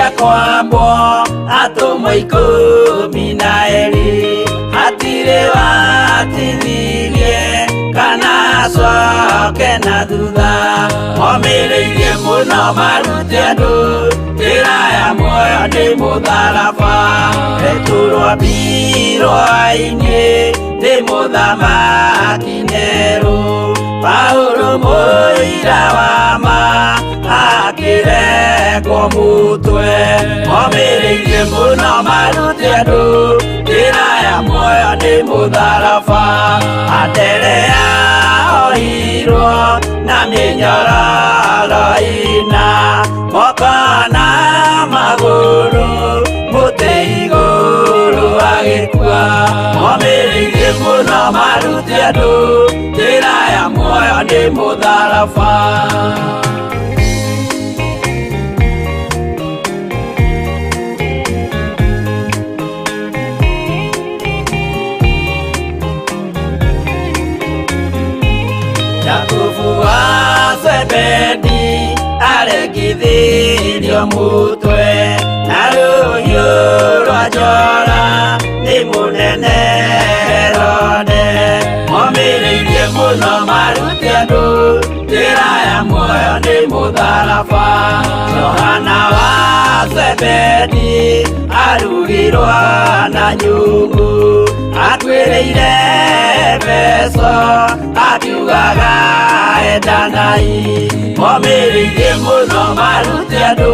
Marĩkia kwambwo atũmwo 12 hatirĩ watithirie kana acoke na thutha. Momĩrĩirie mũno marute andũ njĩra ya muoyo nĩ mũtharaba. Petero ambirwo ainĩ nĩ mũthamaki Nero. Paulo mũira wa ma akĩrekwo mũtwe. Momĩrĩirie mũno marute andũ njĩra ya muoyo nĩ mũtharaba. Anderea ohirwo na mĩnyororo ĩna moko na magũrũ mũtĩ igũrũ agĩkua. Momĩrĩirie mũno marute andũ njĩra ya muoyo nĩ mũtharaba. Jakubu wa Zebedi aregithirio mutwe na rũhiũ rwa njora nĩ mũnene Herode. Momĩrĩirie mũno marute andũ njĩra ya muoyo nĩ mũtharaba. Johana wa Zebedi arugirwo na nyungu atuĩrĩire Efeso akiugaga endanai. Momĩrĩirie mũno marute andũ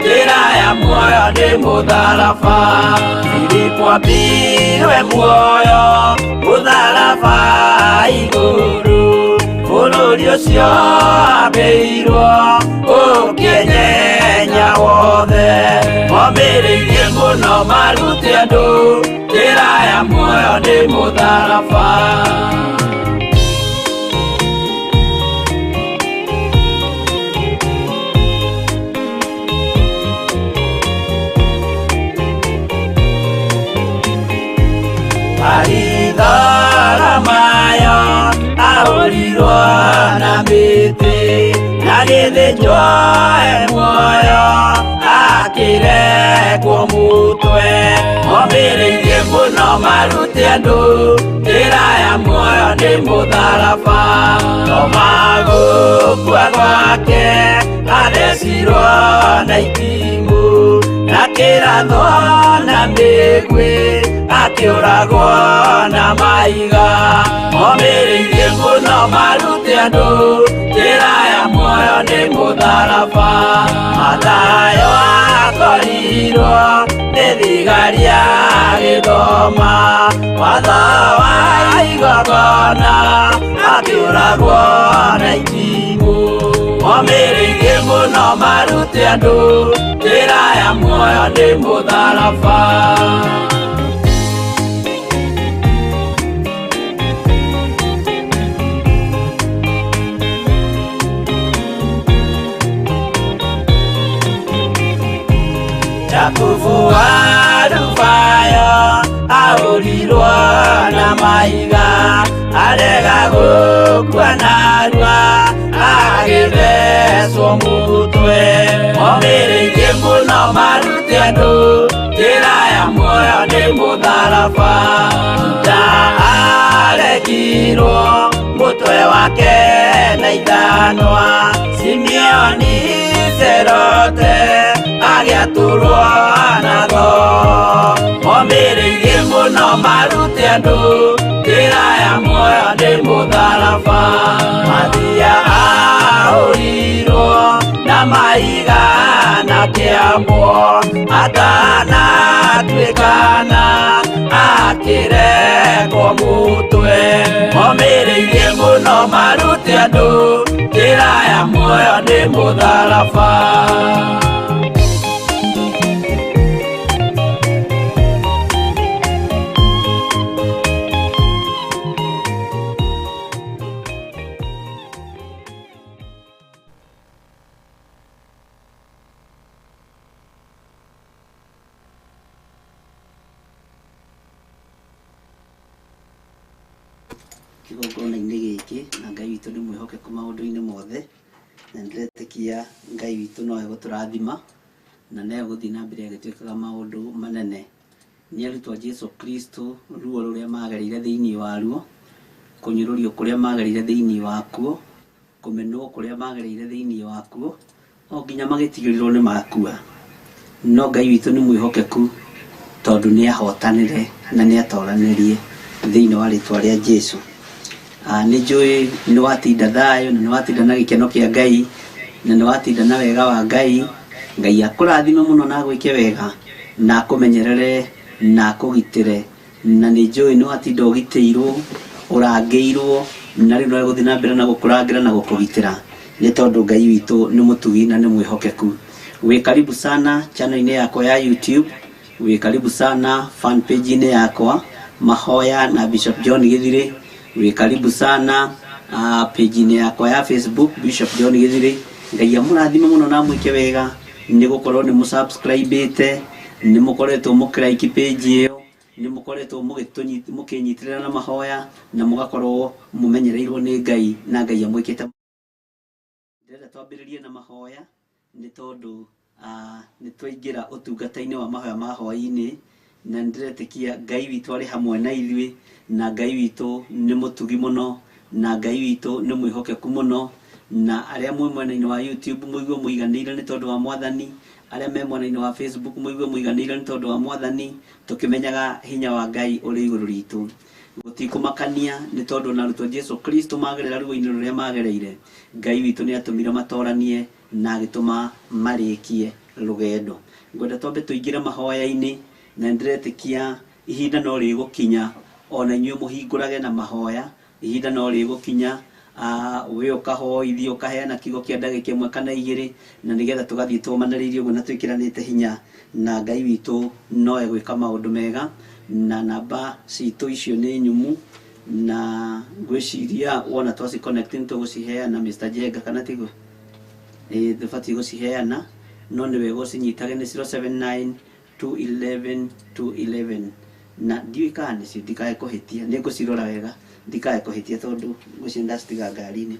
njĩra ya muoyo nĩ mũtharaba. Filipo ambirwe muoyo mũtharaba igũrũ bũrũri ũcio ambĩirwo ũkĩnyenya wothe. Momĩrĩirie mũno marute andũ njĩra ya muoyo nĩ mũtharaba. Baritholomayo ahũrirwo na mĩtĩ na gĩthĩnjwo e muoyo akĩrekwo mũtwe. Momĩrĩirie mũno marute andũ njĩra ya muoyo nĩ mũtharaba. Toma gũkua gwake athecirwo na itimũ na kĩrathwo na mĩguĩ akĩũragwo na mahiga. Momĩrĩirie mũno marute andũ njĩra ya muoyo nĩ mũtharaba. Mathayo akorirwo nĩ thigari agĩthoma watho wa igongona akĩũragwo na itimũ. Momĩrĩirie mũno marute andũ njĩra ya muoyo nĩ mũtharaba. Jakubu wa Alufayo ahũrirwo na mahiga arega gũkua narua agĩthecwo mũtwe. Momĩrĩirie mũno marute andũ njĩra ya muoyo nĩ mũtharaba. Juda aregirwo mũtwe wake na ithanwa. Simeoni Serote agĩatũrwo na thoo. Momĩrĩirie mũno marute andũ njĩra ya muoyo nĩ mũtharaba. Mathia ahũrirwo na mahiga na kĩambwo atanatuĩkana akĩrekwo mũtwe. Momĩrĩirie mũno marute andũ njĩra ya muoyo nĩ mũtharaba. Kĩgongona-inĩ gĩkĩ na Ngai witũ nĩ mwĩhokeku maũndũ-inĩ mothe na nĩndĩretĩkia Ngai witũ no egũtũrathima Na nĩ egũthiĩ na mbere agĩtwĩkaga maũndũ manene. Nĩ arutwo a Jesu Kristo ruo rũrĩa magereire thĩinĩ waruo, kũnyũrũrio kũrĩa magereire thĩinĩ wakuo, kũmenwo kũrĩa magereire thĩinĩ wakuo, o nginya magĩtigĩrĩrwo nĩ makua. No Ngai witũ nĩ mwĩhokeku tondũ nĩ ahotanire na nĩ atoranirie thĩinĩ wa rĩtwa rĩa Jesu. Nĩ njũĩ nĩ watinda thayũ na nĩ watinda na gĩkeno kĩa Ngai na nĩ watinda na wega wa Ngai. Ngai akũrathime mũno na agwĩke wega na akũmenyerere na akũgitĩre, na nĩ njũĩ nĩ watinda ũgitĩirwo, ũrangĩirwo, na rĩu no egũthiĩ na mbere na gũkũrangĩra na gũkũgitĩra nĩ tondũ Ngai witũ nĩ mũtugi na nĩ mwĩhokeku. Wĩ karibu sana channel-inĩ yakwa ya YouTube, wĩ karibu sana fan page-inĩ yakwa Mahoya na Bishop John Githiri, wĩ karibu sana page-inĩ yakwa ya Facebook Bishop John Githiri. Ngai amũrathime mũno na amwĩke wega nĩ gũkorwo nĩ mũsubscribĩte, nĩ mũkoretwo mũkĩraiki page ĩyo, nĩ mũkoretwo mũkĩnyitĩrĩra na mahoya na mũgakorwo mũmenyereirwo nĩ Ngai na Ngai amwĩkĩte. Ndĩrenda twambĩrĩrie na mahoya nĩ tondũ nĩ twaingĩra ũtungata-inĩ wa mahoya ma hwaĩ-inĩ, na nĩ ndĩretĩkia Ngai witũ arĩ hamwe na ithuĩ, na Ngai witũ nĩ mũtugi mũno, na Ngai witũ nĩ mwĩhokeku mũno, na arĩa mwĩ mwena-inĩ wa YouTube mũigue mũiganĩire nĩ tondũ wa Mwathani, arĩa me mwena-inĩ wa Facebook mũigue mũiganĩire nĩ tondũ wa Mwathani, tũkĩmenyaga hinya wa Ngai ũrĩ igũrũ ritũ. Gũtikũmakania nĩ tondũ ona arutwo Jesu Kristo magerera ruo-inĩ rũrĩa magereire, Ngai witũ nĩ atũmire matoranie na agĩtũma marĩkie rũgendo. Ngwenda twambe tũingĩre mahoya-inĩ, na nĩndĩretĩkia ihinda no rĩgũkinya ona inyuĩ mũhingũrage na mahoya, ihinda no rĩgũkinya we ũkahoithia ũkaheana kiugo kĩa ndagĩka ĩmwe kana igĩrĩ, na nĩgetha tũgathiĩ tũmanĩrĩirie ũguo na twĩkĩranĩte hinya, na Ngai witũ no egwĩka maũndũ mega. Na namba citũ icio nĩ nyumu, na ngwĩciria wona twaci connect nĩ tũgũciheana Mr. Jenga, kana tiguo? Ĩĩ, tũbatiĩ gũciheana, no nĩ wega ũcinyitage nĩ 079 211 211, na ndiũĩ kana nĩcio, ndikae kũhĩtia, nĩ ngũcirora wega ndikae kũhĩtia tondũ ngwĩciria ndacitiga ngari-inĩ.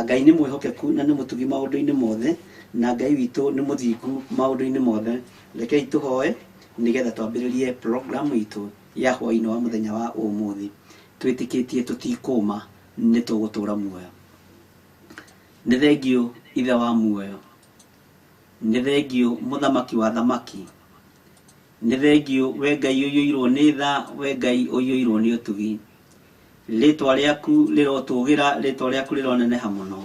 Ngai nĩ mwĩhokeku na nĩ mũtugi maũndũ-inĩ mothe, na Ngai witũ nĩ mũthingu maũndũ-inĩ mothe. Rekei tũhoe nĩgetha twambĩrĩrie program itũ ya hwaĩ-inĩ wa mũthenya wa ũmũthĩ. Twĩtĩkĩtie tũtikũma, nĩ tũgũtũra muoyo. Nĩ thengiũ Ithe wa muoyo, nĩ thengiũ Mũthamaki wa thamaki, nĩ thengiũ we Ngai ũiyũirwo nĩ tha, we Ngai ũiyũirwo nĩ ũtugi. Rĩtwa rĩaku rĩrotũgĩra, rĩtwa rĩaku rĩroneneha mũno.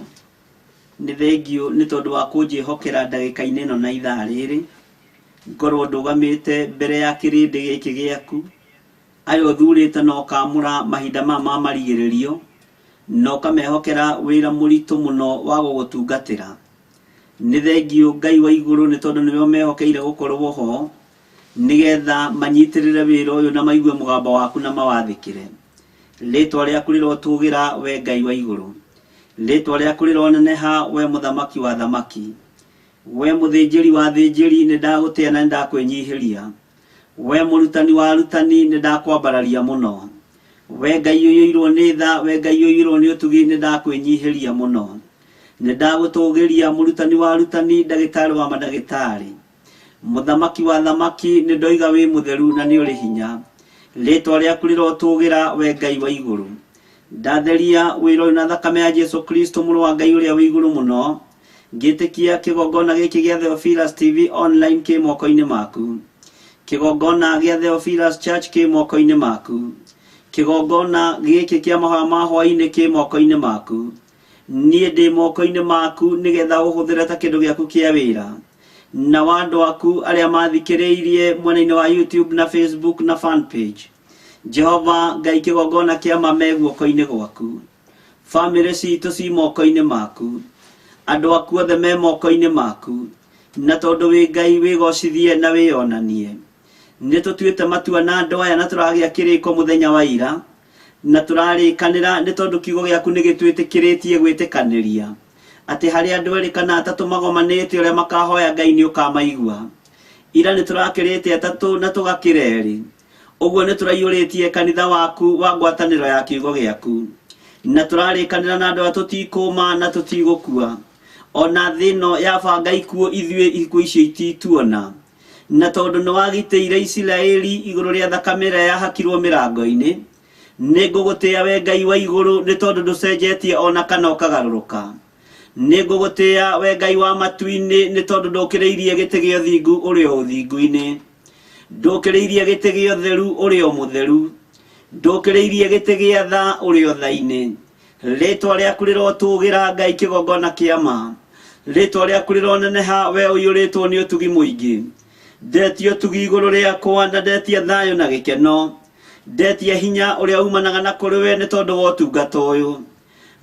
Nĩ thengiũ nĩ tondũ wa kũnjĩhokera ndagĩka-inĩ ĩno na ithaa rĩrĩ, ngorwo ndũgamĩte mbere ya kĩrĩndĩ gĩkĩ gĩaku, aya ũthurĩte na ũkamũra mahinda maya ma marigĩrĩrio, na ũkamehokera wĩra mũritũ mũno wa gũgũtungatĩra. Nĩ thengiũ Ngai wa igũrũ nĩ tondũ nĩwe ũmehokeire gũkorwo ho, nĩgetha manyitĩrĩre wĩra ũyũ na maigue mũgambo waku na mawathĩkĩre. Rĩtwa rĩaku rĩrotũgĩra we Ngai wa igũrũ, rĩtwa rĩaku rĩroneneha we Mũthamaki wa thamaki. We mũthĩnjĩri wa thĩnjĩri, nĩ ndagũtĩa na nĩ ndakwĩnyihĩria. We mũrutani wa arutani, nĩ ndakwambararia mũno. We Ngai ũiyũirwo nĩ tha, we Ngai ũiyũirwo nĩ ũtugi, nĩ ndakwĩnyihĩria mũno. Nĩ ndagũtũgĩria mũrutani wa arutani, ndagĩtarĩ wa mandagĩtarĩ. Mũthamaki wa thamaki, nĩ ndoiga wĩ mũtheru na nĩ ũrĩ hinya. Rĩtwa rĩaku rĩrotũgĩra we Ngai wa igũrũ. Ndatheria wĩra ũyũ na thakame ya Jesu Kristo mũrũ wa Ngai ũrĩa wĩ igũrũ mũno. Ngĩtĩkia kĩgongona gĩkĩ gĩa Theophilus TV online kĩ moko-inĩ maku. Kĩgongona gĩa Theophilus Church kĩ moko-inĩ maku. Kĩgongona gĩkĩ kĩa mahoya ma hwaĩ-inĩ kĩ moko-inĩ maku. Niĩ ndĩ moko-inĩ maku nĩgetha ũhũthĩre ta kĩndũ gĩaku kĩa wĩra. Na wa andũ aku arĩa mathikĩrĩirie mwena-inĩ wa YouTube na Facebook na fan page. Jehova Ngai, kĩgongona kĩa ma me guoko-inĩ gwaku. Bamĩrĩ citũ ci moko-inĩ maku. Andũ aku othe me moko-inĩ maku. Na tondũ wĩ Ngai wĩgocithie na wĩyonanie. Nĩ tũtuĩte matua na andũ aya na tũragĩa kĩrĩko mũthenya wa ira, na tũrarĩkanĩra nĩ tondũ kiugo gĩaku nĩ gĩtwĩtĩkĩrĩtie gwĩtĩkanĩria atĩ harĩ andũ erĩ kana atatũ magomanĩte ũrĩa makahoya Ngai nĩ ũkamaigua. Ira nĩ tũrakĩrĩte atatũ na tũgakĩra erĩ. Ũguo nĩ tũraiyũrĩtie kanitha waku wa ngwatanĩro ya kiugo gĩaku. Na tũrarĩkanĩra na andũ aya tũtikũma na tũtigũkua. Ona thĩ ĩno yabanga ikuũ ithuĩ ikuũ icio itituona. Na tondũ nĩ wagitĩire Isiraeli igũrũ rĩa thakame ĩrĩa yahakirwo mĩrango-inĩ, nĩ ngũgũtĩĩa we Ngai wa igũrũ nĩ tondũ ndũcenjetie o na kana ũkagarũrũka. Nĩ ngũgũtĩĩa we Ngai wa matu-inĩ nĩ tondũ ndũkĩrĩirie gĩtĩ gĩa ũthingu ũrĩ o ũthingu-inĩ. Ndũkĩrĩirie gĩtĩ gĩa ũtheru ũrĩ o mũtheru. Ndũkĩrĩirie gĩtĩ gĩa tha ũrĩ o tha-inĩ. Rĩtwa rĩaku rĩrotũgĩra Ngai kĩgongona kĩa ma. Rĩtwa rĩaku rĩroneneha we ũiyũrĩtwo nĩ ũtugi mũingĩ. Ndetia ũtugi igũrũ rĩakwa na ndetia thayũ na gĩkeno. Ndetia hinya ũrĩa umanaga na kũrĩ we nĩ tondũ wa ũtungata ũyũ.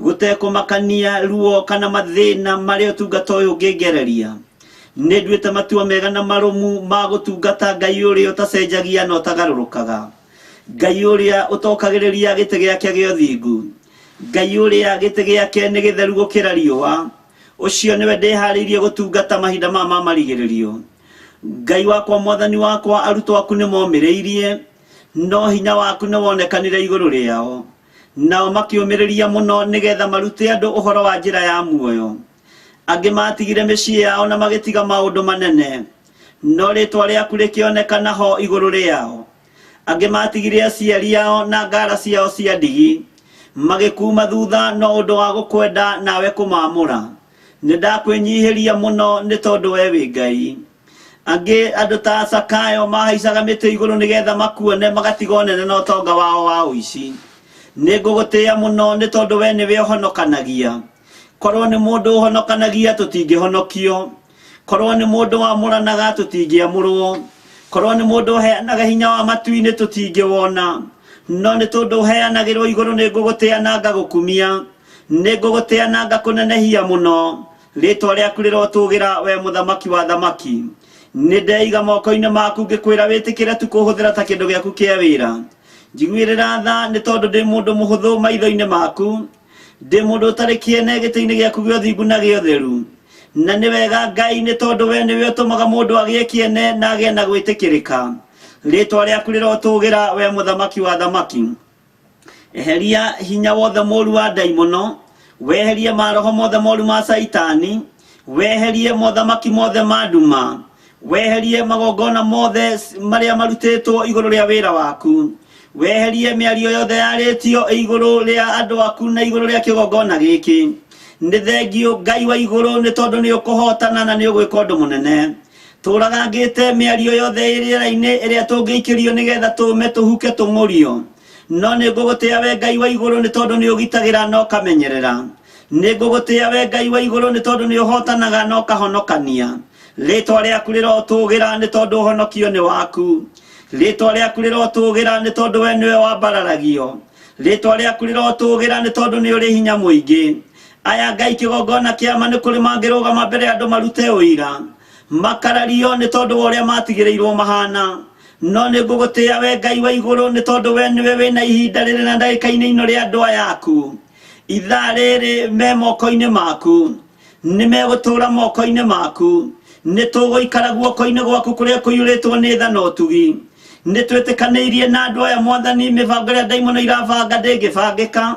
Gũtekũmakania ruo kana mathĩna marĩa ũtungata ũyũ ũngĩngereria. Nĩ nduĩte matua mega na marũmu ma gũtungata Ngai ũrĩa ũtacenjagia na ũtagarũrũkaga. Ngai ũrĩa ũtokagĩrĩria gĩtĩ gĩake gĩa ũthingu. Ngai ũrĩa gĩtĩ gĩake nĩ gĩtheru gũkĩra riũa. Ũcio nĩwe ndĩharĩirie gũtungata mahinda maya ma marigĩrĩrio. Ngai wakwa mwathani wakwa arutwo aku nĩ momĩrĩirie, no hinya waku nĩ wonekanire igũrũ rĩao. Nao makĩũmĩrĩria mũno nĩgetha marute andũ ũhoro wa njĩra ya muoyo. Angĩ matigire mĩciĩ yao na magĩtiga maũndũ manene, no rĩtwa rĩaku rĩkĩonekana ho igũrũ rĩao. Angĩ matigire aciari ao na ngara ciao cia ndigi, magĩkuuma thutha no ũndũ wa gũkwenda nawe kũmaamũra. Nĩ ndakwĩnyihĩria mũno nĩ tondũ we wĩ Ngai. Angĩ andũ ta Sakayo mahaicaga mĩtĩ igũrũ nĩgetha makuone magatiga ũnene na ũtonga wao wa ũici. Nĩ ngũgũtĩĩa mũno nĩ tondũ we nĩwe ũhonokanagia. Korwo nĩ mũndũ ũhonokanagia tũtingĩhonokio. Korwo nĩ mũndũ wamũranaga tũtingĩamũrwo. Korwo nĩ mũndũ ũheanaga hinya wa matu-inĩ tũtingĩwona. No nĩ tondũ ũheanagĩrwo igũrũ nĩ ngũgũtĩĩa na ngagũkumia. Nĩ ngũgũtĩĩa na ngakũnenehia mũno. Rĩtwa rĩaku rĩrotũgĩra we mũthamaki wa thamaki. Nĩ ndeiga moko-inĩ maku ngĩkwĩra wĩtĩkĩre tu kũhũthĩra ta kĩndũ gĩaku kĩa wĩra. Njiguĩrĩra tha nĩ tondũ ndĩ mũndũ mũhũthũ maitho-inĩ maku. Ndĩ mũndũ ũtarĩ kĩene gĩtĩ-inĩ gĩaku gĩa ũthingu na gĩa ũtheru. Na nĩ wega Ngai nĩ tondũ we nĩwe ũtũmaga mũndũ agĩe kĩene na agĩe na gwĩtĩkĩrĩka. Rĩtwa rĩaku rĩrotũgĩra we mũthamaki wa thamaki. Eheria hinya wothe mũru wa ndaimono, weherie maroho mothe moru ma Caitani, weherie mothamaki mothe ma nduma, weherie magongona mothe marĩa marutĩtwo igũrũ rĩa wĩra waku, weherie mĩario yothe yarĩtio igũrũ rĩa andũ aku na igũrũ rĩa kĩgongona gĩkĩ. Nĩ thengiũ Ngai wa igũrũ nĩ tondũ nĩ ũkũhotana na nĩ ũgwĩka ũndũ mũnene. Tũragangĩte mĩario yothe ĩ rĩera-inĩ ĩrĩa tũngĩikĩrio nĩgetha tũme tũhuke tũng'ũrio. No nĩ ngũgũtĩĩa we Ngai wa igũrũ nĩ tondũ nĩ ũgitagĩra na ũkamenyerera. Nĩ ngũgũtĩĩa we Ngai wa igũrũ nĩ tondũ nĩ ũhotanaga na ũkahonokania. Rĩtwa rĩaku rĩrotũgĩra nĩ tondũ ũhonokio nĩ waku. Rĩtwa rĩaku rĩrotũgĩra nĩ tondũ we nĩwe wambararagio. Rĩtwa rĩaku rĩrotũgĩra nĩ tondũ nĩ ũrĩ hinya mũingĩ. Aya Ngai kĩgongona kĩa ma nĩ kũrĩ mangĩrũgama mbere ya andũ marute ũira. Makarario nĩ tondũ wa ũrĩa matigĩrĩirwo mahana. No nĩ ngũgũtĩĩa we Ngai wa igũrũ nĩ tondũ we nĩwe wĩna ihinda rĩrĩ na ndagĩka-inĩ ino rĩa andũ aya aku. Ithaa rĩrĩ me moko-inĩ maku. Nĩ megũtũũra moko-inĩ maku. Nĩ tũgũikara guoko-inĩ gwaku kũrĩa kũiyũrĩtwo nĩ tha na ũtugi. Nĩ twĩtĩkanĩirie na andũ aya Mwathani, mĩbango ĩrĩa ndaimono irabanga ndĩngĩbangĩka,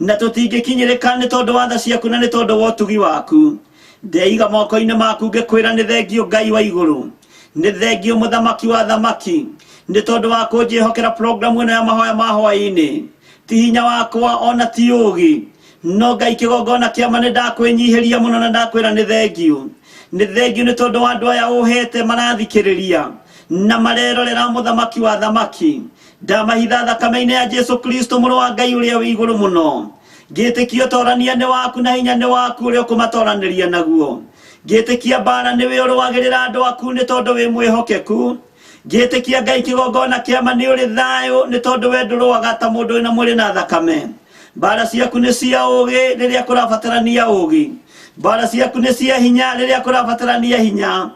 na tũtingĩkinyĩrĩka nĩ tondũ wa tha ciaku na nĩ tondũ wa ũtugi waku. Ndeiga moko-inĩ maku ngĩkwĩra nĩ thengiũ Ngai wa igũrũ. Nĩ thengiũ mũthamaki wa thamaki nĩ tondũ wa kũnjĩhokera programu ĩno ya mahoya ma hwaĩ-inĩ. Ti hinya wakwa ona ti ũũgĩ, no Ngai kĩgongona kĩa ma nĩ ndakwĩnyihĩria mũno na ndakwĩra nĩ thengiũ. Nĩ thengiũ nĩ tondũ wa andũ aya ũhete marathikĩrĩria na marerorera mũthamaki wa thamaki. Ndamahitha thakame-inĩ ya Jesu Kristo mũrũ wa Ngai ũrĩa wĩ igũrũ mũno. Ngĩtĩkia ũtorania nĩ waku na hinya nĩ waku ũrĩa ũkũmatoranĩria naguo. Ngĩtĩkia mbara nĩwe ũrũagĩrĩra andũ aku nĩ tondũ wĩ mwĩhokeku. Ngĩtĩkia Ngai kĩgongona kĩa ma nĩ ũrĩ thayũ nĩ tondũ we ndũrũaga ta mũndũ wĩna mwĩrĩ na thakame. Mbara ciaku nĩ cia ũũgĩ rĩrĩa kũrabatarania ũũgĩ. Mbara ciaku nĩ cia hinya rĩrĩa kũrabatarania hinya.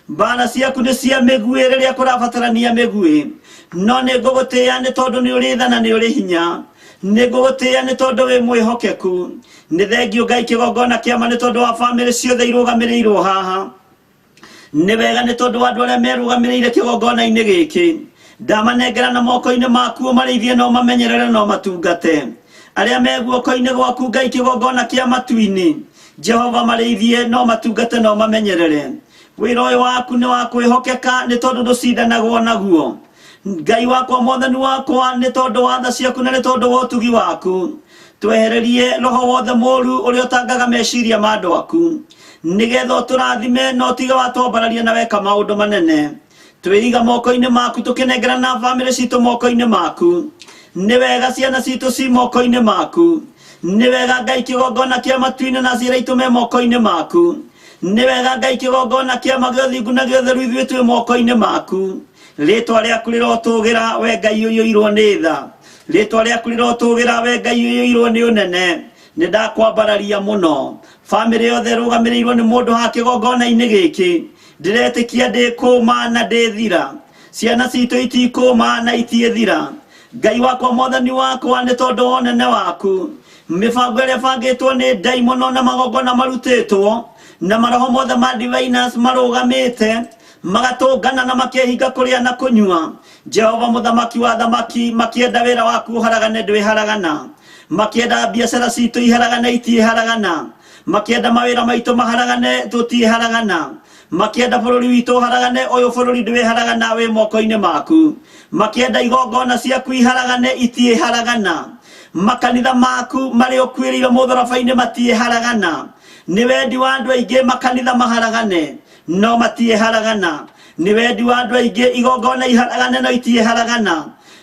Mbara ciaku nĩ cia mĩguĩ rĩrĩa kũrabatarania mĩguĩ. No nĩ ngũgũtĩĩa nĩ tondũ nĩ ũrĩ tha na nĩ ũrĩ hinya. Nĩ ngũgũtĩĩa nĩ tondũ wĩ mwĩhokeku. Nĩ thengiũ Ngai kĩgongona kĩa ma nĩ tondũ wa bamĩrĩ ciothe irũgamĩrĩirwo haha. Nĩ wega nĩ tondũ wa andũ arĩa merũgamĩrĩire kĩgongona-inĩ gĩkĩ. Ndamanengera na moko-inĩ maku ũmarĩithie na ũmamenyerere na ũmatungate. Arĩa me guoko-inĩ gwaku Ngai kĩgongona kĩa matu-inĩ. Jehova marĩithie no matungate no mamenyerere. Wĩra ũyũ waku nĩ wa kwĩhokeka nĩ tondũ ndũcindanagwo naguo. Ngai wakwa mwathani wakwa nĩ tondũ wa tha ciaku na nĩ tondũ wa ũtugi waku. Twehererie roho wothe mũru ũrĩa ũtangaga meciria ma andũ aku. Nĩgetha ũtũrathime na ũtige watwambararia na weka maũndũ manene. Twĩiga moko-inĩ maku tũkĩnengerana bamĩrĩ citũ moko-inĩ maku. Nĩ wega ciana citũ ci moko-inĩ maku. Nĩ wega Ngai kĩgongona kĩa matu-inĩ na aciari aitũ me moko-inĩ maku. Nĩ wega Ngai kĩgongona kĩa ma gĩa ũthingu na gĩa ũtheru ithuĩ twĩ moko-inĩ maku. Rĩtwa rĩaku rĩrotũgĩra we Ngai ũiyũirwo nĩ tha. Rĩtwa rĩaku rĩrotũgĩra we Ngai ũiyũirwo nĩ ũnene. Nĩ ndakwambararia mũno. Bamĩrĩ yothe ĩrũgamĩrĩirwo nĩ mũndũ haha kĩgongona-inĩ gĩkĩ. Ndĩretĩkia ndĩkũma na ndĩthira. Ciana citũ itikũma na itiĩthira. Ngai wakwa mwathani wakwa nĩ tondũ wa ũnene waku. Mĩbango ĩrĩa ĩbangĩtwo nĩ ndaimono na magongona marutĩtwo na maroho mothe ma diviners marũgamĩte magatũngana na makehinga kũrĩa na kũnyua. Jehova mũthamaki wa thamaki makĩenda wĩra waku ũharagane ndwĩharagana. Makĩenda biacara citũ iharagane itiĩharagana. Makĩenda mawĩra maitũ maharagane tũtiĩharagana. Makĩenda bũrũri witũ ũharagane ũyũ bũrũri ndwĩharagana wĩ moko-inĩ maku. Makĩenda igongona ciaku iharagane itiĩharagana. Makanitha maku marĩa ũkuĩrĩire mũtharaba-inĩ matiĩharagana. Nĩ wendi wa andũ aingĩ makanitha maharagane no matiĩharagana. Nĩ wendi wa andũ aingĩ igongona iharagane no itiĩharagana.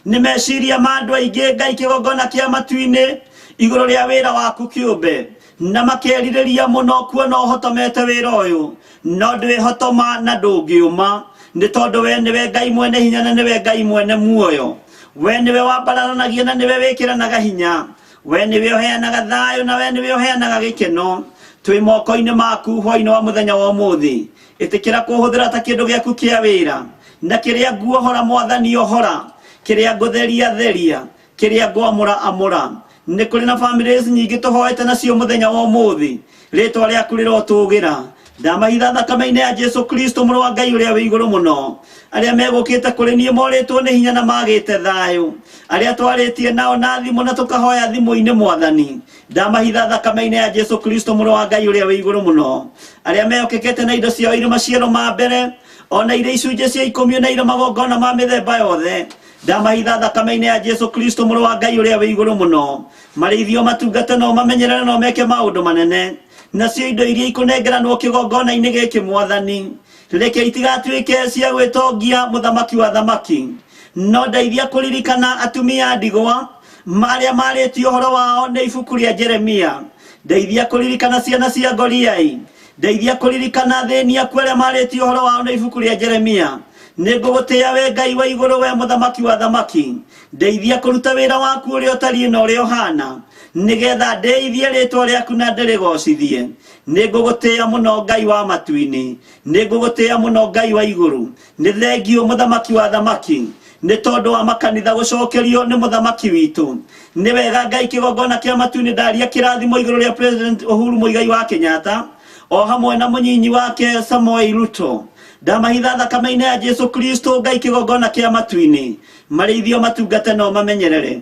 Nĩ meciria ma andũ aingĩ Ngai kĩgongona kĩa matu-inĩ igũrũ rĩa wĩra waku kĩũmbe na makerirĩria mũno kuona ũhotomete wĩra ũyũ no ndwĩhotoma na ndũngĩũma nĩ tondũ we nĩwe Ngai mwene hinya na nĩwe Ngai mwene muoyo. We nĩwe wambararanagia na nĩwe wĩkĩranaga hinya. We nĩwe ũheanaga thayũ na we nĩwe ũheanaga gĩkeno. Twĩ moko-inĩ maku hwaĩ-inĩ wa mũthenya wa ũmũthĩ. Ĩtĩkĩra kũhũthĩra ta kĩndũ gĩaku kĩa wĩra. Na kĩrĩa nguohora mwathani ohora. Kĩrĩa ngũtheria theria. Kĩrĩa ngwamũra amũra. Nĩ kũrĩ na families nyingĩ tũhoete nacio mũthenya wa ũmũthĩ. Rĩtwa rĩaku rĩrotũgĩra. Ndamahitha thakame-inĩ ya Jesu Kristo mũrũ wa Ngai ũrĩa wĩ igũrũ mũno. Arĩa megũkĩte kũrĩ niĩ morĩtwo nĩ hinya na magĩte thayũ. Arĩa twarĩtie nao na thimũ na tũkahoya thimũ-inĩ mwathani. Ndamahitha thakame-inĩ ya Jesu Kristo mũrũ wa Ngai ũrĩa wĩ igũrũ mũno. Arĩa mehokekete na indo ciao irĩ maciaro ma mbere, ona irĩ icunjĩ cia ikũmi na irĩ magongona ma mĩthemba yothe. Ndamahitha thakame-inĩ ya Jesu Kristo mũrũ wa Ngai ũrĩa wĩ igũrũ mũno. Marĩithio matungate no mamenyerere no meke maũndũ manene. Nacio indo iria ikũnengeranwo kĩgongona-inĩ gĩkĩ mwathani. Reke itigatuĩke cia gwĩtongia mũthamaki wa thamaki. No ndeithia kũririkana atumia a ndigwa arĩa marĩtie ũhoro wao nĩ ibuku rĩa Jeremia. Ndeithia kũririkana ciana cia Goliai. Ndeithia kũririkana athĩni aku arĩa marĩtie ũhoro wao nĩ ibuku rĩa Jeremia. Nĩ ngũgũtĩĩa we Ngai wa igũrũ we mũthamaki wa thamaki. Ndeithia kũruta wĩra waku ũrĩa ũtariĩ na ũrĩa ũhana. Nĩgetha ndĩithie rĩtwa rĩaku na ndĩrĩgocithie. Nĩ ngũgũtĩĩa mũno Ngai wa matu-inĩ. Nĩ ngũgũtĩĩa mũno Ngai wa igũrũ. Nĩ thengiũ mũthamaki wa thamaki. Nĩ tondũ wa makanitha gũcokerio nĩ mũthamaki witũ. Nĩ wega Ngai kĩgongona kĩa matu-inĩ ndaria kĩrathimo igũrũ rĩa President Uhuru Muigai wa Kenyatta o hamwe na mũnyinyi wake Samoei Ruto. Ndamahitha thakame-inĩ ya Jesu Kristo Ngai kĩgongona kĩa matu-inĩ. Marĩithio matungate no mamenyerere.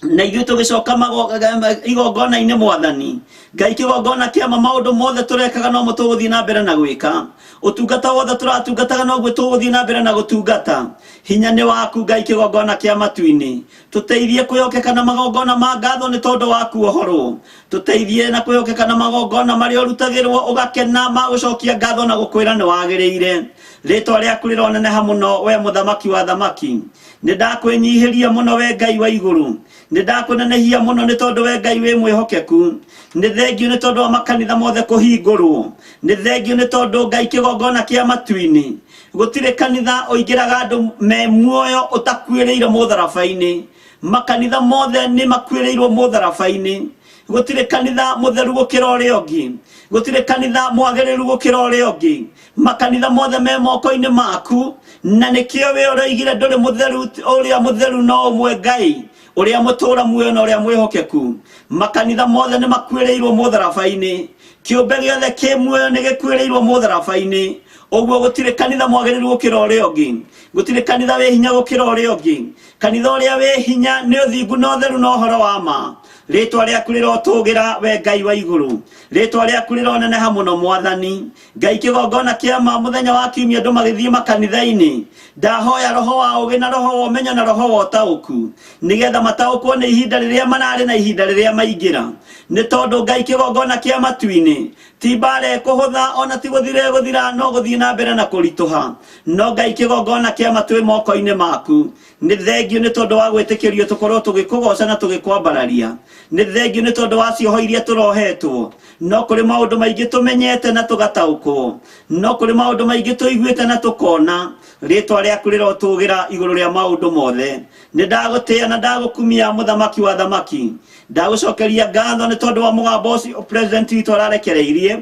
Na ithuĩ tũgĩcoka igongona-inĩ mwathani. Ngai kĩgongona kĩa ma maũndũ mothe tũrekaga no mo tũgũthiĩ na mbere na gwĩka. Ũtungata wothe tũratungataga noguo tũgũthiĩ na mbere na gũtungata. Hinya nĩ waku Ngai kĩgongona kĩa matu-inĩ. Tũteithie kwĩhokeka na magongona ma ngatho nĩ tondũ wa kuohorwo. Tũteithie na kwĩhokeka na magongona marĩa ũrutagĩrwo ũgakena ma gũcokia ngatho na gũkwĩra nĩ wagĩrĩire. Rĩtwa rĩaku rĩroneneha mũno we mũthamaki wa thamaki. Nĩ ndakwĩnyihĩria mũno we Ngai wa igũrũ. Nĩ ndakũnenehia mũno nĩ tondũ we Ngai wĩ mwĩhokeku. Nĩ thengiũ nĩ tondũ wa makanitha mothe kũhingũrwo. Nĩ thengiũ nĩ tondũ Ngai kĩgongona kĩa matu-inĩ. Gũtirĩ kanitha ũingĩraga andũ me muoyo ũtakuĩrĩire mũtharaba-inĩ. Makanitha mothe nĩ makuĩrĩirwo mũtharaba-inĩ. Gũtirĩ kanitha mũtheru gũkĩra ũrĩa ũngĩ. Gũtirĩ kanitha mwagĩrĩru gũkĩra ũrĩa ũngĩ. Makanitha mothe me moko-inĩ maku, na nĩkĩo we ũroigire ndũrĩ mũtheru, ũrĩa mũtheru no ũmwe Ngai, ũrĩa mũtũũra muoyo na ũrĩa mwĩhokeku. Makanitha mothe nĩ makuĩrĩirwo mũtharaba-inĩ. Kĩũmbe gĩothe kĩ muoyo nĩ gĩkuĩrĩirwo mũtharaba-inĩ. Ũguo gũtirĩ kanitha mwagĩrĩru gũkĩra ũrĩa ũngĩ. Gũtirĩ kanitha wĩ hinya gũkĩra ũrĩa ũngĩ. Kanitha ũrĩa wĩ hinya nĩ ũthingu na ũtheru na ũhoro wa ma. Rĩtwa rĩaku rĩrotũgĩra we Ngai wa igũrũ, rĩtwa rĩaku rĩroneneha mũno Mwathani Ngai. Kĩgongona kĩa ma mũthenya wa kiumia andũ magĩthiĩ makanitha-inĩ, ndahoya roho wa ũgĩ na roho wa ũmenyo na roho wa ũtaũku, nĩgetha mataũkwo nĩ ihinda rĩrĩa mararĩ na ihinda rĩrĩa maingĩra. Nĩ tondũ Ngai, kĩgongona kĩa matu-inĩ ti mbara ĩkũhũtha ona ti gũthira ĩgũthira, no gũthiĩ na mbere na kũritũha. No Ngai, kĩgongona kĩa ma twĩ moko-inĩ maku. Nĩ thengio nĩ tondũ wa gwĩtĩkĩrio tũkorwo tũgĩkũgoca na tũgĩkwambararia. Nĩ thengio nĩ tondũ wa cioho iria tũrohetwo. No kũrĩ maũndũ maingĩ tũmenyete na tũgataũkwo, no kũrĩ maũndũ maingĩ tũiguĩte na tũkona. Rĩtwa rĩaku rĩrotũgĩra igũrũ rĩa maũndũ mothe. Nĩ ndagũtĩĩa na ndagũkumia, mũthamaki wa thamaki. Ndagũcokeria ngatho nĩ tondũ wa mũgambo ũcio president witũ ararekereirie.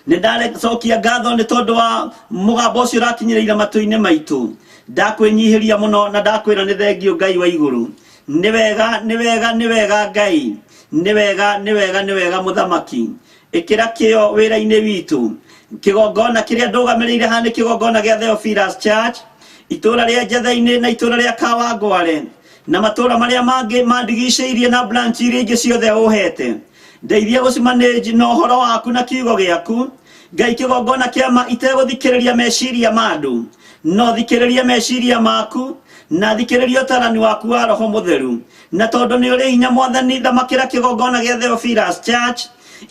Nĩ ndacokia ngatho nĩ tondũ wa mũgambo ũcio ũrakinyĩrĩire matũ-inĩ maitũ. Ndakwĩnyihĩria mũno na ndakwĩra nĩ thengio Ngai wa igũrũ. Nĩ wega, nĩ wega, nĩ wega Ngai, nĩ wega, nĩ wega, nĩ wega mũthamaki. Ĩkĩra kĩo wĩra-inĩ witũ. Kĩgongona kĩrĩa ndũgamĩrĩire haha nĩ kĩgongona gĩa Theophilus Church, itũra rĩa Njetha-inĩ na itũra rĩa Kawangware na matũra marĩa mangĩ mandigicĩirie na branch iria ingĩ ciothe ũhete. Ndeithia gũcimanage na ũhoro waku na kiugo gĩaku Ngai. Kĩgongona kĩa ma itegũthikĩrĩria meciria ma andũ, no thikĩrĩria meciria maku na thikĩrĩria ũtarani waku wa roho mũtheru. Na tondũ nĩ ũrĩ hinya Mwathani, thamakĩra kĩgongona gĩa Theophilus Church,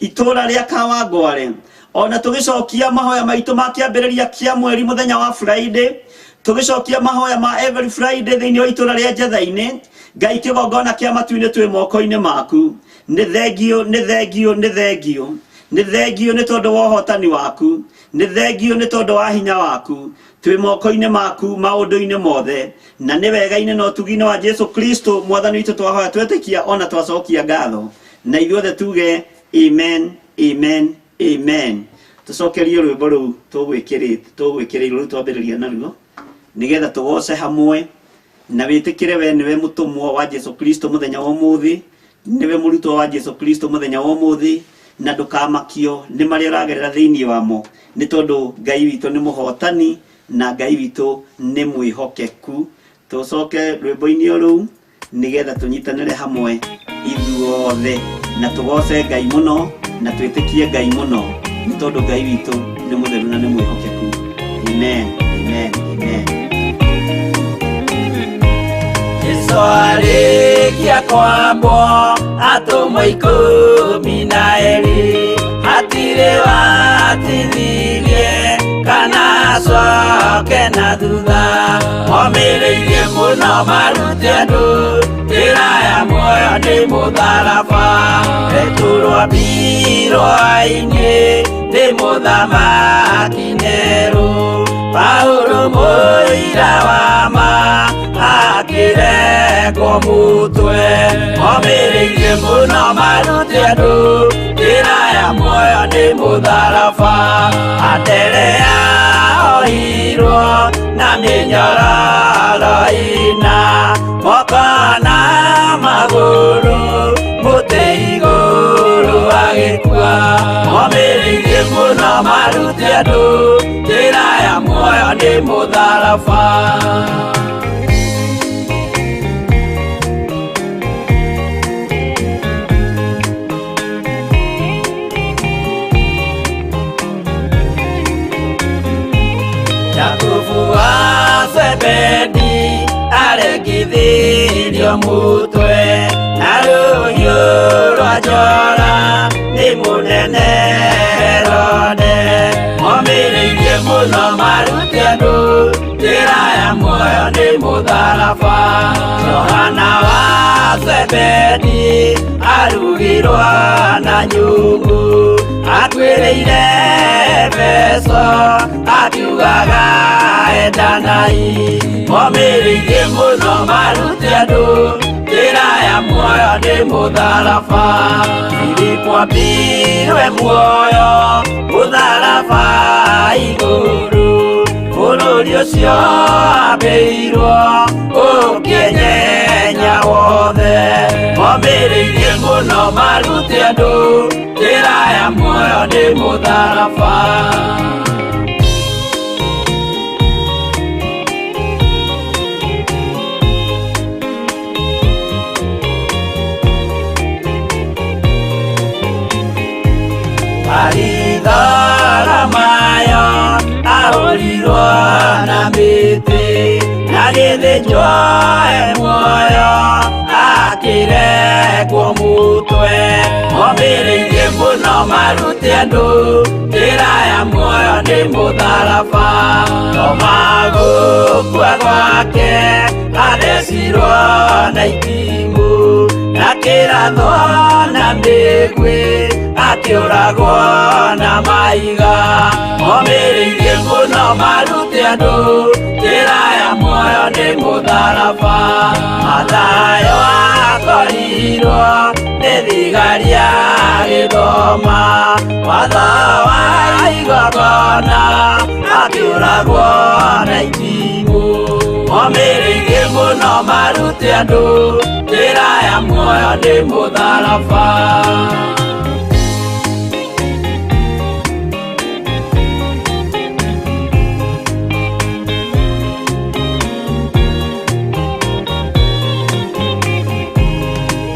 itũra rĩa Kawangware. Ona tũgĩcokia mahoya maitũ ma kĩambĩrĩria kĩa mweri mũthenya wa Friday, tũgĩcokia mahoya ma every Friday thĩinĩ wa itũra rĩa Njetha-inĩ, Ngai, kĩgongona kĩa matu-inĩ twĩ moko-inĩ maku. Nĩ thengio, nĩ thengio, nĩ thengio, nĩ thengio nĩ tondũ wa ũhotani waku, nĩ thengio nĩ tondũ wa hinya waku. Twĩ moko-inĩ maku maũndũ-inĩ mothe, na nĩ wega-inĩ na ũtugi-inĩ wa Jesu Kristo Mwathani witũ twahoya twetĩkia ona twacokia ngatho, na ithuothe tuge amen, amen, amen. Tũcokerie rwĩmbo rũu tũgwĩkĩrĩirwo rĩu twambĩrĩria naruo, nĩgetha tũgoce hamwe na wĩtĩkĩre we nĩwe mũtũmwo wa Jesu Kristo mũthenya wa ũmũthĩ, nĩwe mũrutwo wa Jesu Kristo mũthenya wa ũmũthĩ, na ndũkamakio nĩ marĩa ũragerera thĩinĩ wamo, nĩ tondũ Ngai witũ nĩ mũhotani na Ngai witũ nĩ mwĩhokeku. Tũcoke rwĩmbo-inĩ o rũu nĩgetha tũnyitanĩre hamwe ithuothe na tũgoce Ngai mũno na twĩtĩkie Ngai mũno, nĩ tondũ Ngai witũ nĩ mũtheru na nĩ mwĩhokeku. Amen, amen, amen. Jesu arĩkia kwambwo, atũmwo 12 hatirĩ watithirie kana acoke na thutha. Omĩrĩirie mũno marute andũ njĩra ya muoyo nĩ mũtharaba. Petero ambirwo-inĩ nĩ mũthamaki Nero, Paulo mũira wa ma akĩrekwo mũtwe. Omĩrĩirie mũno marute andũ njĩra ya muoyo nĩ mũtharaba. Anderea ohirwo na mĩnyororo ĩna, moko na magũrũ mũtĩ igũrũ agĩkua. Omĩrĩirie mũno marute andũ njĩra ya muoyo nĩ mũtharaba. Jakubu wa Zebedi aregithirio mutwe na rũhiũ rwa njora nĩ mũnene Herode. Momĩrĩirie mũno marute andũ njĩra ya muoyo nĩ mũtharaba. Johana wa Zebedi arugirwo na nyungu, akuĩrĩire Efeso akiugaga endanai. Momĩrĩirie mũno marute andũ njĩra ya muoyo nĩ mũtharaba. Filipo ambirwe muoyo mũtharaba igũrũ, bũrũri ũcio ambĩirwo ũkĩnyenya wothe. Momĩrĩirie mũno marute andũ njĩra ya muoyo nĩ mũtharaba. Na mĩtĩ na gĩthĩnjwo e muoyo akĩrekwo mũtwe momĩrĩirie mũno marute andũ njĩra ya muoyo nĩ mũtharaba toma gũkua gwake athecirwo na itimũ na kĩrathwo na mĩguĩ akĩũragwo na mahiga momĩrĩirie mũno marute andũ njĩra ya muoyo nĩ mũtharaba Mathayo akorirwo nĩ thigari agĩthoma watho wa igongona akĩũragwo na itimũ momĩrĩirie mũno marute andũ njĩra ya muoyo nĩ mũtharaba.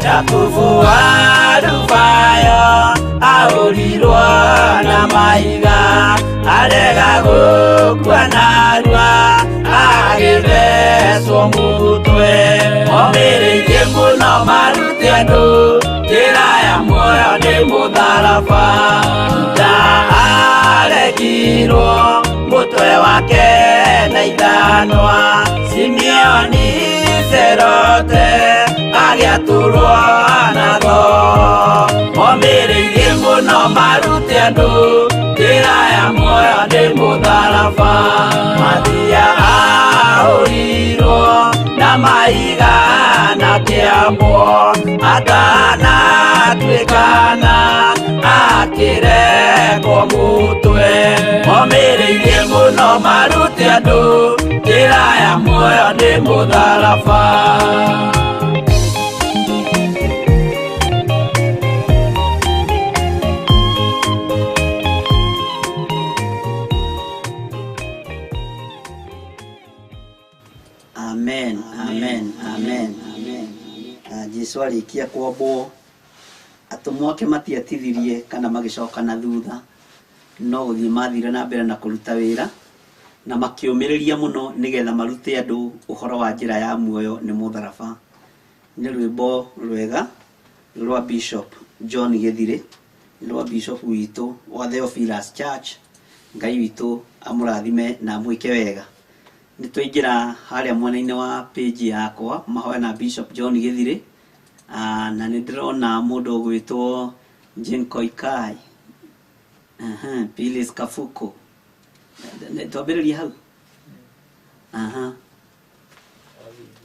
Jakubu wa Alufayo ahũrirwo na mahiga arega gũkua narua agĩthecwo mũtwe momĩrĩirie mũno marute andũ njĩra ya muoyo nĩ mũtharaba Juda aregirwo mũtwe wake na ithanwa Simeoni Zerote agĩatũrwo na thoo momĩrĩirie mũno marute andũ njĩra ya muoyo nĩ mũtharaba Mathia ahũrirwo na mahiga na kĩambwo atanatuĩkana akĩrekwo mũtwe momĩrĩirie mũno marute andũ njĩra ya muoyo nĩ mũtharaba. Amen, amen, amen, amen. Jesu arĩkia kwambwo atũmwo ake matiatithirie kana magĩcoka na thutha no gũthiĩ mathire na mbere na kũruta wĩra na makĩũmĩrĩria mũno nĩgetha marute andũ ũhoro wa njĩra ya muoyo nĩ mũtharaba. Nĩ rwĩmbo rwega rwa Bishop John Gĩthirĩ, rwa Bishop witũ wa Theophilus Church. Ngai witũ amũrathime na amwĩke wega. Nĩ twaingĩra harĩa mwena-inĩ wa page yakwa mahoya na Bishop John Gĩthirĩ, na nĩ ndĩrona mũndũ ũgwĩtwo Jane Koikai, Phyllis Kafuko. Twambĩrĩrie hau.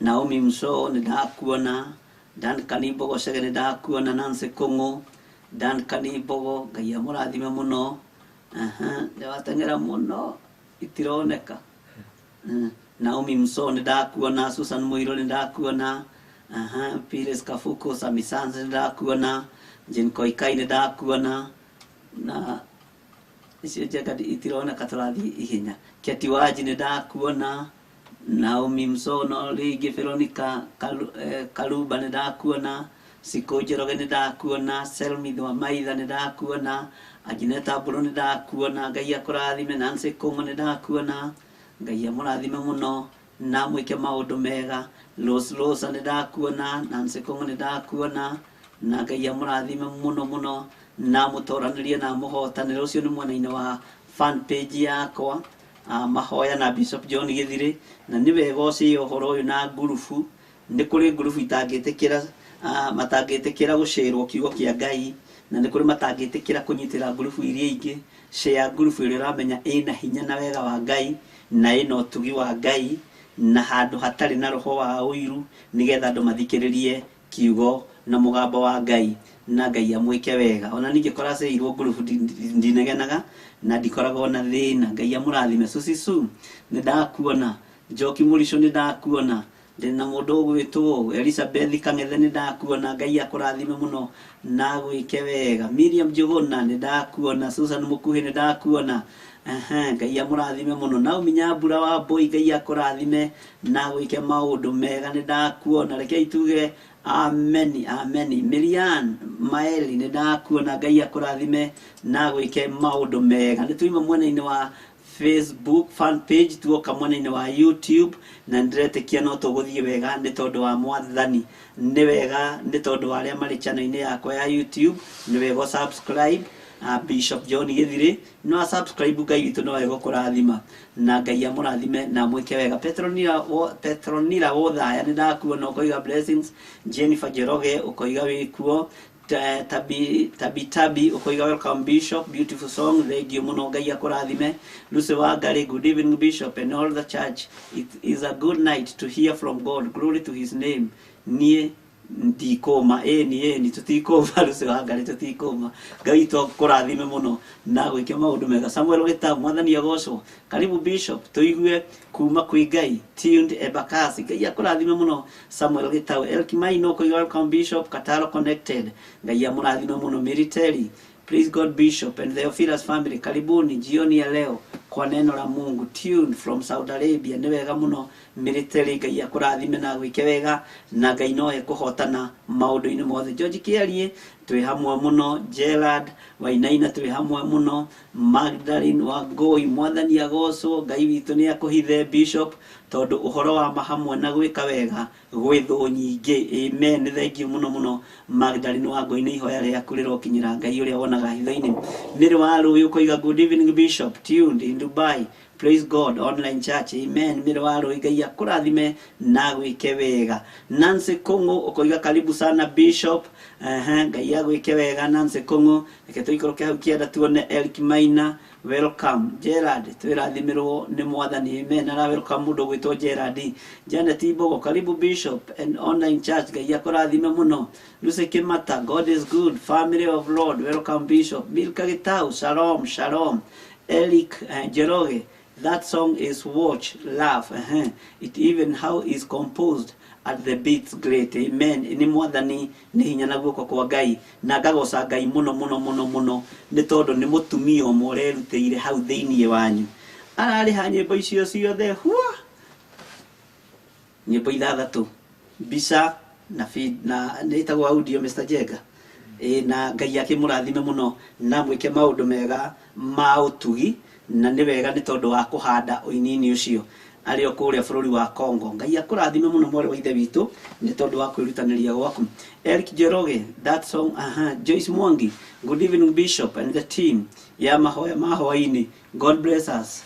Naomi Msoo nĩ ndakuona, Duncan Mbogo Chege nĩ ndakuona, Nancy Kũng'ũ, Duncan Mbogo, Ngai amũrathime mũno. Nĩwateng'era mũno itironeka. Naomi Msoo nĩ ndakuona, Susan Mũirũ nĩ ndakuona, Phyllis Kafuko, Sami Sanz nĩ ndakuona, Jane Koikai nĩ ndakuona, na icio njega itironeka tũrathiĩ ihenya. Keti Waji nĩ ndakuona, Naomi Msoo no rĩngĩ, Veronica Karuba nĩ ndakuona, Sikũ Njoroge nĩ ndakuona, Selmi Thwamaitha nĩ ndakuona, Agineta Mbũrũ nĩ ndakuona, Ngai akũrathime, Nancy Kũng'ũ nĩ ndakuona, Ngai amũrathime mũno na mwĩke maũndũ mega. Rose Rosa nĩ ndakuona, Nancy Kũng'ũ nĩ ndakuona, na Ngai amũrathime mũno mũno na mũtoranĩrie na mũhotanĩre. Ũcio nĩ mwena-inĩ wa fan page yakwa, mahoya na Bishop John Gĩthirĩ. Na nĩ wega ũcĩe ũhoro ũyũ na ngurubu. Nĩ kũrĩ ngurubu itangĩtĩkĩra, matangĩtĩkĩra gũcĩrwo kiugo kĩa Ngai, na nĩ kũrĩ matangĩtĩkĩra kũnyitĩra ngurubu iria ingĩ. Share ngurubu ĩrĩa ũramenya ĩna hinya na wega wa Ngai na ĩna ũtugi wa Ngai na handũ hatarĩ na roho wa ũiru, nĩgetha andũ mathikĩrĩrie kiugo na mũgambo wa Ngai na Ngai amwĩke wega. Ona ningĩ kora aceirwo ngurubu ndinegenaga na ndikoragwo na thĩna. Ngai amũrathime. Susisu nĩ ndakuona, Njoki Mũrico nĩ ndakuona, ndĩna mũndũ ũgwĩtwo Elizabeth Kang'ethe nĩ ndakuona, Ngai akũrathime mũno na agwĩke wega. Miriam Njũgũna nĩ ndakuona, Susan Mũkuhĩ nĩ ndakuona, Ngai amũrathime mũno. Naomi Nyambura wa Mbũi, Ngai akũrathime na agwĩke maũndũ mega, nĩ ndakuona. Rekei tuge ameni, ameni. Miriam Maeli nĩ ndakuona, Ngai akũrathime na agwĩke maũndũ mega. Nĩ tuima mwena-inĩ wa Facebook fan page, tuoka mwena-inĩ wa YouTube, na nĩndĩretĩkia no tũgũthiĩ wega nĩ tondũ wa Mwathani. Nĩ wega nĩ tondũ wa arĩa marĩ channel-inĩ yakwa ya YouTube, nĩ wega subscribe Bishop John Githiri, no subscribe, Ngai witũ no egũkũrathima na Ngai amũrathime na amwĩke wega. Petronila Wothaya, nĩ ndakuona, ũkoiga blessings. Jennifer Njoroge, ũkoiga wĩkuo. Tabi Tabi Tabi, ũkoiga welcome Bishop, beautiful song, thank you mũno, Ngai akũrathime. Lucy Wangari, good evening Bishop and all the church, it is a good night to hear from God, glory to his name. Niĩ ndikũma, ĩni ĩni, tũtikũma. Lucy Wangari, tũtikũma. Ngai witũ akũrathime mũno na gwĩke maũndũ mega. Samuel Gĩtau, Mwathani agocwo, karibu Bishop, tũigue kuma kwĩ Ngai, tuned Embakasi. Ngai akũrathime mũno, Samuel Gĩtau. Elkimaino, ũkoiga welcome Bishop, Kataro connected, Ngai amũrathime mũno. Military, praise God Bishop and the Theophilus family, karibuni jioni ya leo kwa neno la Mungu, tuned from Saudi Arabia. Nĩ wega mũno Military, Ngai akũrathime na gwĩke wega, na Ngai no ekũhotana maũndũ-inĩ mothe. George Kĩarie, twĩ hamwe mũno. Gerard Wainaina, twĩ hamwe mũno. Magdalene Wangũi, Mwathani agocwo, Ngai witũ nĩ akũhithe Bishop, tondũ ũhoro wa ma hamwe na gwĩka wega gwĩ thũ nyingĩ. Amen, nĩ thank you mũno mũno Magdalene Wangũi, nĩ ihoya rĩaku rĩrokinyĩra Ngai ũrĩa wonaga hitho-inĩ. Mĩrĩ wa Rũĩ, ũkoiga good evening Bishop, tuned in Dubai, praise God online church. Amen, Mĩrĩ wa Rũĩ, Ngai akũrathime na gwĩke wega. Nancy Kũng'ũ, ũkoiga karibu sana Bishop. Ngai agwĩke wega Nancy Kũng'ũ. Reke tũikũrũke hau kĩanda tuone Eric Maina, welcome. Gerard, twĩrathimĩrwo nĩ Mwathani. Amen, ara welcome mũndũ ũgwĩtwo Gerard. Janet Mbogo, karibu Bishop and online church, Ngai akũrathime mũno. Lucy Kimata, God is good, family of Lord, welcome Bishop. Milka Gitau, shalom shalom. Eric Njoroge, that song is watch love, it even how is composed at the beats, great. Amen, nĩ Mwathani, nĩ hinya na guoko kwa Ngai, na ngagoca Ngai mũno mũno mũno mũno nĩ tondũ nĩ mũtumia ũmwe ũrerutĩire hau thĩiniĩ wanyu ararĩha nyĩmbo icio ciothe, hua nyĩmbo ithathatũ, mbica na feed, na nĩ ĩtagwo audio, Mr Jenga. Ĩ na Ngai akĩmũrathime mũno na mwĩke maũndũ mega ma ũtugi, na nĩ wega nĩ tondũ wa kũhanda ũinini ũcio arĩ o kũrĩa bũrũri wa Congo. Ngai akũrathime mũno, mwarĩ wa ithe witũ, nĩ tondũ wa kwĩrutanĩria gwaku. Eric Njoroge, that song, aha. Joyce Mwangi, good evening Bishop and the team ya mahoya ma hwaĩ-inĩ, God bless us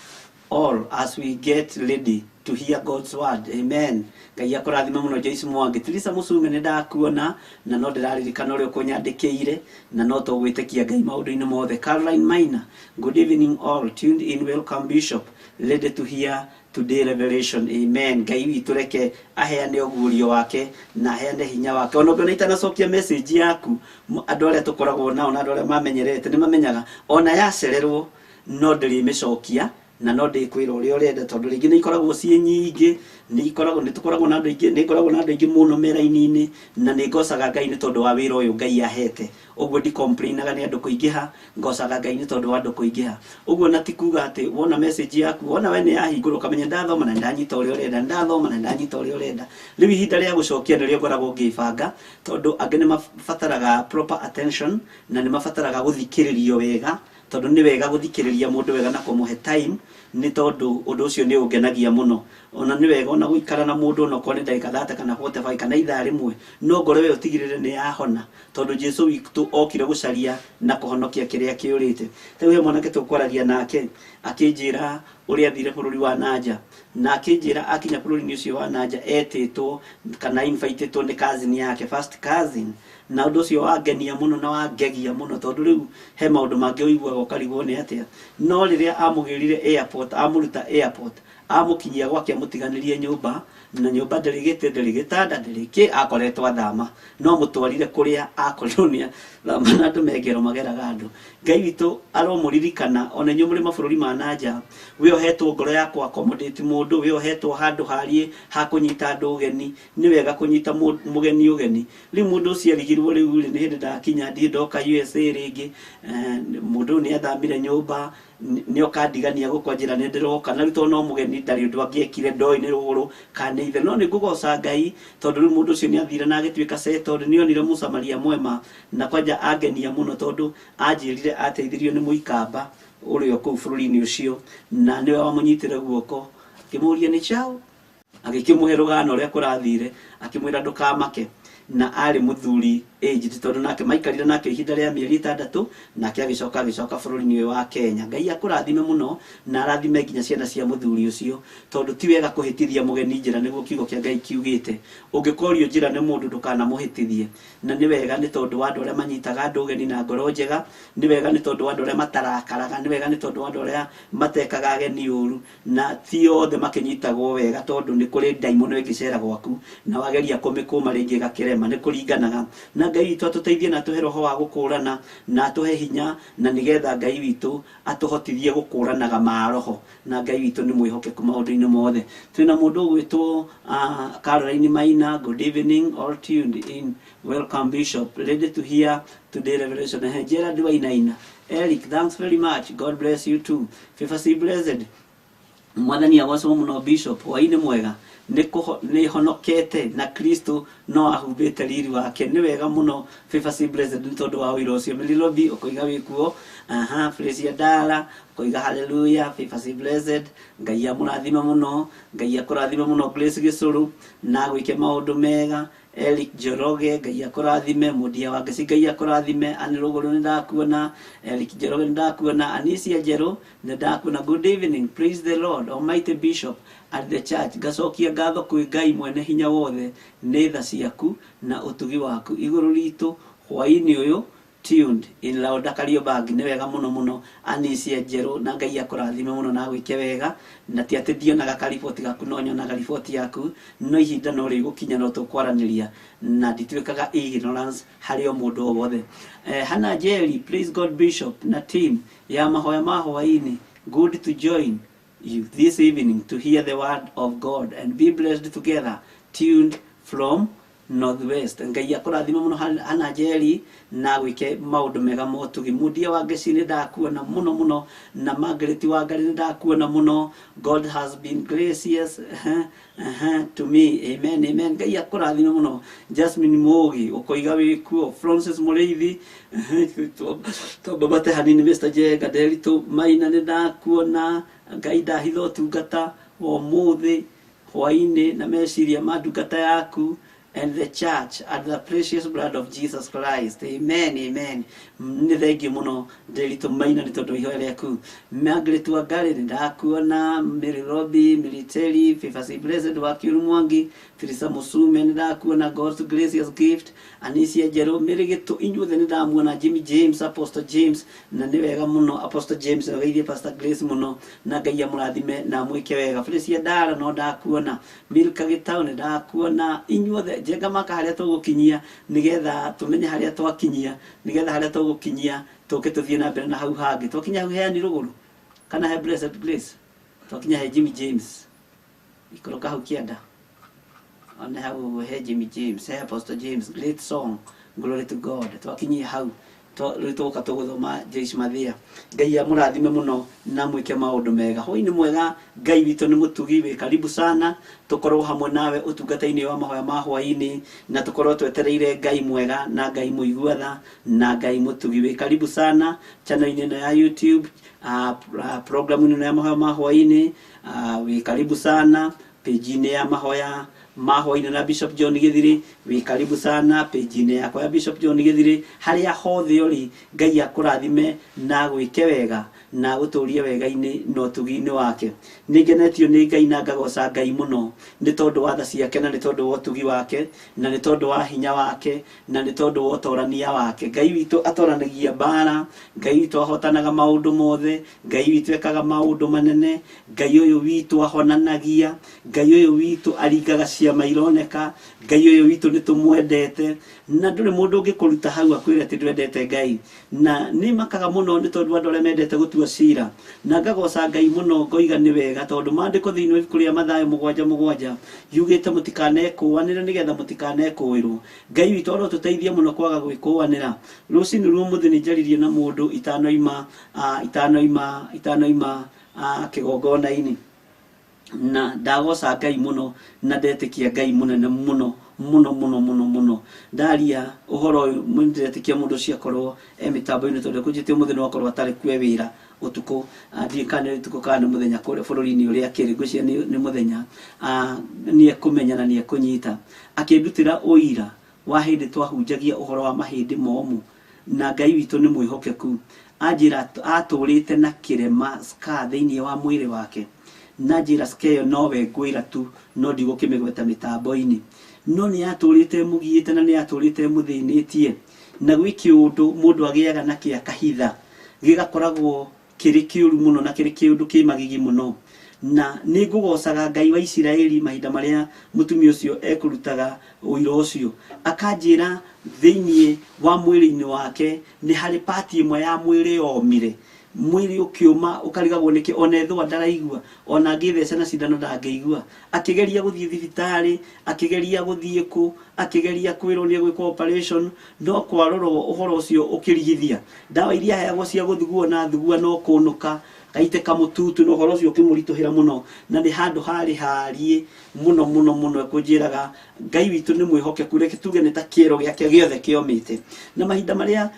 all as we get ready to hear God's word. Amen. Ngai akũrathime mũno Joyce Mwangi. Teresa Musume, nĩ ndakuona na no ndĩraririkana ũrĩa ũkũnyandĩkĩire, na no tũgwĩtĩkia Ngai maũndũ-inĩ mothe. Caroline Maina, good evening all, tuned in, welcome Bishop, ready to hear today revelation. Amen. Ngai witũ reke aheane ũguũrio wake na aheane hinya wake. Ona ũngĩona itanacokia message yaku, andũ arĩa tũkoragwo nao na andũ arĩa mamenyerete nĩ mamenyaga ona yacererwo no ndĩrĩmĩcokia na no ndĩkwĩra ũrĩa ũrenda, tondũ rĩngĩ nĩ ikoragwo ciĩ nyingĩ, nĩ ikoragwo nĩ tũkoragwo na andũ aingĩ, nĩ ikoragwo na andũ aingĩ mũno meraini-inĩ, na nĩ ngocaga Ngai nĩ tondũ wa wĩra ũyũ Ngai ahete. Ũguo ndicomplainaga nĩ andũ kũingĩha, ngocaga Ngai nĩ tondũ wa andũ kũingĩha ũguo, na ti kuga atĩ wona message yaku, wona we nĩ yahingũrwo, ũkamenya ndathoma na ndanyita ũrĩa ũrenda, ndathoma na ndanyita ũrĩa ũrenda. Rĩu ihinda rĩa gũcokia nĩrĩo ngoragwo ngĩbanga, tondũ angĩ nĩ mabataraga proper attention na nĩ mabataraga gũthikĩrĩrio wega, tondũ nĩ wega gũthikĩrĩria mũndũ wega na kũmũhe time, nĩ tondũ ũndũ ũcio nĩ ũngenagia mũno. Ona nĩ wega ona gũikara na mũndũ onokorwo nĩ ndagĩka 30 kana 45 kana ithaa rĩmwe, no ngoro ĩyo ũtigĩrĩre nĩ yahona, tondũ Jesu witũ okire gũcaria na kũhonokia kĩrĩa kĩũrĩte. Rĩu he mwanake tũkwaragia nake akĩnjĩra ũrĩa athire bũrũri wa nanja, na akĩnjĩra akinya bũrũri-inĩ ũcio wa nanja etĩtwo kana invitĩtwo nĩ cousin yake, first cousin, na ũndũ ũcio wangenia mũno na wangegia mũno, tondũ rĩu he maũndũ mangĩ ũiguaga ũkarigwo nĩ atĩa. No rĩrĩa amũgĩrire airport, amũruta airport, amũkinyia gwake, amũtiganĩrie nyũmba, na nyũmba ndĩrĩ gĩtĩ, ndĩrĩ gĩtanda, ndĩrĩ kĩ, akoretwo athama, no mũtwarire kũrĩa akorirwo nĩ athama, na andũ mengero mageraga andũ. Ngai witũ aromũririkana ona inyuĩ mũrĩ mabũrũri ma nanja. We ũhetwo ngoro ya kũ accommodate mũndũ, we ũhetwo handũ hariĩ ha kũnyita andũ ũgeni, nĩ wega kũnyita mũgeni ũgeni. Rĩu mũndũ ũcio arigirwo, rĩu rĩ, nĩ hĩndĩ ndakinya, ndirĩ ndoka USA rĩngĩ. Mũndũ ũyũ nĩ athamire nyũmba, nĩ oka ndigania gũkwa njĩra nĩ ndĩroka, na rĩu tondũ no mũgeni. Ndarĩ ũndũ angĩekire, ndoĩ nĩ rũgũrũ kana nĩ ithe, no nĩ ngũgoca Ngai tondũ rĩu mũndũ ũcio nĩ athire na agĩtuĩka settled. Nĩ onire Mũsamaria mwema, na kwanja angenia mũno tondũ anjĩrire ateithirio nĩ mũikamba ũrĩa kũu bũrũri-inĩ ũcio, na nĩwe wamũnyitire guoko akĩmũria nĩ chao, agĩkĩmũhe rũgano ũrĩa kũrathire, akĩmwĩra ndũkamake. Na arĩ mũthuri aged, tondũ nake maikarire nake ihinda rĩa mĩeri 6, nake agĩcoka bũrũri-inĩ ũyũ wa Kenya. Ngai akũrathime mũno na arathime nginya ciana cia mũthuri ũcio, tondũ ti wega kũhĩtithia mũgeni njĩra, nĩguo kiugo kĩa Ngai kiugĩte. Ũngĩkorio njĩra nĩ mũndũ, ndũkanamũhĩtithie. Na nĩ wega nĩ tondũ wa andũ arĩa manyitaga andũ ũgeni na ngoro njega, nĩ wega nĩ tondũ wa andũ arĩa matarakaraga, nĩ wega nĩ tondũ wa andũ arĩa matekaga ageni ũru, na ti othe makĩnyitagwo wega, tondũ nĩ kũrĩ ndaimono ĩngĩcera gwaku na wageria kũmĩkũma rĩngĩ ĩgakĩrema. Nĩ kũringanaga na Ngai witũ atũteithie na atũhe roho wa gũkũrana na atũhe hinya, na nĩgetha Ngai witũ atũhotithie gũkũranaga maroho, na Ngai witũ nĩ mwĩhokeku maũndũ-inĩ mothe. Twĩna mũndũ ũgwĩtwo Caroline Maina. Good evening, all tuned in. Welcome, Bishop, ready to hear today revelation. Gerard Wainaina, Eric, thanks very much, God bless you too. Favor C blessed, Mwathani agocwo mũno. Bishop, hwaĩ-inĩ mwega, nĩ honokete na Kristo no ahumbĩte riri wake. Nĩ wega mũno, Favor C blessed, nĩ tondũ wa ũira ũcio. Melilobi, ũkoiga wĩkuo. Aha, Fresia Dala, ũkoiga hallelujah. Favor C blessed, Ngai amũrathime mũno, Ngai akũrathime mũno. Grace Gĩcũrũ, na gwĩke maũndũ mega. Eric Njoroge, Ngai akũrathime. Mũndia wa Ngeci, Ngai akũrathime. Anĩ Rũgũrũ, nĩ ndakuona. Eric Njoroge, nĩ ndakuona. Anisia Njerũ, nĩ ndakuona. Good evening, praise the Lord Almighty, Bishop at the church. Ngacokia ngatho kwĩ Ngai mwene hinya wothe nĩ tha ciaku na ũtugi waku igũrũ ritũ hwaĩ-inĩ ũyũ, tuned in Lauda Kariobangi. Nĩ wega mũno mũno, Anisia Njerũ, na Ngai akũrathime mũno na agwĩke wega. Na ti atĩ ndionaga kariboti gaku, no nyonaga riboti yaku, no ihinda no rĩgũkinya no tũkwaranĩria, na ndituĩkaga ignorance harĩ o mũndũ o wothe. Hannah Jerry, praise God, Bishop na team ya mahoya ma hwaĩ-inĩ. Good to join you this evening to hear the word of God and be blessed together, tuned from Northwest. Ngai akũrathime mũno, Hannah Jerry, na gwĩke maũndũ mega motugi. Mundia wa Ngeci, nĩ ndakuona mũno mũno, na Margaret wa Ngarĩ, nĩ ndakuona mũno. God has been gracious to me, amen, amen. Ngai akũrathime mũno. Jasmine Mũgi, ũkoiga wĩkuo. Francis Mũrĩithi, twambabate hanini. Mr Jenga Nderitu Maina, nĩ ndakuona. Ngai ndahitha ũtungata wa ũmũthĩ hwaĩ-inĩ na meciria ma ndungata yaku and the church at the precious blood of Jesus Christ. Amen, amen. Nĩ thengiũ mũno, Nderitu Maina, nĩ tondũ wa ihoya rĩaku. Margaret Wangari, nĩ ndakuona. Mary Robi Military, Favor Blessed wa Kiuru Mwangi, Teresa Musume, nĩ ndakuona. God's gracious gift, Anisia Njerũ, Mary Gĩtũ, inyuothe nĩ ndamuona. Jimmy James, Apostle James, na nĩ wega mũno, Apostle James, na geithie Pastor Grace mũno, na Ngai amũrathime na amwĩke wega. Felicia Ndara, no ndakuona. Milka Gĩtaũ, nĩ ndakuona. Inyuothe, njenga maka harĩa tũgũkinyia, nĩgetha tũmenye harĩa twakinyia, nĩgetha harĩa tũgũkinyia tũke tũthiĩ na mbere na hau hangĩ. Twakinya hau heani rũgũrũ kana he Blessed Grace, twakinya he Jimmy James, ikũrũka hau kĩanda one hau he Jimmy James, he Apostle James. Great song, glory to God. Twakinyia hau rĩu tũgoka tũgũthoma Joyce Mathia. Ngai amũrathime mũno na mwĩke maũndũ mega. Hwaĩ-inĩ mwega, Ngai witũ nĩ mũtugi. Wĩ karibu sana tũkorwo hamwe nawe ũtungata-inĩ wa mahoya ma hwaĩ-inĩ, na tũkorwo twetereire Ngai mwega na Ngai mũigua tha na Ngai mũtugi. Wĩ karibu sana channel-inĩ ĩno ya YouTube, programu-inĩ ĩno ya mahoya ma hwaĩ-inĩ. Wĩ karibu sana page-inĩ ya mahoya ma hwaĩ-inĩ na Bishop John Githiri. Wĩ karibu sana page-inĩ yakwa ya Bishop John Githiri. Harĩa hothe ũrĩ, Ngai akũrathime na agwĩke wega na agũtũrie wega-inĩ na ũtugi-inĩ wake. Nĩ ngenetio nĩ Ngai na ngagoca Ngai mũno nĩ tondũ wa tha ciake, na nĩ tondũ wa ũtugi wake, na nĩ tondũ wa hinya wake, na nĩ tondũ wa ũtorania wake. Ngai witũ atoranagia mbara, Ngai witũ ahotanaga maũndũ mothe, Ngai witũ ekaga maũndũ manene, Ngai ũyũ witũ ahonanagia, Ngai ũyũ witũ aringaga ciama ironeka, Ngai ũyũ witũ nĩ tũmwendete, na ndũrĩ mũndũ ũngĩkũruta hau akwĩre atĩ ndwendete Ngai. Na nĩ makaga mũno nĩ tondũ andũ arĩa mendete gũtua cira, na ngagoca Ngai mũno, ngoiga nĩ wega tondũ maandĩko thĩinĩ wa ibuku rĩa Mathayo 7:7 yugĩte mũtikanekũanĩre nĩgetha mũtikanekũĩrwo. Ngai witũ arotũteithia mũno kwaga gwĩkũanĩra. Rũcinĩ rwa ũmũthĩ nĩ njaririe na mũndũ itanoima kĩgongona-inĩ. Na ndagoca Ngai mũno na ndetĩkia Ngai mũnene mũno mũno mũno mũno mũno. Ndaria ũhoro ũyũ ndĩretĩkia mũndũ ũcio akorwo e mĩtambo-inĩ, tondũ ekũnjĩte ũmũthĩ no akorwo atarĩ kwe wĩra ũtukũ. Ndiũĩ kana nĩ ũtukũ kana nĩ mũthenya kũrĩa bũrũri-inĩ ũrĩa akĩrĩ, ngwĩciria nĩ mũthenya. Nĩ ekũmenya na nĩ ekũnyita. Akĩndutĩra ũira wa hĩndĩ twahunjagia ũhoro wa mahĩndĩ momũ, na Ngai witũ nĩ mwĩhokeku. Anjĩra atũrĩte na kĩrema scar thĩinĩ wa mwĩrĩ wake, na njĩra scar ĩyo nowe ngwĩra tu, no ndigũkĩmĩgweta mĩtambo-inĩ. No nĩ yatũrĩte ĩmũgiĩte na nĩ yatũrĩte ĩmũthĩnĩtie, na gwĩ kĩũndũ mũndũ agĩaga na kĩa kahitha gĩgakoragwo kĩrĩ kĩũru mũno na kĩrĩ kĩũndũ kĩ magigi mũno. Na nĩ ngũgocaga Ngai wa Isiraeli mahinda marĩa mũtumia ũcio ekũrutaga ũira ũcio, akanjĩra thĩinĩ wa mwĩrĩ-inĩ wake nĩ harĩ pati ĩmwe ya mwĩrĩ yomire, mwĩrĩ ũkĩũma ũkarigagwo nĩkĩ, ona ethũa ndaraigua, ona angĩtheca na cindano ndangĩigua. Akĩgeria gũthiĩ thibitarĩ, akĩgeria gũthiĩ kũ, akĩgeria kwĩrwo nĩ egwĩkwo operation, no kwarorwo ũhoro ũcio ũkĩrigithia. Ndawa iria aheagwo cia gũthugua na thugua no kũnũka, gaitĩka mũtutu, na ũhoro ũcio ũkĩmũritũhĩra mũno, na nĩ handũ harĩ hariĩ mũno mũno mũno. Ekũnjĩraga Ngai witũ nĩ mwĩhokeku, reke tuge nĩ ta kĩero gĩake gĩothe kĩomĩte. Na mahinda marĩa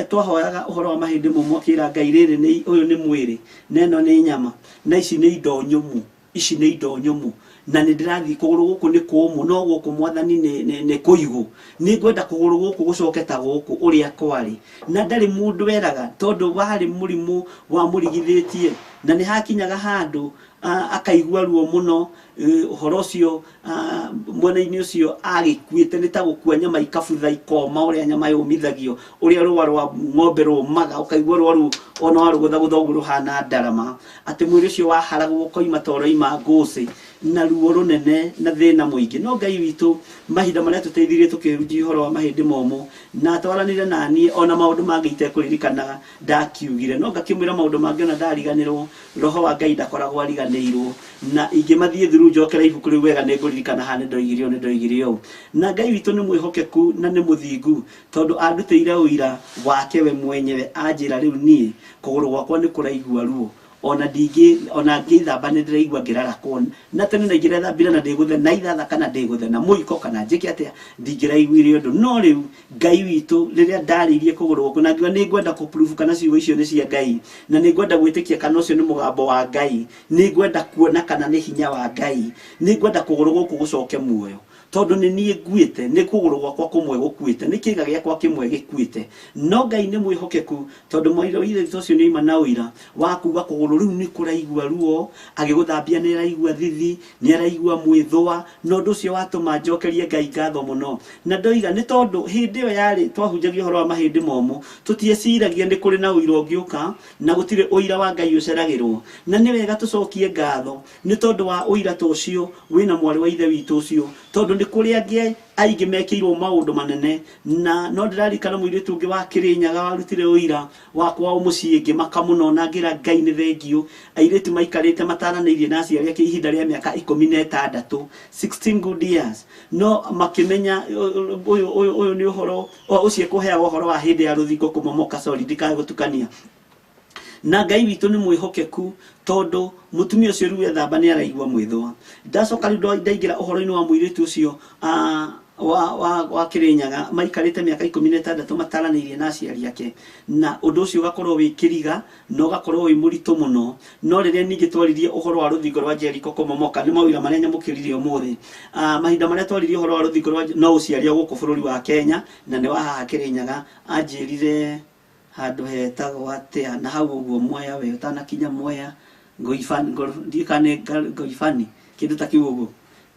twahoyaga ũhoro wa mahĩndĩ momũ, akĩra Ngai rĩrĩ nĩ ũyũ nĩ mwĩrĩ na ĩno nĩ nyama na ici nĩ indo nyũmũ, ici nĩ indo nyũmũ, na nĩ ndĩrathiĩ kũgũrũ gũkũ nĩ kũmũ, no gũkũ mwathani nĩ kũigũ, nĩ ngwenda kũgũrũ gũkũ gũcoke ta gũkũ ũrĩa kwarĩ. Na ndarĩ mũndũ weraga, tondũ warĩ mũrimũ wamũrigithĩtie, na nĩ hakinyaga handũ akaigua ruo mũno. Ũhoro ũcio mwena-inĩ ũcio agĩkuĩte nĩ ta gũkua nyama ikabutha ikoma, ũrĩa nyama yũmithagio, ũrĩa rũa rwa ng'ombe rũmaga, ũkaigua rũa rũu ona warũgũthagũtha ũguo rũhana ndarama, atĩ mwĩrĩ ũcio waharagwo ũkoima ta ũroima ngũcĩ, na ruo rũnene na thĩna mũingĩ. No Ngai witũ mahinda marĩa tũteithirie tũkĩhunjia ũhoro wa mahĩndĩ momũ, na atwaranire na niĩ ona maũndũ mangĩ itekũririkanaga ndakiugire, no ngakĩmwĩra maũndũ mangĩ ona ndariganĩrwo, roho wa Ngai ndakoragwo ariganĩirwo, na ingĩmathiĩ through njokere ibuku rĩu wega nĩ ngũririkana haha nĩ ndoigire ũũ, nĩ ndoigire ũũ. Na Ngai witũ nĩ mwĩhokeku na nĩ mũthingu, tondũ andutĩire ũira wake we mwenyewe, anjĩra rĩu niĩ kũgũrũ gwakwa nĩ kũraigua ruo, ona ndingĩ, ona ngĩthamba nĩ ndĩraigua ngĩrarakwo, na tene na ingĩrethambire na ndĩgũthe na ithatha kana ndĩgũthe na mũiko kana njĩke atĩa, ndingĩraiguire ũndũ. No rĩu Ngai witũ rĩrĩa ndarĩirie kũgũrũ gwaku, na ngiuga nĩ ngwenda kũ-prove kana ciugo icio nĩ cia Ngai, na nĩ ngwenda gwĩtĩkia kana ũcio nĩ mũgambo wa Ngai, nĩ ngwenda kuona kana nĩ hinya wa Ngai, nĩ ngwenda kũgũrũ gũkũ gũcoke muoyo, tondũ nĩ niĩ nguĩte, nĩ kũgũrũ gwakwa kũmwe gũkuĩte, nĩ kĩĩga gĩakwa kĩmwe gĩkuĩte. No Ngai nĩ mwĩhokeku, tondũ mũira wa ithe witũ ũcio nĩ oima na ũira wa kuga kũgũrũ rĩu nĩ kũraigua ruo, agĩgũthambia nĩ araigua thithi, nĩ araigua mwĩthũa, na ũndũ ũcio watũma njokerie Ngai ngatho mũno. Na ndoiga nĩ tondũ hĩndĩ ĩyo yarĩ twahunjagia ũhoro wa mahĩndĩ momũ, tũtieciragia nĩ kũrĩ na ũira ũngĩũka, na gũtirĩ ũira wa Ngai ũceragĩrwo. Na nĩ wega tũcokie ngatho nĩ tondũ wa ũira ta ũcio wĩna mwarĩ wa ithe witũ ũcio, tondũ nĩ kũrĩ angĩ aingĩ mekĩirwo maũndũ manene. Na no ndĩraririkana mũirĩtu ũngĩ wa Kĩrĩnyaga warutire ũira wa kwao mũciĩ, ngĩmaka mũno na ngĩra Ngai nĩ thengiũ. Airĩtu maikarĩte mataranĩirie na aciari ake ihinda rĩa mĩaka 16, 16 good years, no makĩmenya ũyũ ũyũ ũyũ nĩ ũhoro ũcio ekũheaga ũhoro wa hĩndĩ ya rũthingo kũmomoka. Sorry, ndikae gũtukania. Na Ngai witũ nĩ mwĩhokeku, tondũ mũtumia ũcio rĩu ethamba nĩ araigua mwĩthũa. Ndacoka rĩu ndaingĩra ũhoro-inĩ wa mũirĩtu ũcio wa Kĩrĩnyaga, maikarĩte mĩaka 16 mataranĩirie na aciari ake, na ũndũ ũcio ũgakorwo wĩ kĩriga na ũgakorwo wĩ mũritũ mũno. No rĩrĩa ningĩ twaririe ũhoro wa rũthingo rwa Jericho kũmomoka, nĩ mawĩra marĩa nyamũkĩrire ũmũthĩ. Mahinda marĩa twaririe ũhoro wa rũthingo rwa, no ũciaria gũkũ bũrũri wa Kenya, na nĩ wa haha Kĩrĩnyaga, anjĩrire handũ hetagwo atĩa na hau ũguo Mwea, we ũtanakinya Mwea, Ngoibani, ndiũĩ kana nĩ Ngoibani, kĩndũ ta kĩu ũguo,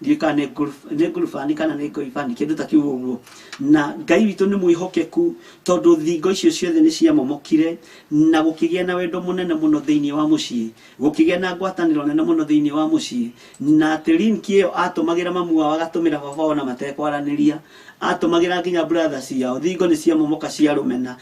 ndiũĩ kana nĩ Ngurubani kana nĩ Ngoibani, kĩndũ ta kĩu ũguo. Na Ngai witũ nĩ mwĩhokeku, tondũ thingo icio ciothe nĩ ciamomokire, na gũkĩgĩa na wendo mũnene mũno thĩinĩ wa mũciĩ, gũkĩgĩa na ngwatanĩro nene mũno thĩinĩ wa mũciĩ, na atĩ link ĩyo atũmagĩra mamu wao agatũmĩra baba wao na matekwaranĩria. Atũmagĩra nginya brother ciao, thingo nĩ ciamomoka cia rũmena.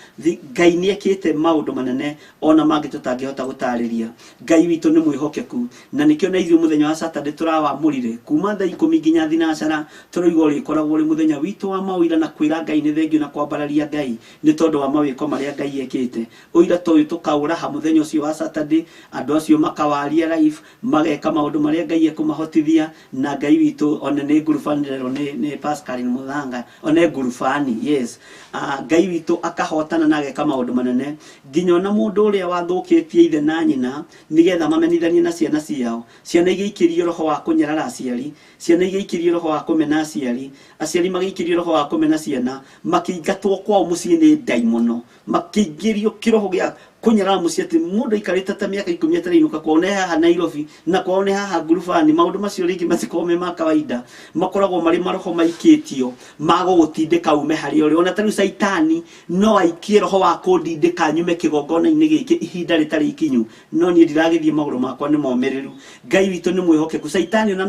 Ngai nĩ ekĩte maũndũ manene ona mangĩ tũtangĩhota gũtarĩria. Ngai witũ nĩ mwĩhokeku, na nĩkĩo na ithuĩ mũthenya wa Saturday tũrawamũrire kuma thaa 10 nginya thinacara, tũroiga ũrĩkoragwo ũrĩ mũthenya witũ wa maũira na kwĩra Ngai nĩ thengio na kwambararia Ngai nĩ tondũ wa mawĩko marĩa Ngai ekĩte. Ũira ta ũyũ tũkaũraha mũthenya ũcio wa Saturday, andũ acio makawaria live, mageka maũndũ marĩa Ngai ekũmahotithia, na Ngai witũ one nĩ ngurubani rero nĩ Pascaline Muthanga, one ngurubani, yes. Ngai witũ akahotana na ageka maũndũ manene nginya ona mũndũ ũrĩa wathũkĩtie ithe na nyina nĩgetha mamenithanie na ciana ciao. Ciana igĩikĩrio roho wa kũnyarara aciari, ciana igĩikĩrio roho wa kũmena aciari, aciari magĩikĩrio roho wa kũmena ciana, makĩingatwo kwao mũciĩ nĩ ndaimono, makĩingĩrio kĩroho gĩa kũnyarara mũciĩ atĩ mũndũ aikarĩte ta mĩaka 10 atarĩinũka kwao nĩ haha Nairobi na kwao nĩ haha ngurubani. Maũndũ macio rĩngĩ matikoragwo me ma kawaida, makoragwo marĩ maroho maikĩtio ma gũgũtindĩka ume harĩa ũrĩ. Ona ta rĩu Caitani no aikie roho wa kũndindĩka nyume kĩgongona-inĩ gĩkĩ ihinda rĩtarĩ ikinyu, no niĩ ndiragĩthiĩ, magũrũ makwa nĩ momĩrĩru. Ngai witũ nĩ mwĩhokeku. Caitani ona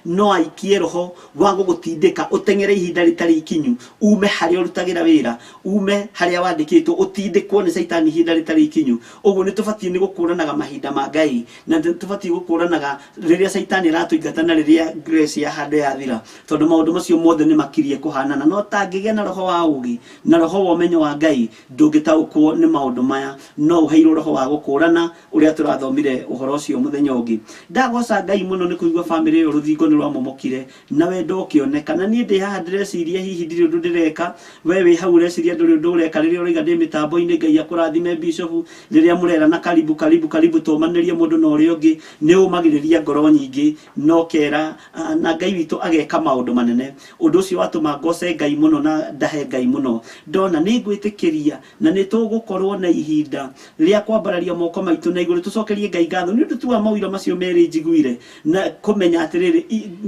no aikie roho wa gũgũtindĩka ũteng'ere ihinda rĩtarĩ ikinyu, ume harĩa ũrutagĩra wĩra, ume harĩa wandĩkĩtwo, ũtindĩkwo nĩ Caitani ihinda rĩtarĩ ikinyu. Ũguo nĩ tũbatiĩ nĩ gũkũranaga mahinda ma Ngai, na nĩ tũbatiĩ gũkũranaga rĩrĩa Caitani aratũingata na rĩrĩa grace ya handũ yathira, tondũ maũndũ macio mothe nĩ makirie kũhanana. No tangĩgĩa na roho wa ũũgĩ na roho wa ũmenyo wa Ngai, ndũngĩtaũkwo nĩ maũndũ maya. No ũheirwo roho wa gũkũrana ũrĩa tũrathomire ũhoro ũcio mũthenya ũngĩ. Ndagoca Ngai mũno nĩ kũigua bamĩrĩ ĩyo rũthingo nĩ rwamomokire na wendo ũkĩoneka. Na niĩ ndĩ haha ndĩreciria hihi ndirĩ ũndũ ndĩreka, we wĩ hau ũreciria ndũrĩ ũndũ ũreka. Rĩrĩa ũroiga ndĩ mĩtambo-inĩ, Ngai akũrathime Bishop. Rĩrĩa mũrerana karibu karibu karibu, tũmanĩrie mũndũ na ũrĩa ũngĩ, nĩ ũmagĩrĩria ngoro nyingĩ na ũkera, na Ngai witũ ageka maũndũ manene. Ũndũ ũcio watũma ngoce Ngai mũno na ndahe Ngai mũno. Ndona nĩ ngwĩtĩkĩria na nĩ tũgũkorwo na ihinda rĩa kwambararia moko maitũ na igũrũ tũcokerie Ngai ngatho nĩ ũndũ tu wa maũira macio merĩ njiguire, na kũmenya atĩrĩrĩ,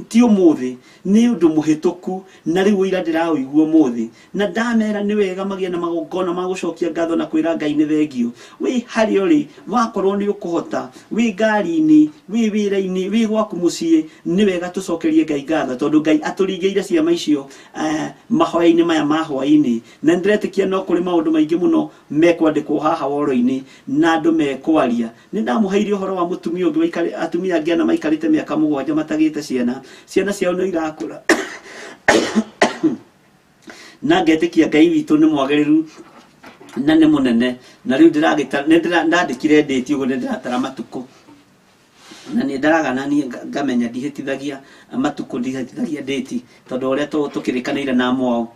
ti ũmũthĩ, nĩ ũndũ mũhĩtũku, na rĩu ũira ndĩraũigua ũmũthĩ. Na ndamera nĩ wega magĩe na magongona ma gũcokia ngatho na kwĩra Ngai nĩ thengio. Wĩ harĩa ũrĩ, wakorwo nĩ ũkũhota, wĩ ngari-inĩ, wĩ wĩra-inĩ, wĩ gwaku mũciĩ, nĩ wega tũcokerie Ngai ngatho, tondũ Ngai atũringĩire ciama icio mahoya-inĩ maya ma hwaĩ-inĩ. Na nĩndĩretĩkia no kũrĩ maũndũ maingĩ mũno mekwandĩkwo haha woro-inĩ na andũ mekwaria. Nĩ ndamũheire ũhoro wa mũtumia ũngĩ atumia angĩ ana maikarĩte mĩaka 7 matagĩte ciana, ciana ciao nĩ irakũra. Na ngetĩkia Ngai witũ nĩ mwagĩrĩru na nĩ mũnene. Na rĩu ndandĩkire ndĩti ũguo, nĩ ndĩratara matukũ na nĩ ndaraga na niĩ ngamenya ndihĩtithagia matukũ, ndihĩtithagia ndĩti, tondũ ũrĩa tũkĩrĩkanĩire na mwao.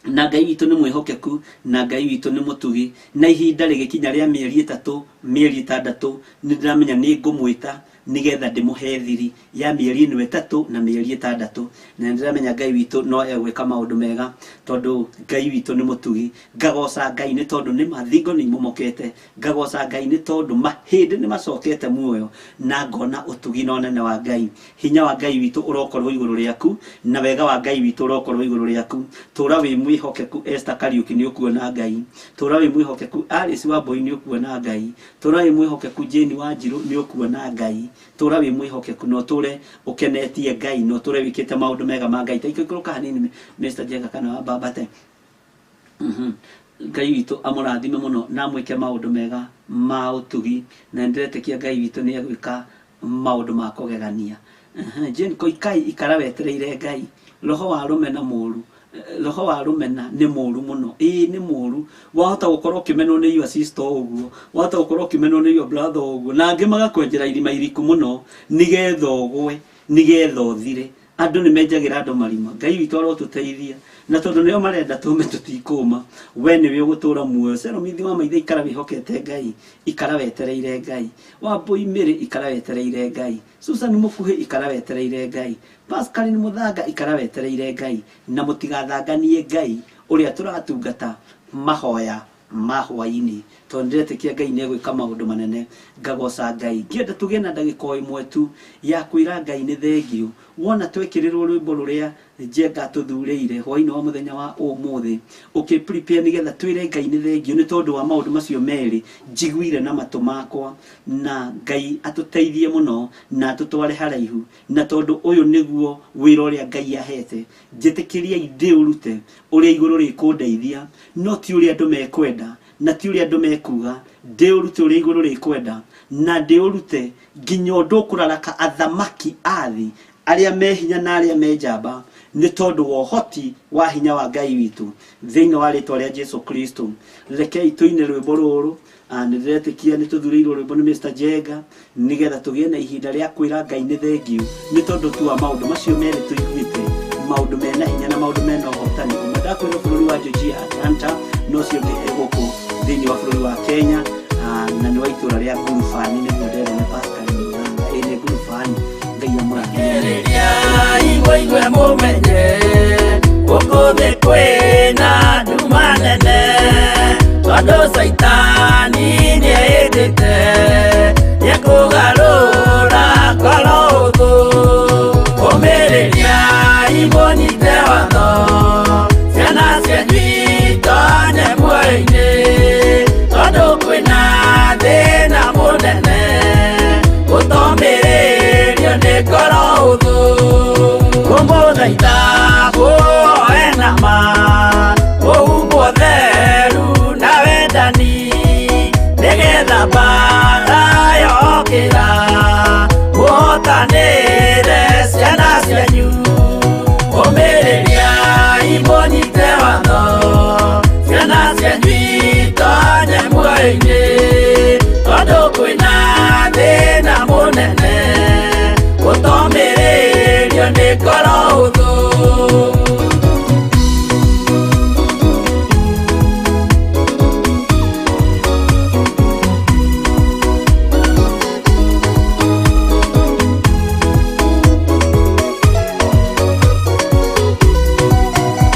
Na Ngai witũ nĩ mwĩhokeku na Ngai witũ nĩ mũtugi. Na ihinda rĩgĩkinya rĩa mĩeri 3, mĩeri 6, nĩ ndĩramenya nĩ ngũmwĩta nĩgetha ndĩmũhe thiri ya mĩeri ĩno 3 na mĩeri 6. Na nĩ ndĩramenya Ngai witũ no egwĩka maũndũ mega, tondũ Ngai witũ nĩ mũtugi. Ngagoca Ngai nĩ tondũ nĩ mathingo nĩ imomokete, ngagoca Ngai nĩ tondũ mahĩndĩ nĩ macokete muoyo, na ngona ũtugi na ũnene wa Ngai. Hinya wa Ngai witũ ũrokorwo igũrũ rĩaku, na wega wa Ngai witũ ũrokorwo igũrũ rĩaku. Tũra wĩ mwĩhokeku Esther Kariuki, nĩ ũkuona Ngai. Tũra wĩ mwĩhokeku Alice Wambui, nĩ ũkuona Ngai. Tũra wĩ mwĩhokeku Jane Wanjiru, nĩ ũkuona Ngai. Tũra wĩ mwĩhokeku na ũtũre ũkenetie Ngai, na ũtũre wĩkĩte maũndũ mega ma Ngai. Ta ikũrũka hanini Mr. Jenga kana wambambate. Ngai witũ amũrathime mũno na amwĩke maũndũ mega ma ũtugi, na nĩndĩretĩkia Ngai witũ nĩ egwĩka maũndũ ma kũgegania. Jane Koikai, ikara wetereire Ngai. Roho wa rũmena mũru, roho wa rũmena nĩ mũru mũno. Ĩĩ nĩ mũru. Wahota gũkorwo ũkĩmenwo nĩ your sister ũguo, wahota gũkorwo ũkĩmenwo nĩ your brother ũguo, na angĩ magakwenjera irima iriku mũno nĩgetha ũgwe, nĩgetha ũthire. Andũ nĩ menjagĩra andũ marima. Ngai witũ arotũteithia, na tondũ nĩo marenda tũme tũtikũma, we nĩwe ũgũtũra muoyo. Ceromithi wa maithe, ikara wĩhokete Ngai, ikara wetereire Ngai. Wambui Mĩrĩ, ikara wetereire Ngai. Susan Mũkuhĩ, ikara wetereire Ngai. Pascaline Mũthanga, ikara wetereire Ngai. Na mũtigathanganie Ngai ũrĩa tũratungata mahoya ma hwaĩ-inĩ, tondũ ndĩretĩkia Ngai nĩ egwĩka maũndũ manene. Ngagoca Ngai. Ngĩenda tũgĩe na ndagĩka o ĩmwe tu ya kwĩra Ngai nĩ thengio. Wona twekĩrĩrwo rwĩmbo rũrĩa Njenga tũthurĩire hwainĩ wa mũthenya wa ũmũthĩ, ũkĩ prepare nĩgetha twĩre Ngai nĩ thengio nĩ tondũ wa maũndũ macio merĩ njiguire na matũ makwa, na Ngai atũteithie mũno na atũtware haraihu, na tondũ ũyũ nĩguo wĩra ũrĩa Ngai ahete, njĩtĩkĩriai ndĩũrute ũrĩa igũrũ rĩkũndeithia, no ti ũrĩa andũ mekwenda na ti ũrĩa andũ mekuga, ndĩũrute ũrĩa igũrũ rĩkwenda, na ndĩũrute nginya ũndũ ũkũraraka athamaki a thĩ arĩa me hinya na arĩa me njamba, nĩ tondũ wa ũhoti wa hinya wa Ngai witũ thĩinĩ wa rĩtwa rĩa Jesu Kristo. Rekei tũine rwĩmbo rũrũ. Nĩ ndĩretĩkia nĩ tũthurĩirwo rwĩmbo nĩ Mr. Njenga nĩgetha tũgĩe na ihinda rĩa kwĩra Ngai nĩ thengio nĩ tondũ tu wa maũndũ macio merĩ tũiguĩte, maũndũ mena hinya na maũndũ mena ũhotani. Ũmwe ndakwĩra bũrũri wa Georgia Atlanta, na ũcio ũngĩ e gũkũ thĩinĩ wa bũrũri wa Kenya, na nĩ wa itũra rĩa Ngurubani, nĩguo nderwo nĩ Pascal Mũranga. Ĩ nĩ Ngurubani. Ngai amũrathime. Igwe mũmenye gũkũ thĩ kwĩna nduma nene, tondũ Caitani nĩehĩtĩte nĩekũgarũra ngoro ũthũ. Ũmĩrĩria imũnyite watho, ciana cianyu itonye muoyo-inĩ, tondũ kwĩna thĩna mũnene gũtomĩrĩrio nĩ ngoro ũthũ. Kũmũthaitha mũhoe na ma, mũhumbwo theru na wendani, nĩgetha mbaara yokĩra mũhotanĩre ciana cianyu. Ũmĩrĩria imũnyite watho, ciana cianyu itonye muoyo-inĩ, tondũ kwĩna thĩna mũnene gũtomĩrĩrio nĩ ngoro ũthũ.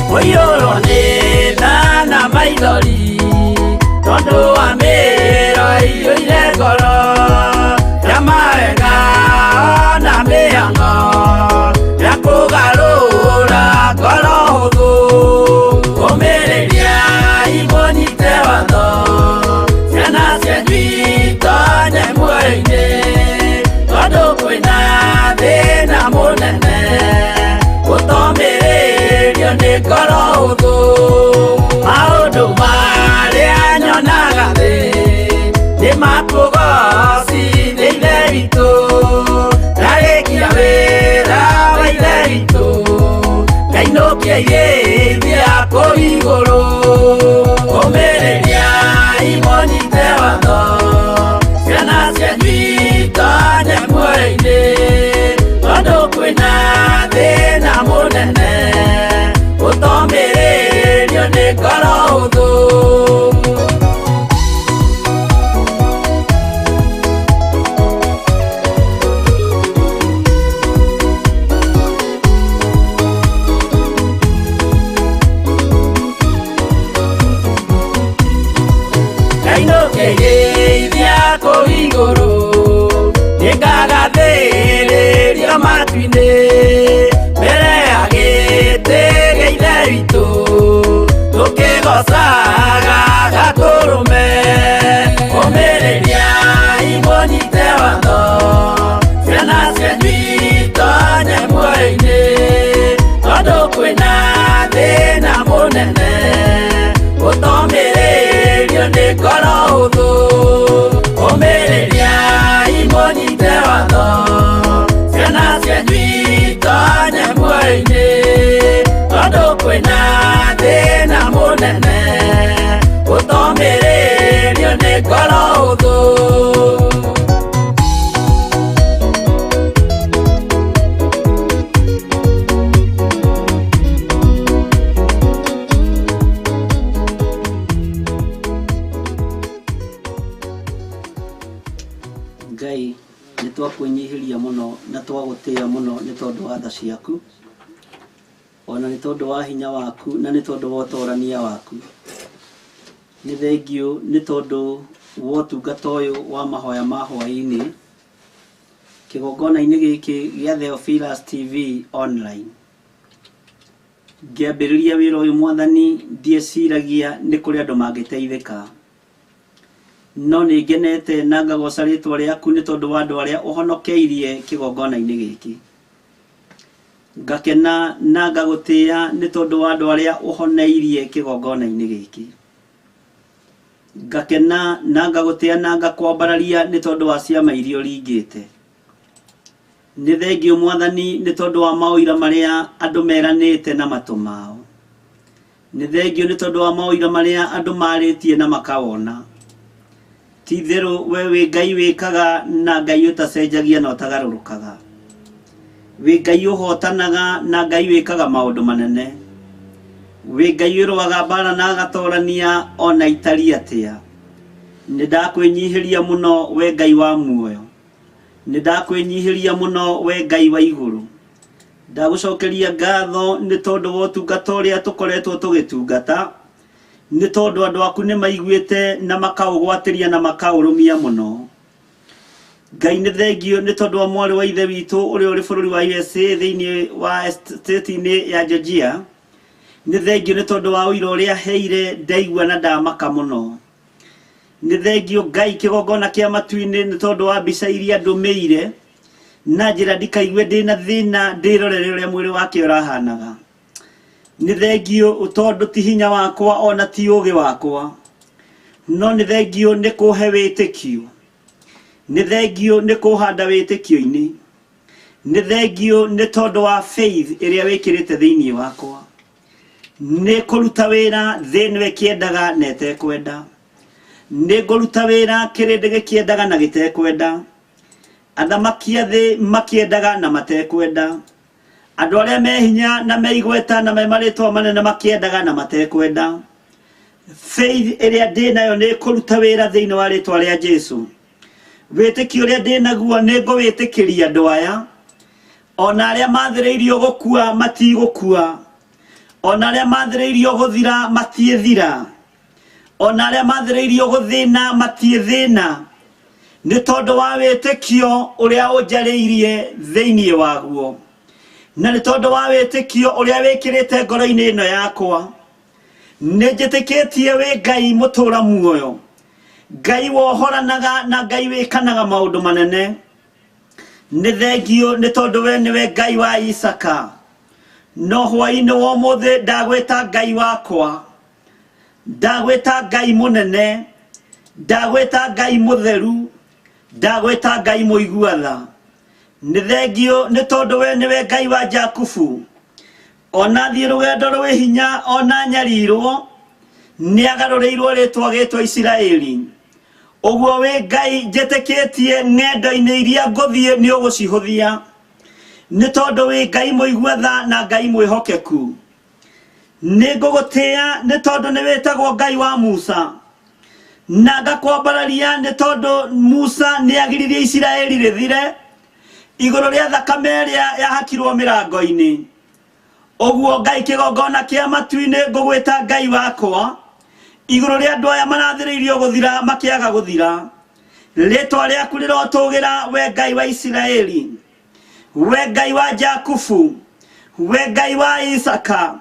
Mũiyũrwo nĩ tha na maithori, tondũ wa mĩĩro ĩiyũire ngoro, ya mawega na mĩhang'o ya kũgarũra ngoro hũthũ. Ũmĩrĩria imũnyite watho, ciana cianyu itonye muoyo-inĩ, tondũ kwĩna thĩna mũnene gũtomĩrĩrio nĩ ngoro hũthũ. Maũndũ marĩa nyonaga thĩ nĩ makũgocithia Ithe witũ, ndarĩkia wĩra wa Ithe witũ, ngainũkia irĩithia kũu igũrũ. Ũmĩrĩria imũnyite watho, ciana cianyu itonye muoyo-inĩ, tondũ kwĩna thĩna mũnene gũtomĩrĩrio nĩ ngoro hũthũ. Ngainũkia irĩithia kũu igũrũ, nĩngagathĩrĩrio matu-inĩ, mbere ya gĩtĩ gĩa Ithe witũ, tũkĩgocaga Gatũrũme. Ũmĩrĩria imũnyite watho, ciana cianyu itonye muoyo-inĩ, tondũ kwĩna thĩna mũnene gũtomĩrĩrio nĩ ngoro hũthũ. Ũmĩrĩria imũnyite watho, ciana cianyu itonye muoyo-inĩ, tondũ kwĩna thĩna mũnene gũtomĩrĩrio nĩ ngoro hũthũ. Ngai nĩ twakwĩnyihĩria mũno na twagũtĩĩa mũno nĩ tondũ wa tha ciaku, ona nĩ tondũ wa hinya waku, na nĩ tondũ wa ũtorania waku. Nĩ thengio nĩ tondũ wa ũtungata ũyũ wa mahoya ma hwaĩ-inĩ. Kĩgongona-inĩ gĩkĩ gĩa Theophilus TV online. Ngĩambĩrĩria wĩra ũyũ Mwathani ndieciragia nĩ kũrĩ andũ mangĩteithĩka. No nĩ ngenete na ngagoca rĩtwa rĩaku nĩ tondũ wa andũ arĩa ũhonokeirie kĩgongona-inĩ gĩkĩ. Ngakena na ngagũtĩĩa nĩ tondũ wa andũ arĩa ũhoneirie kĩgongona-inĩ gĩkĩ. Ngakena na ngagũtĩĩa na ngakwambararia nĩ tondũ wa ciama iria ũringĩte. Nĩ thengiũ Mwathani nĩ tondũ wa maũira marĩa andũ meranĩte na matũ mao. Nĩ thengiũ nĩ tondũ wa maũira marĩa andũ marĩtie na makawona. Ti itherũ we wĩ Ngai wĩkaga na Ngai ũtacenjagia na ũtagarũrũkaga. Wĩ Ngai ũhotanaga na Ngai wĩkaga maũndũ manene. Wĩ Ngai ũrũaga mbara na agatorania ona itariĩ atĩa. Nĩ ndakwĩnyihĩria mũno we Ngai wa muoyo. Nĩ ndakwĩnyihĩria mũno we Ngai wa igũrũ. Ndagũcokeria ngatho nĩ tondũ wa ũtungata ũrĩa tũkoretwo tũgĩtungata, nĩ tondũ andũ aku nĩ maiguĩte na makaũgwatĩria na makaũrũmia mũno. Ngai nĩ thengiũ nĩ tondũ wa mwarĩ wa ithe witũ ũrĩa ũrĩ bũrũri wa USA thĩinĩ wa state-inĩ ya Georgia. Nĩ thengiũ nĩ tondũ wa ũira ũrĩa aheire ndaigua na ndamaka mũno. Nĩ thengiũ Ngai kĩgongona kĩa matu-inĩ nĩ tondũ wa mbica iria ndũmĩire na njĩra ndikaigue ndĩna thĩna ndĩrorere ũrĩa mwĩrĩ wake ũrahanaga. Nĩ thengiũ tondũ ti hinya wakwa ona ti ũgĩ wakwa, no nĩ thengiũ nĩ kũhe wĩtĩkio. Nĩ thengiũ nĩ kũhanda wĩtĩkio-inĩ. Nĩ thengiũ nĩ tondũ wa faith ĩrĩa wĩkĩrĩte thĩinĩ wakwa. Nĩ kũruta wĩra thĩ ĩno ĩkĩendaga na ĩtekwenda. Nĩ ngũruta wĩra kĩrĩndĩ gĩkĩendaga na gĩtekwenda. Athamaki a thĩ makĩendaga na matekwenda. Andũ arĩa me hinya na me igweta na me marĩtwa manene makĩendaga na matekwenda. Faith ĩrĩa ndĩ nayo nĩ kũruta wĩra thĩinĩ wa rĩtwa rĩa Jesu. Wĩtĩkio ũrĩa ndĩ naguo nĩ ngũwĩtĩkĩria andũ aya. Ona arĩa mathĩrĩirio gũkua matigũkua. Ona arĩa mathĩrĩirio gũthira matiĩthira. Ona arĩa mathĩrĩirio gũthĩna matiĩthĩna. Nĩ tondũ wa wĩtĩkio ũrĩa ũnjarĩirie thĩinĩ waguo. Na nĩ tondũ wa wĩtĩkio ũrĩa wĩkĩrĩte ngoro-inĩ ĩno yakwa. Nĩ njĩtĩkĩtie wĩ Ngai mũtũra muoyo. Ngai wohoranaga na Ngai wĩkanaga maũndũ manene. Nĩ thengiũ nĩ tondũ we nĩwe Ngai wa Isaka. No hwaĩ-inĩ wa ũmũthĩ ndagwĩta Ngai wakwa. Ndagwĩta Ngai mũnene. Ndagwĩta Ngai mũtheru. Ndagwĩta Ngai mũigua tha. Nĩ thengiũ nĩ tondũ we nĩwe Ngai wa Jakubu. Ona thiĩ rũgendo rwĩ hinya ona nyarirwo, nĩ agarũrĩirwo rĩtwa gĩtwa Isiraeli. Ũguo wĩ Ngai njĩtĩkĩtie ng'endo-inĩ iria ngũthiĩ nĩ ũgũcihũthia. Nĩ tondũ wĩ Ngai mũigua tha na Ngai mwĩhokeku. Nĩ ngũgũtĩĩa nĩ tondũ nĩ wĩtagwo Ngai wa Musa. Na ngakwambararia nĩ tondũ Musa nĩ agiririe Isiraeli rĩthire igũrũ rĩa thakame ĩrĩa yahakirwo mĩrango-inĩ. Ũguo Ngai kĩgongona kĩa matu-inĩ ngũgwĩta Ngai wakwa igũrũ rĩa andũ aya marathĩrĩirio gũthira makĩaga gũthira. Rĩtwa rĩaku rĩrotũgĩra we Ngai wa Isiraeli, we Ngai wa Jakubu, we Ngai wa Isaka,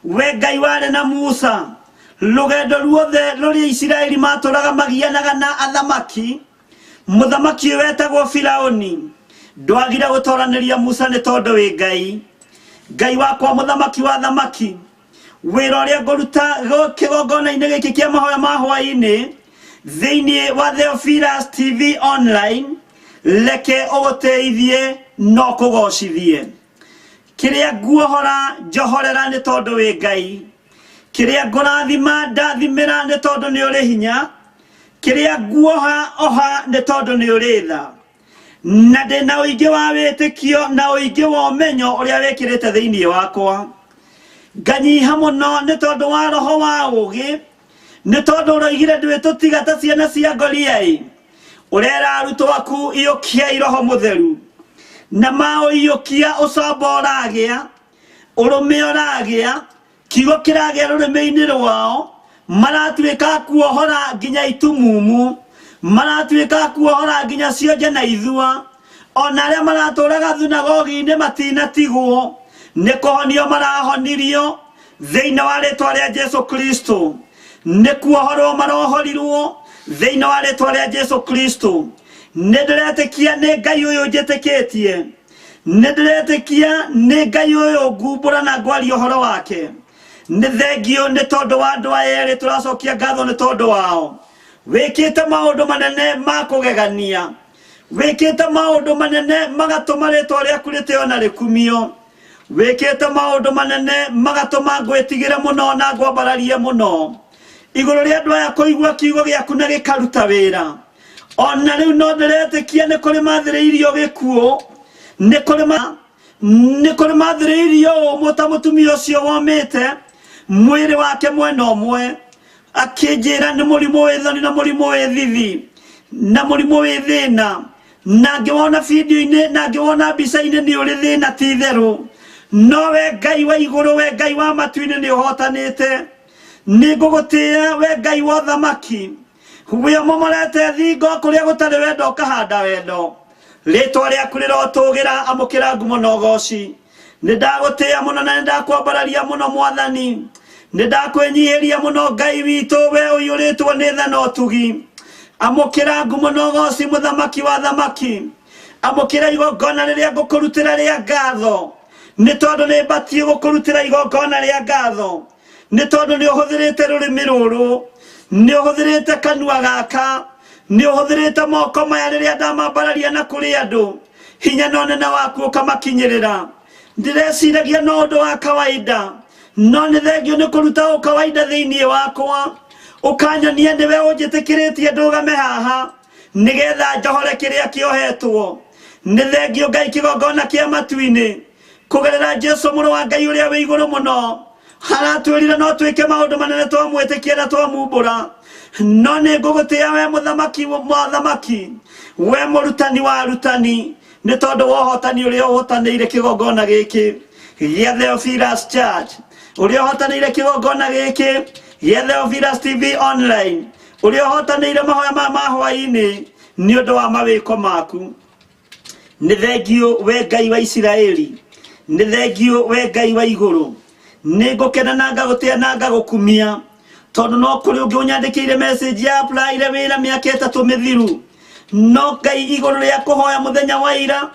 we Ngai warĩ na Musa. Rũgendo ruothe rũrĩa Isiraeli matũraga magianaga na athamaki, mũthamaki ũyũ wetagwo Firaũni ndwagire gũtoranĩria Musa nĩ tondũ wĩ Ngai. Ngai wakwa mũthamaki wa thamaki, wĩra ũrĩa ngũruta kĩgongona-inĩ gĩkĩ kĩa mahoya ma hwaĩ-inĩ thĩinĩ wa Theophilus TV online, reke ũgũtĩithie no kũgocithie. Kĩrĩa nguohora njohorera nĩ tondũ wĩ Ngai. Kĩrĩa ngũrathima ndathimĩra nĩ tondũ nĩ ũrĩ hinya. Kĩrĩa nguoha oha nĩ tondũ nĩ ũrĩ tha. Na ndĩna ũingĩ wa wĩtĩkio na ũingĩ wa ũmenyo ũrĩa wĩkĩrĩte thĩinĩ wakwa. Nganyiha mũno nĩ tondũ wa roho wa ũũgĩ, nĩ tondũ ũroigire ndwĩtũtiga ta ciana cia Goliaĩ. Ũrera arutwo aku iyũkiai roho mũtheru. Na maũiyũkia ũcamba ũragĩa, ũrũme ũragĩa, kiugo kĩragĩa rũrĩmĩ-inĩ rwao, maratuĩka a kuohora nginya itumumu, maratuĩka a kuohora nginya cionje na ithua. Ona arĩa maratũraga thunagogi-inĩ matinatigwo, nĩ kũhonio marahonirio thĩinĩ wa rĩtwa rĩa Jesu Kristo, nĩ kuohorwo marohorirwo thĩinĩ wa rĩtwa rĩa Jesu Kristo. Nĩ ndĩretĩkia nĩ Ngai ũyũ njĩtĩkĩtie, nĩ ndĩretĩkia nĩ Ngai ũyũ ngumbũra na ngwaria ũhoro wake. Nĩ thengio nĩ tondũ wa andũ aya erĩ, tũracokia ngatho nĩ tondũ wao. Wĩkĩte maũndũ manene ma kũgegania, wĩkĩte maũndũ manene magatũma rĩtwa rĩaku rĩtĩo na rĩkumio. Wĩkĩte maũndũ manene magatũma ngwĩtigĩre mũno na ngwambararie mũno igũrũ rĩa andũ aya kũigua kiugo gĩaku na gĩkaruta wĩra. Ona rĩu no ndĩretĩkia nĩ kũrĩ mathĩrĩirio gĩkuũ, nĩ kũrĩ ma nĩ kũrĩ mathĩrĩirio ũmũ ta mũtumia ũcio womĩte mwĩrĩ wake mwena ũmwe, akĩnjĩra nĩ mũrimũ wĩ thoni na mũrimũ wĩ thithi na mũrimũ wĩ thĩna, na ngĩwona video-inĩ na ngĩwona mbica-inĩ nĩ ũrĩ thĩna ti itherũ. No we Ngai wa igũrũ, we Ngai wa matu-inĩ, nĩ ũhotanĩte. Nĩ ngũgũtĩĩa we Ngai wa ũthamaki, wĩ ũmomorete thingo kũrĩa gũtarĩ wendo ũkahanda wendo. Rĩtwa rĩaku rĩrotũgĩra, amũkĩra ngumo na ũgoci. Nĩ ndagũtĩĩa mũno na nĩ ndakwambararia mũno Mwathani, nĩ ndakwĩnyihĩria mũno Ngai witũ, we ũiyũrĩtwo nĩ tha na ũtugi. Amũkĩra ngumo na ũgoci, mũthamaki wa thamaki. Amũkĩra igongona rĩrĩa ngũkũrutĩra rĩa ngatho, nĩ tondũ nĩ mbatiĩ gũkũrutĩra igongona rĩa ngatho, nĩ tondũ nĩ ũhũthĩrĩte rũrĩmĩ rũrũ, nĩ ũhũthĩrĩte kanua gaka, nĩ ũhũthĩrĩte moko maya rĩrĩa ndamambararia na kũrĩ andũ, hinya na ũnene waku ũkamakinyĩrĩra. Ndĩreciragia no ũndũ wa kawaida, no nĩ thengio nĩ kũruta ũkawaida thĩinĩ wakwa, ũkanyonia nĩwe ũnjĩtĩkĩrĩtie ndũgame haha nĩgetha njohore kĩrĩa kĩohetwo. Nĩ thengio Ngai kĩgongona kĩa matu-inĩ kũgerera Jesu mũrũ wa Ngai ũrĩa wĩ igũrũ mũno, aratwĩrire no twĩke maũndũ manene twamwĩtĩkia na twamumbũra. No nĩ ngũgũtĩĩa we mũthamaki wa thamaki, we mũrutani wa arutani, nĩ tondũ wa ũhotani ũrĩa ũhotanĩire kĩgongona gĩkĩ gĩa Theophilus Church, ũrĩa ũhotanĩire kĩgongona gĩkĩ gĩa Theophilus TV online, ũrĩa ũhotanĩire mahoya maya ma hwaĩ-inĩ nĩ ũndũ wa mawĩko maku. Nĩ thengio we Ngai wa Isiraeli, nĩ thengio we Ngai wa igũrũ. Nĩ ngũkena na ngagũtĩa na ngagũkumia, tondũ no kũrĩ ũngĩ ũnyandĩkĩire message ya applyire wĩra mĩaka 3 mĩthiru, no Ngai igũrũ rĩa kũhoya mũthenya wa ira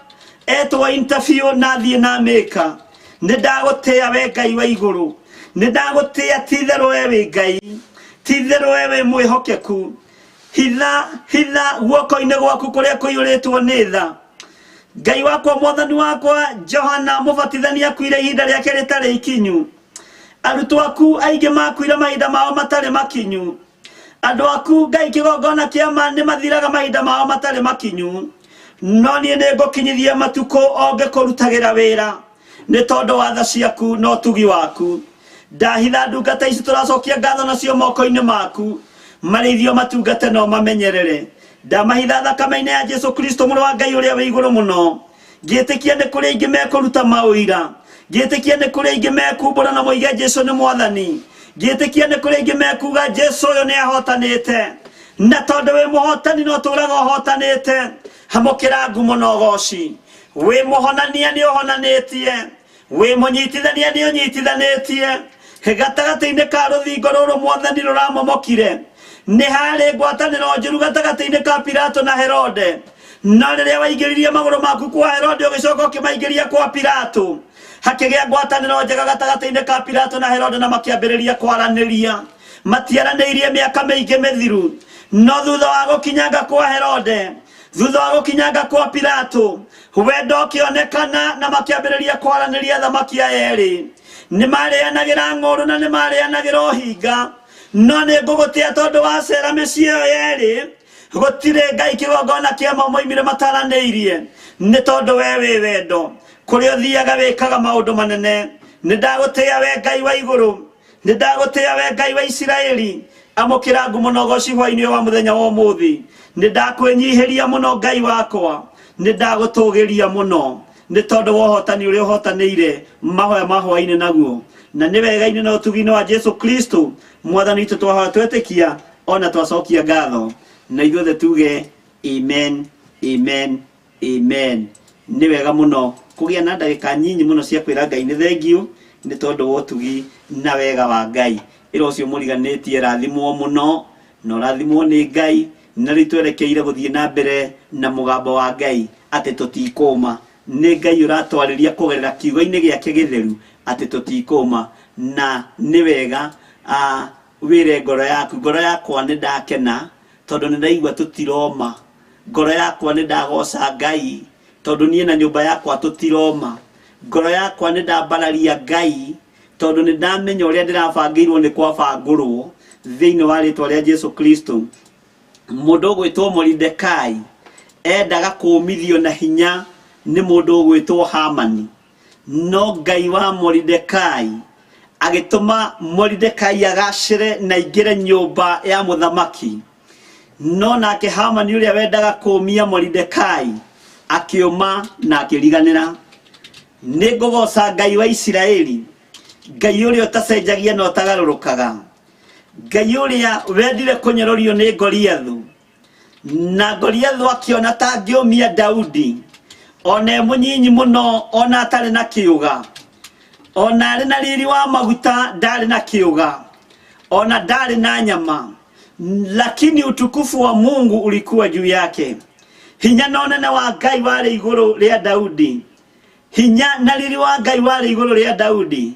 etwo interview na thiĩ na mĩka. Nĩ ndagũtĩa we Ngai wa igũrũ, nĩ ndagũtĩa, ti itherũ we wĩ Ngai, ti itherũ we wĩ mwĩhokeku. Hitha hitha guoko-inĩ gwaku kũrĩa kũiyũrĩtwo nĩ tha. Ngai wakwa, Mwathani wakwa, Johana Mũbatithania akuire ihinda rĩake rĩtarĩ ikinyu. Arutwo aku aingĩ makuire mahinda mao matarĩ makinyu. Andũ aku Ngai kĩgongona kĩa ma nĩ mathiraga mahinda mao matarĩ makinyu. No niĩ nĩ ngũkinyithia matukũ o ngĩkũrutagĩra wĩra, nĩ tondũ wa tha ciaku na ũtugi waku. Ndahitha ndungata ici tũracokia ngatho nacio moko-inĩ maku, marĩithio matungate no mamenyerere. Ndamahitha thakame-inĩ ya Jesu Kristo mũrũ wa Ngai ũrĩa wĩ igũrũ mũno, ngĩtĩkia nĩ kũrĩ aingĩ mekũruta maũira, ngĩtĩkia nĩ kũrĩ aingĩ mekumbũra na moige Jesu nĩ Mwathani, ngĩtĩkia nĩ kũrĩ aingĩ mekuga Jesu ũyũ nĩ ahotanĩte. Na tondũ wĩ mũhotani no tũraga ũhotanĩte, amũkĩra ngumo na ũgoci. Wĩ mũhonania nĩ ũhonanĩtie, wĩ mũnyitithania nĩ ũnyitithanĩtie. Gatagatĩ-inĩ ka rũthingo rũrũ Mwathani rũramomokire, nĩ harĩ ngwatanĩro njũru gatagatĩ-inĩ ka Pilato na Herode. No rĩrĩa waingĩririe magũrũ maku kwa Herode ũgĩcoka ũkĩmaingĩria kwa Pilato, hakĩgĩa ngwatanĩro njega gatagatĩ-inĩ ka Pilato na Herode, na makĩambĩrĩria kwaranĩria. Matiaranĩirie mĩaka mĩingĩ mĩthiru, no thutha wa gũkinyanga kwa Herode, thutha wa gũkinyanga kwa Pilato, wendo ũkĩonekana na makĩambĩrĩria kwaranĩria. Thamaki aya erĩ nĩ marĩanagĩra ng'ũrũ na nĩ marĩanagĩra ũhinga. No nĩ ngũgũtĩa tondũ wacera mĩciĩ ĩyo yerĩ, gũtirĩ Ngai kĩgongona kĩa mau moimire mataranĩirie, nĩ tondũ we wĩ wendo. Kũrĩa ũthiaga wĩkaga maũndũ manene. Nĩ ndagũtĩa we Ngai wa igũrũ, nĩ ndagũtĩa we Ngai wa Isiraeli. Amũkĩra ngumo na ũgoci hwaĩ-inĩ ũyũ wa mũthenya wa ũmũthĩ. Nĩ ndakwĩnyihĩria mũno Ngai wakwa, nĩ ndagũtũgĩria mũno, nĩ tondũ wa ũhotani ũrĩa ũhotanĩire mahoya ma hwaĩ-inĩ naguo. Na nĩ wega-inĩ na ũtugi-inĩ wa Jesu Kristo Mwathani witũ twahoya twetĩkia ona twacokia ngatho, na ithuothe tuge amen, amen, Amen. Nĩ wega mũno kũgĩa na ndagĩka nyinyi mũno cia kwĩra Ngai nĩ thengiũ nĩ tondũ wa ũtugi na wega wa Ngai. Ĩra ũcio mũriganĩtie rathimwo mũno na ũrathimwo nĩ Ngai na rĩu twerekeire gũthiĩ na mbere na mũgambo wa Ngai atĩ tũtikũma. Nĩ Ngai ũratwarĩria kũgerera kiugo-inĩ gĩake gĩtheru atĩ tũtikũma na nĩ wega wĩre ngoro yaku, ngoro yakwa nĩ ndakena tondũ nĩ ndaigua tũtiroma. Ngoro yakwa nĩ ndagoca Ngai tondũ niĩ na nyũmba yakwa tũtiroma. Ngoro yakwa nĩ ndambararia Ngai tondũ nĩ ndamenya ũrĩa ndĩrabangĩirwo nĩ kwabangũrwo thĩinĩ wa rĩtwa rĩa Jesu Kristo. Mũndũ ũgwĩtwo Moridekai endaga kũmithio na hinya nĩ mũndũ ũgwĩtwo Hamani. No Ngai wa Moridekai agĩtũma Moridekai agacĩre na aingĩre nyũmba ya mũthamaki. No nake Hamani ũrĩa wendaga kũũmia Moridekai akĩũma na akĩriganĩra. Nĩ ngũgooca Ngai wa Isiraeli, Ngai ũrĩa ũtacenjagia na ũtagarũrũkaga, Ngai ũrĩa wendire kũnyororio nĩ Goliathu, na Goliathu akĩona ta angĩũmia Daudi, ona e mũnyinyi mũno, ona atarĩ na kĩũga, ona arĩ na riri wa maguta ndarĩ na kĩũga, ona ndarĩ na nyama, lakini utukufu wa Mungu ulikuwa juu yake. Hinya na ũnene wa Ngai warĩ igũrũ rĩa Daudi. Hinya na riri wa Ngai warĩ igũrũ rĩa Daudi.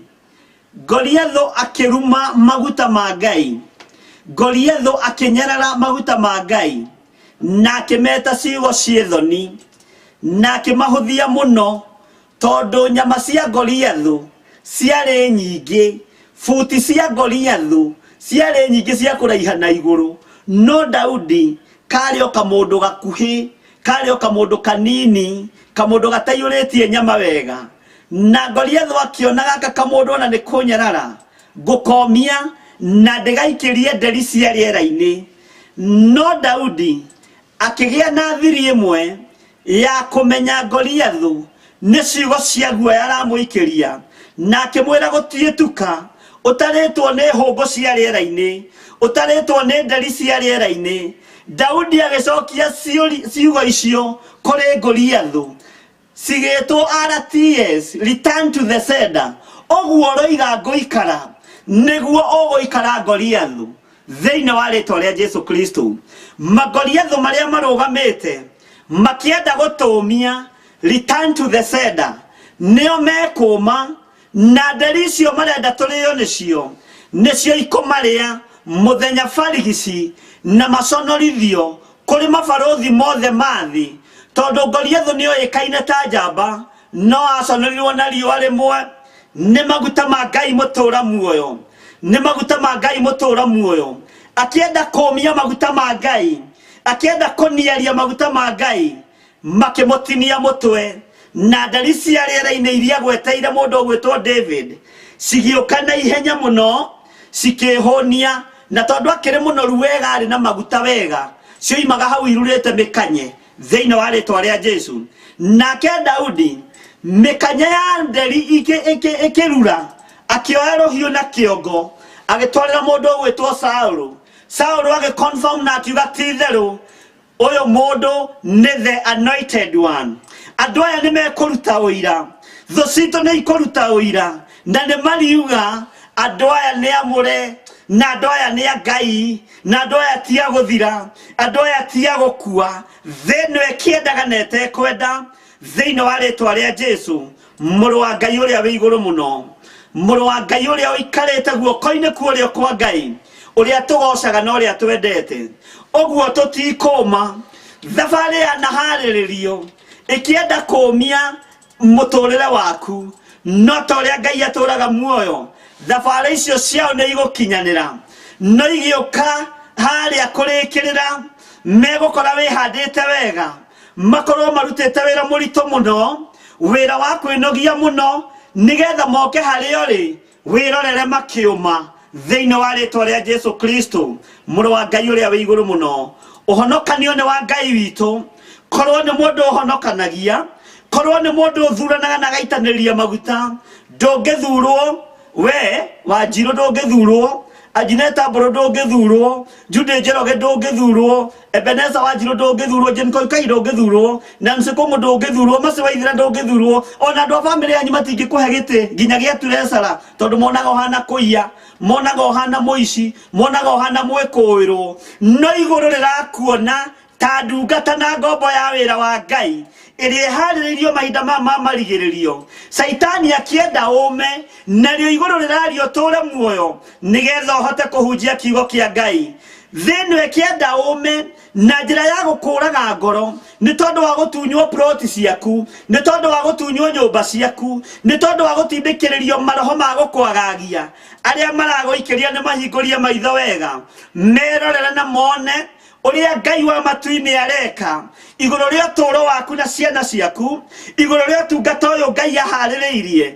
Goliathu akĩruma maguta ma Ngai. Goliathu akĩnyarara maguta ma Ngai na akĩmeta ciugo ciĩ thoni na akĩmahũthia mũno Tondũ nyama cia Goliathũ ciarĩ nyingĩ, buti cia Goliathũ ciarĩ nyingĩ cia kũraiha na igũrũ, no Daudi karĩ o kamũndũ gakuhĩ, karĩ o kamũndũ kanini, kamũndũ gataiyũrĩtie nyama wega. Na Goliathũ akĩona gaka kamũndũ ona nĩ kũnyarara, ngũkomia na ndĩgaikĩrie nderi cia rĩera-inĩ. No Daudi akĩgĩa na thiri ĩmwe ya kũmenya Goliathu nĩ ciugo cia guoya aramũikĩria na akĩmwĩra gũtiĩtuka ũtarĩtwo nĩ hũngũ cia rĩera-inĩ, ũtarĩtwo nĩ nderi cia rĩera-inĩ. Daudi agĩcokia ciugo icio kũrĩ Goliathu cigĩtwo RTS, return to the sender. Ũguo ũroiga ngũikara nĩguo ũgũikara Goliathu thĩinĩ wa rĩtwa rĩa Jesu Kristo. Magoliathu marĩa marũgamĩte makĩenda gũtũmia return to the sender nĩo mekũma na nderi icio marenda tũrĩo nĩcio nĩcio ikũmarĩa mũthenya barigici na maconorithio kũrĩ mabarũthi mothe ma thĩ tondũ Goliathu nĩoĩkaine ta njamba no aconorirwo na riũa rĩmwe nĩ maguta ma Ngai mũtũra muoyo nĩ maguta ma Ngai mũtũra muoyo akĩenda kũmia maguta ma Ngai akĩenda kũniaria maguta ma Ngai makĩmũtinia mũtwe na ndari cia rĩera-inĩ iria gweteire mũndũ ũgwĩtwo David cigĩũka na ihenya mũno cikĩhũnia na tondũ akĩrĩ mũnoru wega arĩ na maguta wega cioimaga hau irurĩte mĩkanye thĩinĩ wa rĩtwa rĩa Jesu nake Daudi mĩkanye ya nderi ĩkĩrura akĩoya rũhiũ na kĩongo agĩtwarĩra mũndũ ũgwĩtwo Saũlũ. Saũlũ agĩconfirm na akiuga ti itherũ ũyũ mũndũ nĩ the anointed one. Andũ aya nĩ mekũruta ũira, thũ citũ nĩ ikũruta ũira na nĩ mariuga andũ aya nĩ amũre na andũ aya nĩ a Ngai na andũ aya ti a gũthira, andũ aya ti a gũkua. Thĩ ĩno ĩkĩendaga na ĩtekwenda, thĩinĩ wa rĩtwa rĩa Jesu mũrũ wa Ngai ũrĩa wĩ igũrũ mũno, mũrũ wa Ngai ũrĩa ũikarĩte guoko-inĩ kwa ũrĩo kwa Ngai, ũrĩa tũgocaga na ũrĩa twendete. Ũguo tũtikũma. Thabarĩ yanaharĩrĩrio ĩkĩenda kũmia mũtũrĩre waku, no ta ũrĩa Ngai atũraga muoyo, thabarĩ icio ciao nĩ igũkinyanĩra. No igĩũka harĩa kũrĩkĩrĩra, megũkora wĩhandĩte wega, makorwo marutĩte wĩra mũritũ mũno, wĩra wa kwĩnogia mũno, nĩgetha moke harĩa ũrĩ wĩrorere makĩũma thĩinĩ wa rĩtwa rĩa Jesu Kristo mũrũ wa Ngai ũrĩa wĩ igũrũ mũno. Ũhonokanio nĩ wa Ngai witũ. Korwo nĩ mũndũ ũhonokanagia, korwo nĩ mũndũ ũthuranaga na agaitanĩria maguta, ndũngĩthurwo we Wanjirũ, ndũngĩthurwo. Anjineta Mbũrũ ndũngĩthurwo, Judy Njoroge ndũngĩthurwo, Ebeneza Wanjirũ ndũngĩthurwo, Jane Koikai ndũngĩthurwo, Nancy Kũng'ũ ndũngĩthurwo, Mercy Waithera ndũngĩthurwo, ona andũ a bamĩrĩ yanyu matingĩkũhe gĩtĩ nginya gĩa treasurer tondũ monaga ũhana kũiya, monaga ũhana mũici, monaga ũhana mwĩkũĩrwo. No igũrũ rĩrakuona ta ndungata na ngombo ya wĩra wa Ngai ĩrĩa ĩharĩrĩirio mahinda ma ma marigĩrĩrio. Caitani akĩenda ũme, narĩo igũrũ rĩraria ũtũũre muoyo nĩgetha ũhote kũhunjia kiugo kĩa Ngai. Thĩ ĩno ĩkĩenda ũme na njĩra ya gũkũraga ngoro nĩ tondũ wa gũtunywo ploti ciaku, nĩ tondũ wa gũtunywo nyũmba ciaku, nĩ tondũ wa gũtindĩkĩrĩrio maroho ma gũkwagagia. Arĩa maragũikĩria nĩ mahingũrie maitho wega, merorere na mone ũrĩa Ngai wa matu-inĩ areka igũrũ rĩa ũtũũro waku na ciana ciaku, igũrũ rĩa ũtungata ũyũ Ngai aharĩrĩirie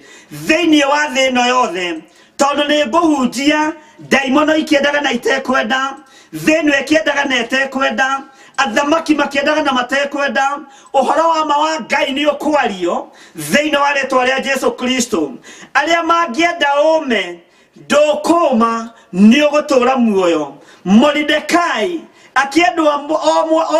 thĩinĩ wa thĩ ĩno yothe. Tondũ nĩ ngũhunjia ndaimono ikĩendaga na itekwenda, thĩ ĩno ĩkĩendaga na ĩtekwenda, athamaki makĩendaga na matekwenda, ũhoro wa ma wa Ngai nĩ ũkwario thĩinĩ wa rĩtwa rĩa Jesu Kristo. Arĩa mangĩenda ũme ndũkũma, nĩ ũgũtũũra muoyo. Moridekai akĩendwo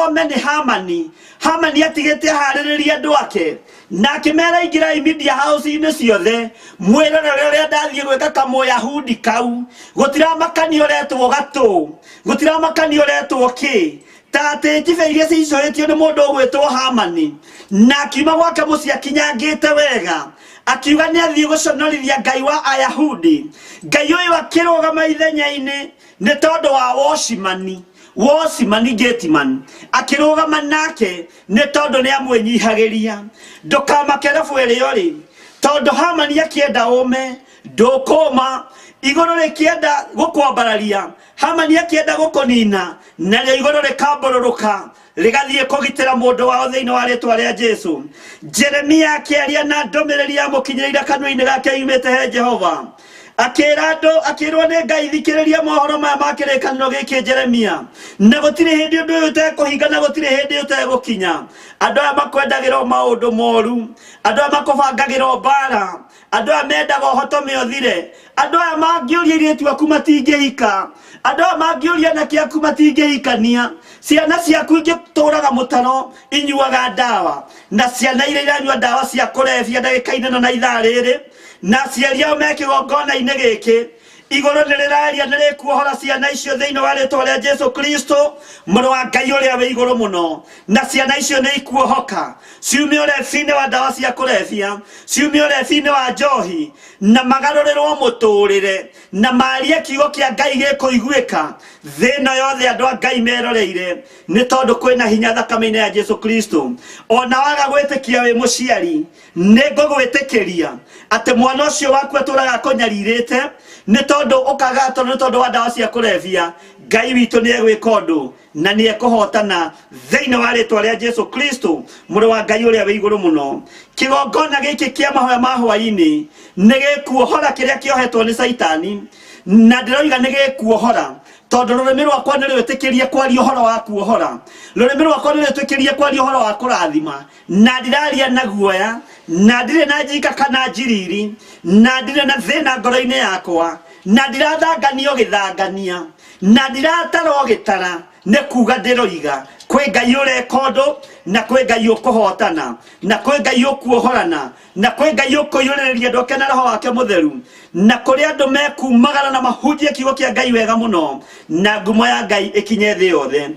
ome nĩ Hamani. Hamani atigĩte aharĩrĩrie andũ ake na akĩmera ingĩrai media house-inĩ ciothe mwĩrorere ũrĩa ndathiĩ gwĩka kamũyahudi kau. Gũtiramakania ũretwo gatũ, gũtiramakania ũretwo kĩ, ta atĩ njibe iria cicũhĩtio nĩ mũndũ ũgwĩtwo Hamani. Na akiuma gwake mũciĩ akinyangĩte wega, akiuga nĩ athiĩ gũconorithia Ngai wa Ayahudi. Ngai ũyũ akĩrũgama ithenya-inĩ nĩ tondũ wa wocimani, wocimani gateman, akĩrũgama nake nĩ tondũ nĩ amwĩnyihagĩria. Ndũkamake rabu ĩrĩa ũrĩ, tondũ Hamani akĩenda ũme ndũkũma, igũrũ rĩkĩenda gũkwambararia, Hamani akĩenda gũkũnina, narĩo igũrũ rĩkambũrũrũka rĩgathiĩ kũgitĩra mũndũ wao thĩinĩ wa rĩtwa rĩa Jesu. Jeremia akĩaria na ndũmĩrĩri yamũkinyĩrĩire kanua-inĩ gake yumĩte he Jehova, akĩra andũ, akĩrwo nĩ Ngai, thikĩrĩria mohoro maya ma kĩrĩkanĩro gĩkĩ Jeremia, na gũtirĩ hĩndĩ ũndũ ũyũ ũtekũhinga na gũtirĩ hĩndĩ ũtegũkinya. Andũ aya makwendagĩra o maũndũ moru, andũ aya makũbangagĩra o mbara, andũ aya mendaga ũhotome ũthire, andũ aya mangĩũria airĩtu aku matingĩhika, andũ aya mangĩũria anake aku matingĩhikania, ciana ciaku ingĩtũraga mũtaro inyuaga ndawa, na ciana iria iranyua ndawa cia kũrebia ndagĩka-inĩ ĩno na ithaa rĩrĩ, na aciari ao me kĩgongona-inĩ gĩkĩ, igũrũ nĩ rĩraria nĩ rĩkuohora ciana icio thĩinĩ wa rĩtwa rĩa Jesu Kristo, mũrũ wa Ngai ũrĩa wĩ igũrũ mũno. Na ciana icio nĩ ikuohoka ciume ũrebi-inĩ wa ndawa cia kũrebia, ciume ũrebi-inĩ wa njohi, na magarũrĩrwo mũtũrĩre, na marie kiugo kĩa Ngai gĩkũiguĩka thĩ ĩno yothe andũ a Ngai meroreire, nĩ tondũ kwĩna hinya thakame-inĩ ya Jesu Kristo. Ona waga gwĩtĩkia wĩ mũciari, nĩ ngũgwĩtĩkĩria atĩ mwana ũcio waku atũraga akũnyarirĩte nĩ tondũ ũkaga tondũ nĩ tondũ wa ndawa cia kũrebia, Ngai witũ nĩ egwĩka ũndũ na nĩ ekũhotana thĩinĩ wa rĩtwa rĩa Jesu Kristo, mũrũ wa Ngai ũrĩa wĩ igũrũ mũno. Kĩgongona gĩkĩ kĩa mahoya ma hwaĩ-inĩ nĩ gĩkuohora kĩrĩa kĩohetwo nĩ Caitani, na ndĩroiga nĩ gĩkuohora tondũ rũrĩmĩ rwakwa nĩ rwĩtĩkĩrie kwaria ũhoro wa kuohora, rũrĩmĩ rwakwa nĩ rwĩtĩkĩrie kwaria ũhoro wa kũrathima, na ndiraria na guoya, na ndirĩ na njika kana njiriri, na ndirĩ na thĩna ngoro-inĩ yakwa, na ndirathanganio gĩthangania, na ndiratarwo gĩtara, nĩ kuga ndĩroiga kwĩ Ngai ũreka ũndũ, na kwĩ Ngai ũkũhotana, na kwĩ Ngai ũkuohorana, na kwĩ Ngai ũkũiyũrĩrĩria andũ ake na roho wake mũtheru, na kũrĩ andũ mekumagara na mahunjie kiugo kĩa Ngai wega mũno, na ngumo ya Ngai ĩkinye thĩ yothe.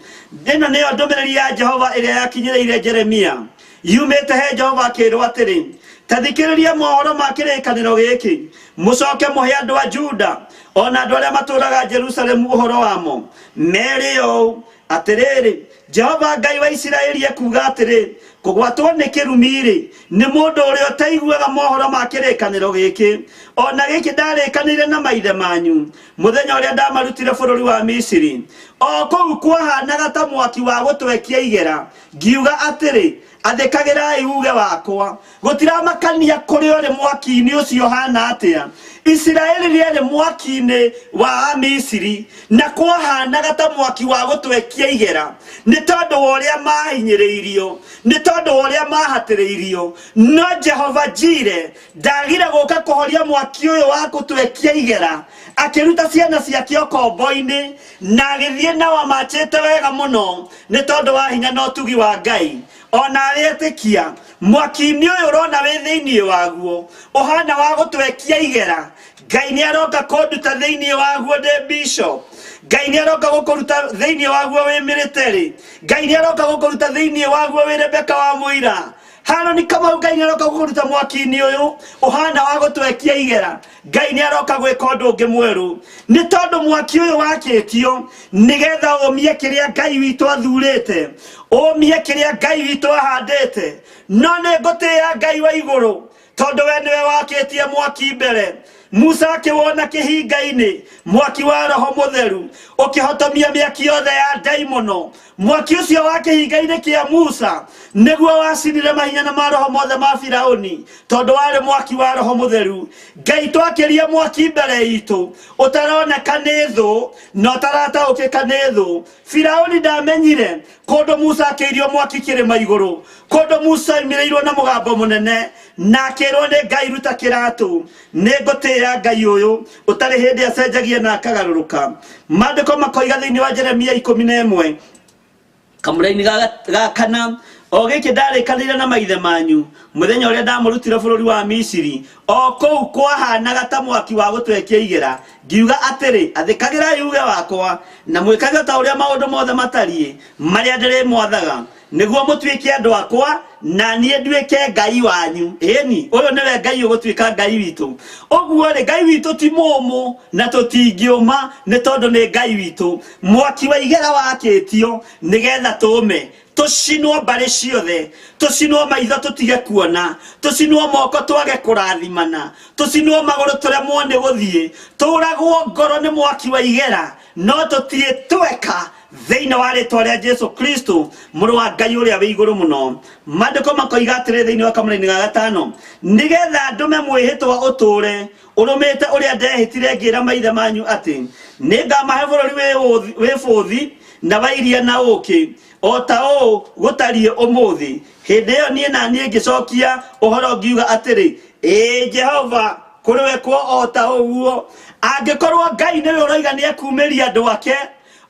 Ĩno nĩyo ndũmĩrĩri ya Jehova ĩrĩa yakinyĩrĩire Jeremia yumĩte he Jehova, akĩrwo atĩrĩ, ta thikĩrĩria mohoro ma kĩrĩkanĩro gĩkĩ, mũcoke mũhe andũ a Juda o na andũ arĩa matũũraga Jerusalemu ũhoro wamo, mere ũũ, atĩrĩrĩ, Jehova Ngai wa Isiraeli ekuuga atĩrĩ, kũgwatwo nĩ kĩrumi-rĩ, nĩ mũndũ ũrĩa ũtaiguaga mohoro ma kĩrĩkanĩro gĩkĩ, o na gĩkĩ ndarĩkanĩire na maithe manyu mũthenya ũrĩa ndamarutire bũrũri wa Misiri, o kũu kwahanaga ta mwaki wa gũtwekia igera, ngiuga atĩrĩ, Athĩkagĩrai uuge wakwa. Gũtiramakania kũrĩa ũrĩ mwaki-inĩ ũcio ũhana atĩa. Isiraeli rĩarĩ mwaki-inĩ wa Amisiri na kwahanaga ta mwaki wa gũtwekia igera nĩ tondũ wa ũrĩa mahinyĩrĩirio, nĩ tondũ wa ũrĩa mahatĩrĩirio. No Jehova Jire ndagire gũka kũhoria mwaki ũyũ wa gũtwekia igera, akĩruta ciana ciake ũkombo-inĩ na agĩthiĩ nao amachĩte wega mũno nĩ tondũ wa hinya na ũtugi wa Ngai. Ona arĩetĩkia mwaki-inĩ ũyũ ũrona wĩ thĩinĩ waguo ũhana wa gũtwekia igera, Ngai nĩ aroka kũnduta thĩinĩ waguo ndĩ bishop. Ngai nĩ aroka gũkũruta thĩinĩ waguo wĩ military. Ngai nĩ aroka gũkũruta thĩinĩ waguo wĩ Rebecca wa Mũira. Haroni Kamau, Ngai nĩ aroka gũkũruta mwaki-inĩ ũyũ ũhana wa gũtwekia igera. Ngai nĩ aroka gwĩka ũndũ ũngĩ mwerũ, nĩ tondũ mwaki ũyũ wakĩtio nĩgetha ũmie kĩrĩa Ngai witũ athurĩte, ũmie kĩrĩa Ngai witũ ahandĩte. No nĩ ngũtĩĩa Ngai wa igũrũ, tondũ we nĩwe wakĩtie mwaki mbere. Musa akĩwona kĩhinga-inĩ, mwaki wa Roho Mũtheru ũkĩhotomia mĩaki yothe ya ndaimono. Mwaki ũcio wa kĩhinga-inĩ kĩa Musa nĩguo wacinire mahinya na maroho mothe ma Firauni, tondũ warĩ mwaki wa Roho Mũtheru. Ngai, twakĩrie mwaki mbere itũ ũtaroneka nĩ thũ na ũtarataũkĩka nĩ thũ. Firauni ndamenyire kũndũ Musa akĩirio mwaki kĩrĩma igũrũ, kũndũ Musa oimĩrĩirwo na mũgambo mũnene na akĩrwo nĩ Ngai, ruta kĩratũ. Nĩ ngũtĩĩa Ngai ũyũ ũtarĩ hĩndĩ acenjagia na akagarũrũka. Maandĩko makoiga thĩinĩ wa Jeremia 11 kamũraini ga kana, o gĩkĩ ndarĩkanĩire na maithe manyu mũthenya ũrĩa ndamũrutire bũrũri wa Misiri, o kũu kwahanaga ta mwaki wa gũtwekia igera, ngiuga atĩrĩ, athĩkagĩrai uuge wakwa na mwĩkage ta ũrĩa maũndũ mothe matariĩ marĩa ndĩrĩmwathaga, nĩguo mũtuĩke andũ akwa na niĩ nduĩke Ngai wanyu. Ĩni, ũyũ nĩwe Ngai ũgũtuĩka Ngai witũ. Ũguo rĩ, Ngai witũ ti mũũmũ na tũtingĩũma, nĩ tondũ nĩ Ngai witũ. Mwaki wa igera wakĩtio nĩgetha tũũme, tũcinwo mbarĩ ciothe, tũcinwo maitho tũtige kuona, tũcinwo moko twage kũrathimana, tũcinwo magũrũ tũremwo nĩ gũthiĩ, tũragwo ngoro nĩ mwaki wa igera, no tũtiĩtweka thĩinĩ wa rĩtwa rĩa Jesu Kristo, mũrũ wa Ngai ũrĩa wĩ igũrũ mũno. Maandĩko makoiga atĩrĩ thĩinĩ wa kamũraini ga gatano, nĩgetha ndũme mwĩhĩtwa ũtũũre ũrũmĩte ũrĩa ndehĩtire ngĩra maithe manyu atĩ nĩngamahe bũrũri wĩ bũthi na wa iria na ũũkĩ, o ta ũũ gũtariĩ ũmũthĩ. Hĩndĩ ĩyo niĩ na niĩ ngĩcokia ũhoro ngiuga atĩrĩ, ĩĩ Jehova, kũrĩwekwo o ta ũguo. Angĩkorwo Ngai nĩwe ũroiga nĩekumĩria andũ ake,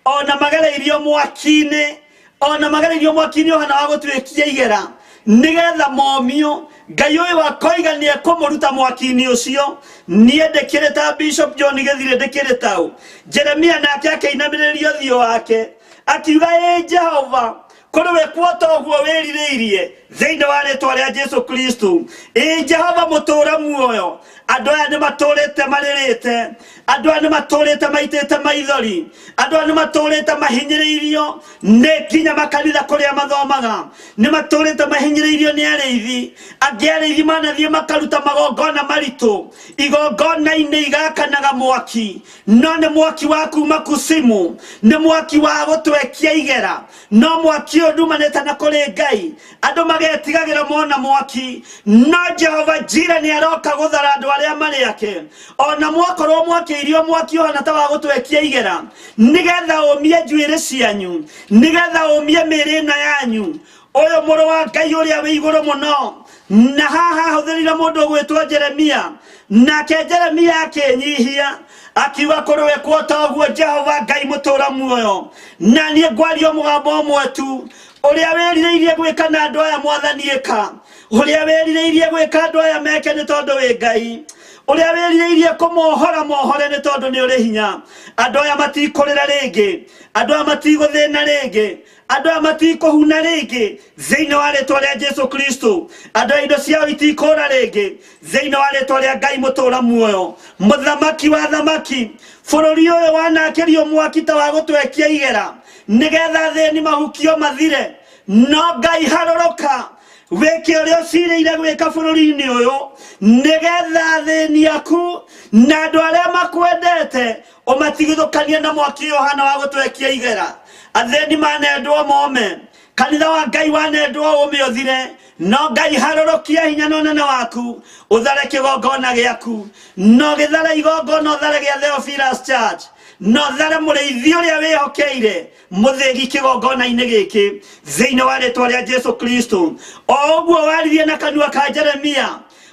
ona magereirio mwaki-inĩ, ona magereirio mwaki-inĩ ũhana wa gũtuĩkia igera nĩgetha momio, Ngai ũyũ akoiga nĩ ekũmũruta mwaki-inĩ ũcio. Niĩ ndĩkĩrĩ ta Bishop John Gĩthirĩ, ndĩkĩrĩ taũ. Jeremia nake akĩinamĩrĩria ũthiũ wake akiuga, ĩ Jehova, kũrĩ wĩkwo ta ũguo wĩrirĩirie thĩinĩ wa rĩtwa rĩa Jesu Kristo. Ĩ Jehova mũtũũra muoyo, andũ aya nĩ matũũrĩte marĩrĩte, andũ aya nĩ matũũrĩte maitĩte maithori, andũ aya nĩ matũũrĩte mahinyĩrĩirio nĩ nginya makanitha kũrĩa mathomaga, nĩ matũũrĩte mahinyĩrĩirio nĩ arĩithi angĩ. Arĩithi manathiĩ makaruta magongona maritũ, igongona-inĩ igakanaga mwaki, no nĩ mwaki wa kuma kusimu, nĩ mwaki wa gũtwekia igera, no mwaki ũyũ ndumanĩte na kũrĩ Ngai. Andũ magetigagĩra mona mwaki, no Jehova Jira nĩ aroka gũthara andũ arĩa marĩ ake. Ona mwakorwo mwakĩirio mwaki ũhana ta wa gũtwekia igera nĩgetha ũmie njuĩrĩ cianyu, nĩgetha ũmie mĩĩrĩ ĩno yanyu, ũyũ mũrũ wa Ngai ũrĩa wĩ igũrũ mũno. Na haha ahũthĩrire mũndũ ũgwĩtwo Jeremia, nake Jeremia akĩnyihia akiuga, kũrũĩkwo ta ũguo Jehova Ngai mũtũũra muoyo, na niĩ ngwaria mũgambo ũmwe tu, ũrĩa wĩrirĩirie gwĩka na andũ aya Mwathani ĩka, ũrĩa wĩrirĩirie gwĩka andũ aya meke, nĩ tondũ wĩ Ngai, ũrĩa wĩrirĩirie kũmohora mohore, nĩ tondũ nĩ ũrĩ hinya. Andũ aya matikũrĩra rĩngĩ, andũ aya matigũthĩna rĩngĩ, andũ aya matikũhuna rĩngĩ thĩinĩ wa rĩtwa rĩa Jesu Kristo. Andũ aya indo ciao itikũra rĩngĩ thĩinĩ wa rĩtwa rĩa Ngai mũtũũra muoyo, mũthamaki wa thamaki. Bũrũri ũyũ wanakĩrio mwaki ta wa gũtwekia igera nĩgetha thĩni mahukio mathire, no Ngai harũrũka wĩke ũrĩa ũcirĩire gwĩka bũrũri-inĩ ũyũ, nĩgetha athĩni aku na andũ arĩa makwendete ũmatigithũkanie na mwaki ũyũ ũhana wa gũtwekia igera. Athĩni manendwo mome. Kanitha wa Ngai wanendwo ũme ũthire, no Ngai harũrũkia hinya na ũnene waku, ũthare kĩgongona gĩaku. No gĩthare igongona, ũthare gĩa Theophilus Church, na ũthare mũrĩithi ũrĩa wĩhokeire mũthĩgi kĩgongona-inĩ gĩkĩ, thĩinĩ wa rĩtwa rĩa Jesu Kristo. O ũguo waririe na kanua ka Jeremia,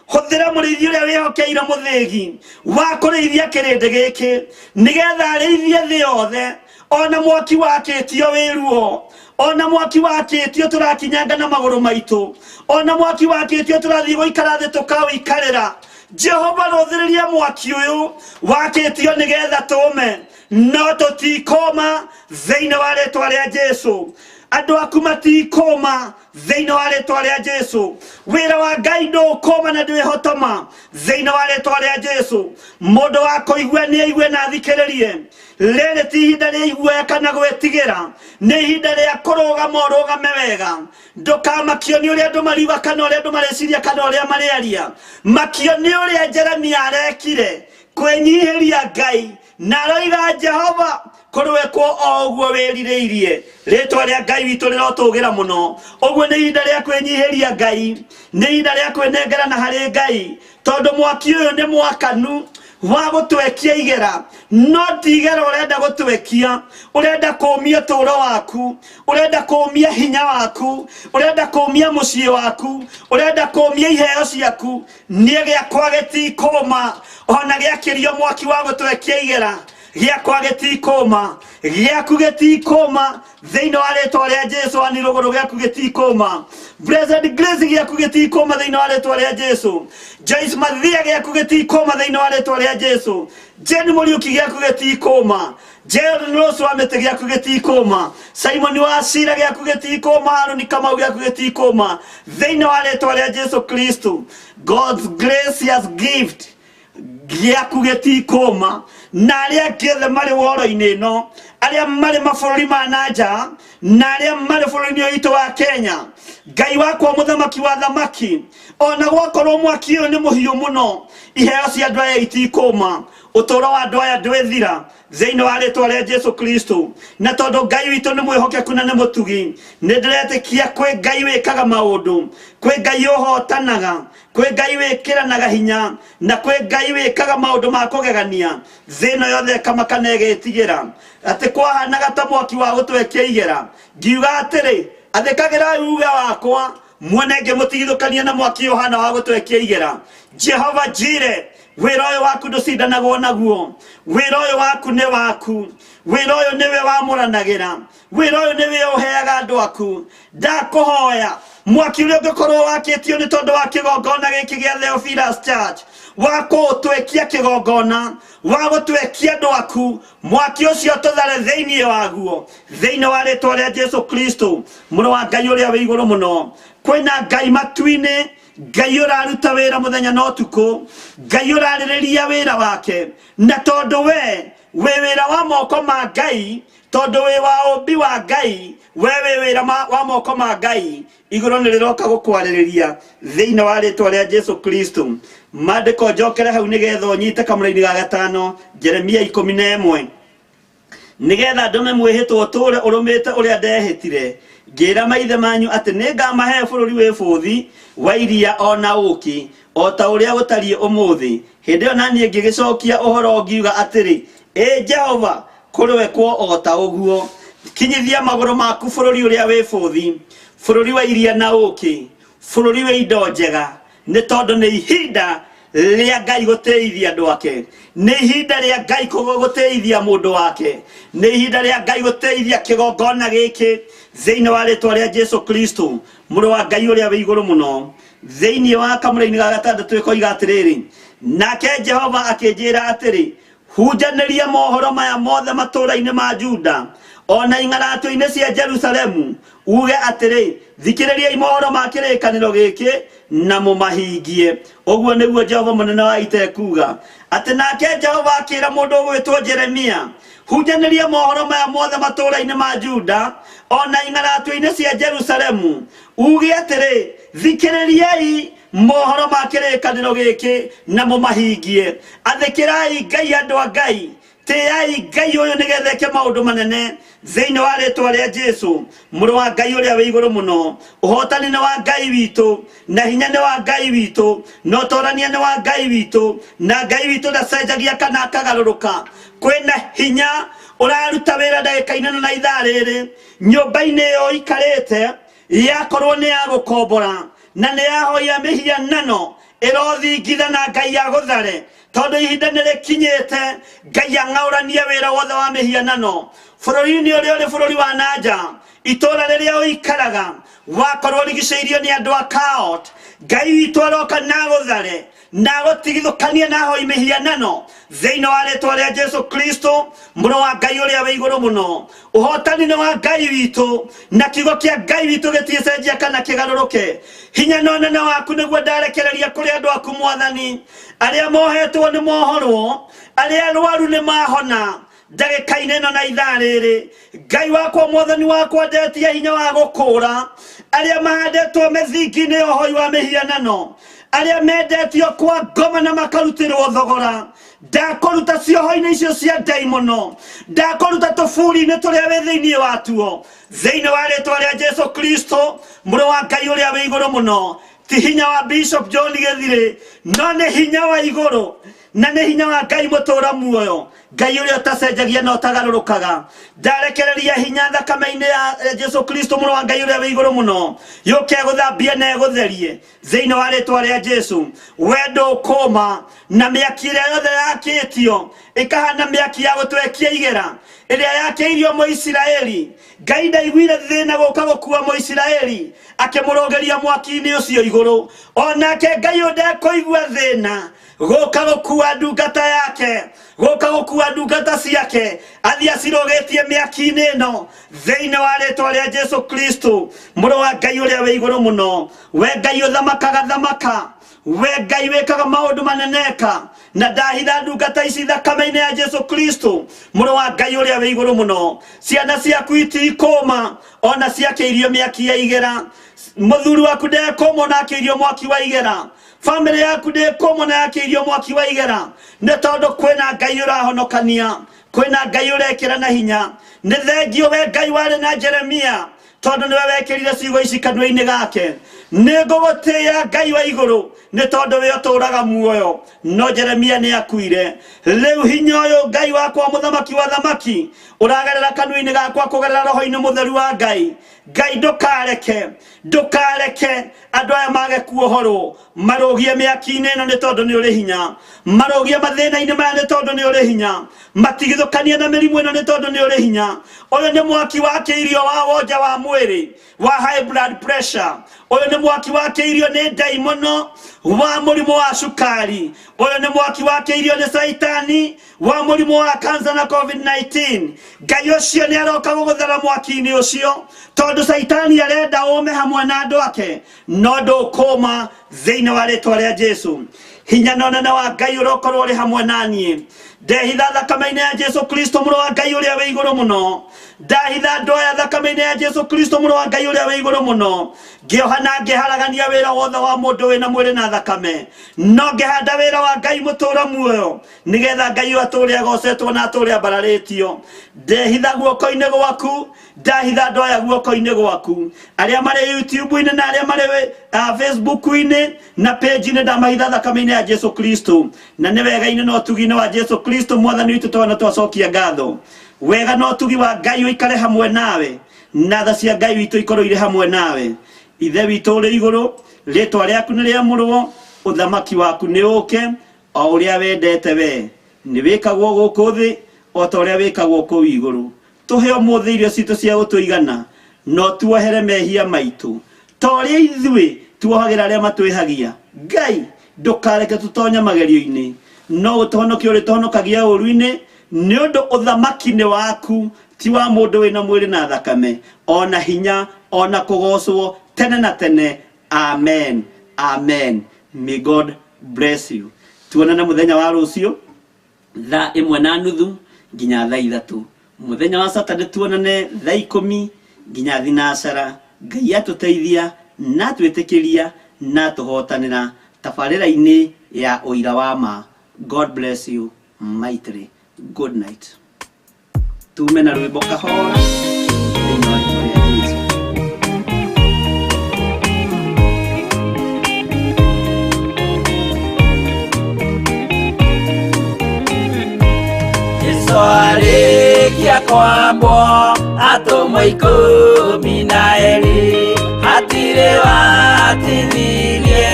hũthĩra mũrĩithi ũrĩa wĩhokeire mũthĩgi wa kũrĩithia kĩrĩndĩ gĩkĩ, nĩgetha arĩithie thĩ yothe. Ona mwaki wakĩtio wĩ ruo, ona mwaki wakĩtio tũrakinyanga na magũrũ maitũ, ona mwaki wakĩtio tũrathiĩ gũikara thĩ tũkaũikarĩra. Jehova, rũthĩrĩria mwaki ũyũ wakĩtio nĩgetha tũme, no tũtikũma thĩinĩ wa rĩtwa rĩa Jesu. Andũ aku matikũma thĩinĩ wa rĩtwa rĩa Jesu. Wĩra wa Ngai ndũkũma na ndwĩhotoma thĩinĩ wa rĩtwa rĩa Jesu. Mũndũ wa kũigua nĩ aigue na athikĩrĩrie. Rĩrĩ ti ihinda rĩa iguoya kana gwĩtigĩra, nĩ ihinda rĩa kũrũgama ũrũgame wega. Ndũkamakio nĩ ũrĩa andũ mariuga kana ũrĩa andũ mareciria kana ũrĩa marĩaria. Makio nĩ ũrĩa Jeremia arekire kwĩnyihĩria Ngai, na aroiga, Jehova, kũrwekwo o ũguo wĩrirĩirie. Rĩtwa rĩa Ngai witũ rĩrotũgĩra mũno. Ũguo nĩ ihinda rĩa kwĩnyihĩria Ngai, nĩ ihinda rĩa kwĩnengerana harĩ Ngai, tondũ mwaki ũyũ nĩ mwakanu wa gũtwekia igera. No ti igera ũrenda gũtwekia, ũrenda kũmia ũtũũro waku, ũrenda kũmia hinya waku, ũrenda kũmia mũciĩ waku, ũrenda kũmia iheo ciaku. Niĩ gĩakwa gĩtikũma, ona gĩakĩrio mwaki wa gũtwekia igera, gĩakwa gĩtikũma, gĩaku gĩtikũma thĩinĩ wa rĩtwa rĩa Jesu. Ani rũgũrũ, gĩaku gĩtikũma. Blessed Grace, gĩaku gĩtikũma thĩinĩ wa rĩtwa rĩa Jesu. Joyce Mathia, gĩaku gĩtikũma thĩinĩ wa rĩtwa rĩa Jesu. Jane Mũriũki, gĩaku gĩtikũma. Gerald Rose wa mĩtĩ, gĩaku gĩtikũma. Simon wa Cira, gĩaku gĩtikũma. Haruni Kamau, gĩaku gĩtikũma thĩinĩ wa rĩtwa rĩa Jesu Kristo. God's gracious gift, gĩaku gĩtikũma. Na arĩa angĩ othe marĩ woro-inĩ ĩno, arĩa marĩ mabũrũri ma na nja na arĩa marĩ bũrũri-inĩ ũyũ witũ wa Kenya, Ngai wakwa, mũthamaki wa thamaki, ona gwakorwo mwaki ũyũ nĩ mũhiũ mũno, iheo cia andũ aya itikũma, ũtũũro wa andũ aya ndwĩthira thĩinĩ wa rĩtwa rĩa Jesu Kristo. Na tondũ Ngai witũ nĩ mwĩhokeku na nĩ mũtugi, nĩ ndĩretĩkia kwĩ Ngai wĩkaga maũndũ, kwĩ Ngai ũhotanaga, kwĩ Ngai wĩkĩranaga hinya, na kwĩ Ngai wĩkaga maũndũ ma kũgegania. Thĩ ĩno yothe ĩkamaka na ĩgetigĩra atĩ kwahanaga ta mwaki wa gũtwekia igera. Ngiuga atĩrĩ, athĩkagĩrai uuge wakwa, muone ngĩmũtigithũkania na mwaki ũhana wa gũtwekia igera. Jehova Jire, wĩra ũyũ waku ndũcindanagwo naguo, wĩra ũyũ waku nĩ waku, wĩra ũyũ nĩwe wamũranagĩra, wĩra ũyũ nĩwe ũheaga andũ aku. Ndakũhoya, mwaki ũrĩa ũngĩkorwo wakĩtio nĩ tondũ wa kĩgongona gĩkĩ gĩa Theophilus Church, wa kũũtwekia kĩgongona, wa gũtwekia andũ aku, mwaki ũcio tũthare thĩinĩ waguo thĩinĩ wa rĩtwa rĩa Jesu Kristo, mũrũ wa Ngai ũrĩa wĩ igũrũ mũno. Kwĩna Ngai matu-inĩ, Ngai ũraruta wĩra mũthenya na ũtukũ, Ngai ũrarĩrĩria wĩra wake. Na tondũ we wĩ wĩra wa moko ma Ngai, tondũ wĩ wa ũmbi wa Ngai, we wĩ wĩra wa moko ma Ngai, igũrũ nĩ rĩroka gũkwarĩrĩria thĩinĩ wa rĩtwa rĩa Jesu Kristo. Maandĩko njokere hau nĩgetha ũnyite kamũraini ga gatano, Jeremia 11: nĩgetha ndũme mwĩhĩtwa ũtũũre ũrũmĩte ũrĩa ndehĩtire ngĩĩra maithe manyu atĩ nĩngamahe bũrũri wĩ bũthi wa iria o na ũũkĩ, o ta ũrĩa gũtariĩ ũmũthĩ. Hĩndĩ ĩyo na niĩ ngĩgĩcokia ũhoro ngiuga atĩrĩ, Ĩ Jehova, kũroekwo o ta ũguo. Kinyithia magũrũ maku bũrũri ũrĩa wĩ bũthi, bũrũri wa iria na ũũkĩ, bũrũri wĩ indo njega, nĩ tondũ nĩ ihinda rĩa Ngai gũtĩithia andũ ake, nĩ ihinda rĩa Ngai gũtĩithia mũndũ wake, nĩ ihinda rĩa Ngai gũtĩithia kĩgongona gĩkĩ thĩinĩ wa rĩtwa rĩa Jesu Kristo, mũrũ wa Ngai ũrĩa wĩ igũrũ mũno. Thĩinĩ wa kamũra-inĩ ga gatandatũ ĩkoiga atĩrĩrĩ, nake Jehova akĩnjĩra atĩrĩ, hunjanĩria mohoro maya mothe matũũra-inĩ ma Juda o na ing'aratũ-inĩ cia Jerusalemu, uge atĩrĩ, thikĩrĩriai mohoro ma kĩrĩkanĩro gĩkĩ na mũmahingie. Ũguo nĩguo Jehova mũnene wa ita ekuuga, atĩ nake Jehova akĩra mũndũ ũgwĩtwo Jeremia, hunjanĩria mohoro maya mothe matũũra-inĩ ma Juda o na ing'aratũ-inĩ cia Jerusalemu, uge atĩrĩ, thikĩrĩriai mohoro ma kĩrĩkanĩro gĩkĩ na mũmahingie. Athĩkĩrai Ngai, andũ a Ngai. Tĩai Ngai ũyũ nĩgetha eke maũndũ manene thĩinĩ wa rĩtwa rĩa Jesu, mũrũ wa Ngai ũrĩa wĩ igũrũ mũno. Ũhotani nĩ wa Ngai witũ, na hinya nĩ wa Ngai witũ, na ũtorania nĩ wa Ngai witũ, na Ngai witũ ndacenjagia kana akagarũrũka. Kwĩna hinya ũraruta wĩra ndagĩka-inĩ ĩno na ithaa rĩrĩ nyũmba-inĩ ĩyo ũikarĩte, yakorwo nĩ ya gũkombora na nĩ yahoya mĩhianano ĩrothingitha na Ngai agũthare, tondũ ihinda nĩ rĩkinyĩte Ngai ang'aũranie wĩra wothe wa mĩhianano bũrũri-inĩ ũrĩa ũrĩ bũrũri wa nanja. Itũũra rĩrĩa ũikaraga wakorwo ũrigicĩirio nĩ andũ a kaot, Ngai witũ aroka na agũthare na agũtigithũkanie na ahoi mĩhianano thĩinĩ wa rĩtwa rĩa Jesu Kristo, mũrũ wa Ngai ũrĩa wĩ igũrũ mũno. Ũhotani nĩ wa Ngai witũ, na kiugo kĩa Ngai witũ gĩtiĩcenjia kana kĩgarũrũke. Hinya na ũnene waku nĩguo ndarekereria kũrĩ andũ aku, Mwathani. Arĩa mohetwo nĩ mohorwo, arĩa arwaru nĩ mahona ndagĩka-inĩ ĩno na ithaa rĩrĩ. Ngai wakwa, Mwathani wakwa, ndetia hinya wa gũkũũra arĩa mahandĩtwo mĩthingi-inĩ ya ũhoi wa mĩhianano, arĩa mendetio kwa ngoma na makarutĩrwo thogora. Ndakũruta cioho-inĩ icio cia ndaimono, ndakũruta tũburi-inĩ tũrĩa wĩ thĩinĩ watuo, thĩinĩ wa rĩtwa rĩa Jesu Kristo, mũrũ wa Ngai ũrĩa wĩ igũrũ mũno. Ti hinya wa Bishop John Gĩthirĩ, no nĩ hinya wa igũrũ na nĩ hinya wa Ngai mũtũra muoyo, Ngai ũrĩa ũtacenjagia na ũtagarũrũkaga. Ndarekereria hinya thakame-inĩ ya Jesu Kristo, mũrũ wa Ngai ũrĩa wĩ igũrũ mũno, yũke gũthambie na ĩgũtherie thĩinĩ wa rĩtwa rĩa Jesu. Wendo ũkũma na mĩaki ĩrĩa yothe yakĩtio ĩkahana mĩaki ya gũtwekia igera ĩrĩa yakĩirio Mũisiraeli. Ngai ndaiguire thĩna gũka gũkua Mũisiraeli akĩmũrũgĩria mwaki-inĩ ũcio igũrũ. Onake Ngai ũyũ ndekũigua thĩna gũka gũkua ndungata yake, gũka gũkua ndungata ciake athiĩ acirũgĩtie mĩaki-inĩ ĩno thĩinĩ wa rĩtwa rĩa Jesu Kristo, mũrũ wa Ngai ũrĩa wĩ igũrũ mũno. We Ngai ũthamakaga thamaka, we Ngai wĩkaga maũndũ maneneka, na ndahitha ndungata ici thakame-inĩ ya Jesu Kristo, mũrũ wa Ngai ũrĩa wĩ igũrũ mũno. Ciana ciaku itikũma ona ciakĩirio mĩaki ya igera. Mũthuri waku ndekũma ona akĩirio mwaki wa igera. Bamĩrĩ yaku ndĩkũma ona yakĩirio mwaki wa igera, nĩ tondũ kwĩna Ngai ũrahonokania, kwĩna Ngai ũrekĩra na hinya. Nĩ thengio we Ngai warĩ na Jeremia, tondũ nĩwe wekĩrire ciugo ici kanua-inĩ gake. Nĩ ngũgũtĩĩa Ngai wa igũrũ, nĩ tondũ we ũtũũraga muoyo. No Jeremia nĩ akuire. Rĩu hinya ũyũ, Ngai wakwa, mũthamaki wa thamaki, ũragerera kanua-inĩ gakwa kũgerera roho-inĩ mũtheru wa Ngai. Ngai, ndũkareke, ndũkareke andũ aya mage kuohorwo. Marũgie mĩaki-inĩ ĩno, nĩ tondũ nĩ ũrĩ hinya. Marũgie mathĩna-inĩ maya, nĩ tondũ nĩ ũrĩ hinya. Matigithũkanie na mĩrimũ ĩno, nĩ tondũ nĩ ũrĩ hinya. Ũyũ nĩ mwaki wa kĩirio wa wonja wa mwĩrĩ wa high blood pressure. Ũyũ nĩ mwaki wa kĩirio nĩ ndaimono wa mũrimũ wa cukari. Ũyũ nĩ mwaki wa kĩirio nĩ caitani wa mũrimũ wa kansa na COVID-19. Ngai ũcio nĩ aroka gũgũthara mwaki-inĩ ũcio, tondũ caitani arenda ũme hamwe na andũ ake, no ndũkũma thĩinĩ wa rĩtwa rĩa Jesu. Hinya na ũnene wa Ngai ũrokorwo ũrĩ hamwe na niĩ. Ndehitha thakame-inĩ ya Jesu Kristo, mũrũ wa Ngai ũrĩa wĩ igũrũ mũno. Ndahitha andũ aya thakame-inĩ ya Jesu Kristo, mũrũ wa Ngai ũrĩa wĩ igũrũ mũno. Ngĩoha na ngĩharagania wĩra wothe wa mũndũ wĩna mwĩrĩ na thakame, no ngĩhanda wĩra wa Ngai mũtũra muoyo, nĩgetha Ngai ũyũ atũũre agocetwo na atũũre ambararĩtio. Ndehitha guoko-inĩ gwaku, ndahitha andũ aya guoko-inĩ gwaku, arĩa marĩ YouTube-inĩ na arĩa marĩ Facebook-inĩ na page-inĩ, ndamahitha thakame-inĩ ya Jesu Kristo. Na nĩ wega-inĩ na ũtugi-inĩ wa Jesu Kristo Mwathani witũ twana twacokia ngatho. Wega na ũtugi wa Ngai ũikare hamwe nawe, na tha cia Ngai witũ ikorwo irĩ hamwe nawe. Ithe witũ ũrĩ igũrũ, rĩtwa rĩaku nĩ rĩamũrwo, ũthamaki waku nĩ ũke, o ũrĩa wendete we nĩ wĩkagwo gũkũ thĩ o ta ũrĩa wĩkagwo kũu igũrũ. Tũhe ũmũthĩ irio citũ cia gũtũigana, no tuohere mehia maitũ ta ũrĩa ithuĩ tuohagĩra arĩa matwĩhagia. Ngai, ndũkareke tũtonye magerio-inĩ, no ũtũhonokie ũrĩtũhonokagia ũũru-inĩ, nĩ ũndũ ũthamaki nĩ waku, ti wa mũndũ wĩna mwĩrĩ na thakame, ona hinya ona kũgocwo tene na tene. Amen, amen. May God bless you. Tuonane mũthenya wa rũciũ thaa 1:30 nginya thaa 3. Mũthenya wa Saturday tuonane thaa 10 nginya thinacara. Ngai atũteithia na atwĩtĩkĩria na atũhotanĩra tabarĩra-inĩ ya ũira wa ma. God bless you mightily. Good night. Tume na rwĩmbo kahora thĩinĩ wa rĩtwa rĩa Jesu. Jesu arĩkia kwambwo atũmwo 12 hatirĩ watithirie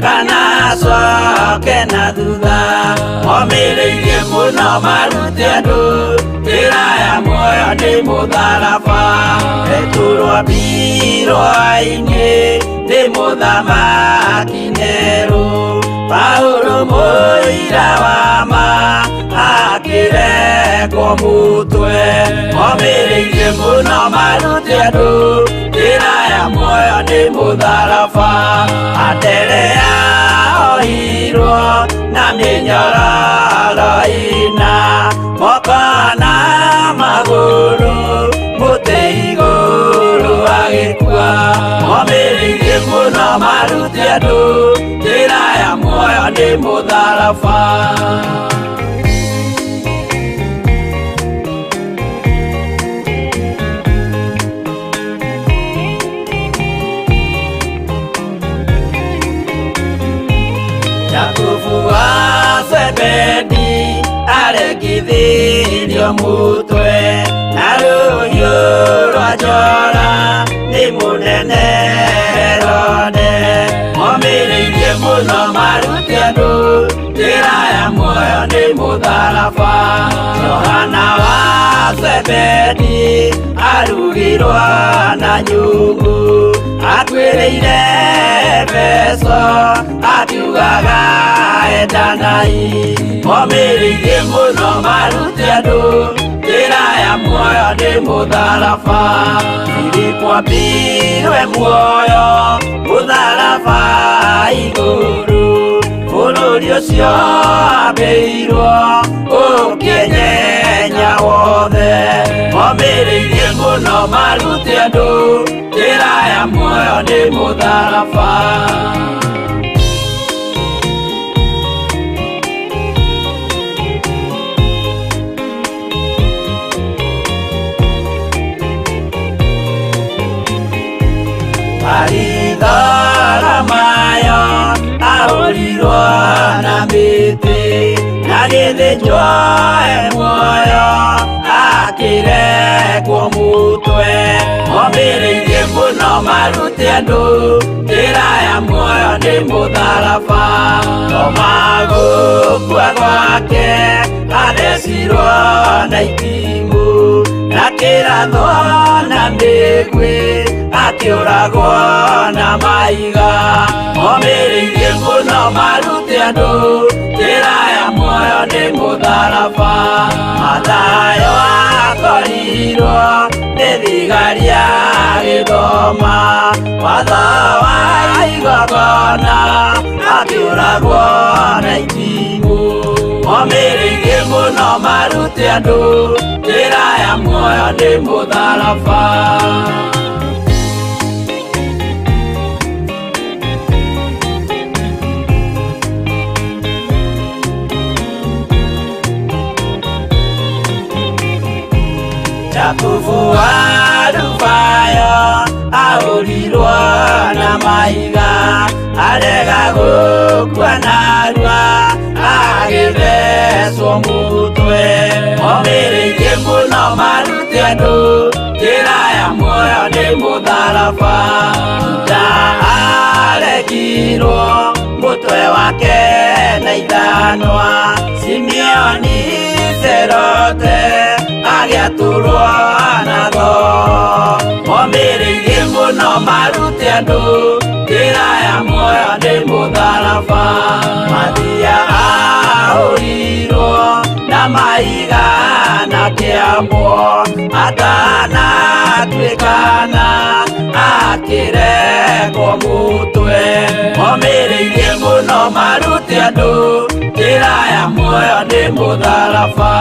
kana acoke na thutha omĩrĩirie mũno marute andũ njĩra ya muoyo nĩ mũtharaba Petero ambirwo-inĩ nĩ mũthamaki Nero Paulo mũira wa ma akĩrekwo mũtwe omĩrĩirie mũno marute andũ njĩra ya muoyo nĩ mũtharaba Anderea ohirwo na mĩnyororo ĩna moko na magũrũ mũtĩ igũrũ agĩkua omĩrĩirie mũno marute andũ njĩra ya muoyo nĩ mũtharaba. Jakubu wa Zebedi aregithirio mutwe na rũhiũ rwa njora nĩ mũnene Herode omĩrĩirie mũno marute andũ njĩra ya muoyo nĩ mũtharaba Johana wa Zebedi arugirwo na nyungu akuĩrĩire Efeso akiugaga endanai omĩrĩirie mũno marute andũ njĩra ya muoyo nĩ mũtharaba Filipo ambirwe muoyo mũtharaba igũrũ bũrũri ũcio ambĩirwo ũkĩnyenya wothe omĩrĩirie mũno marute andũ njĩra ya muoyo nĩ mũtharaba. Baritholomayo ahũrirwo na mĩtĩ na gĩthĩnjwo e muoyo akĩrekwo mũtwe omĩrĩirie mũno marute andũ njĩra ya muoyo nĩ mũtharaba Toma gũkua gwake athecirwo na itimũ na kĩrathwo na mĩguĩ akĩũragwo na mahiga omĩrĩirie mũno marute andũ njĩra ya muoyo nĩ mũtharaba Mathayo akorirwo nĩ thigari agĩthoma watho wa igongona akĩũragwo na itimũ omĩrĩirie mũno marute andũ njĩra ya muoyo nĩ mũtharaba. Jakubu wa Alufayo ahũrirwo na mahiga arega gũkua narua agĩthecwo mũtwe omĩrĩirie mũno marute andũ njĩra ya muoyo nĩ mũtharaba Juda aregirwo mũtwe wake na ithanwa Simeoni Serote agĩatũrwo na thoo omĩrĩirie mũno marute andũ njĩra ya muoyo nĩ mũtharaba Mathia ahũrirwo na mahiga na kĩambwo atanatuĩkana akĩrekwo mũtwe omĩrĩirie mũno marute andũ njĩra ya muoyo nĩ mũtharaba.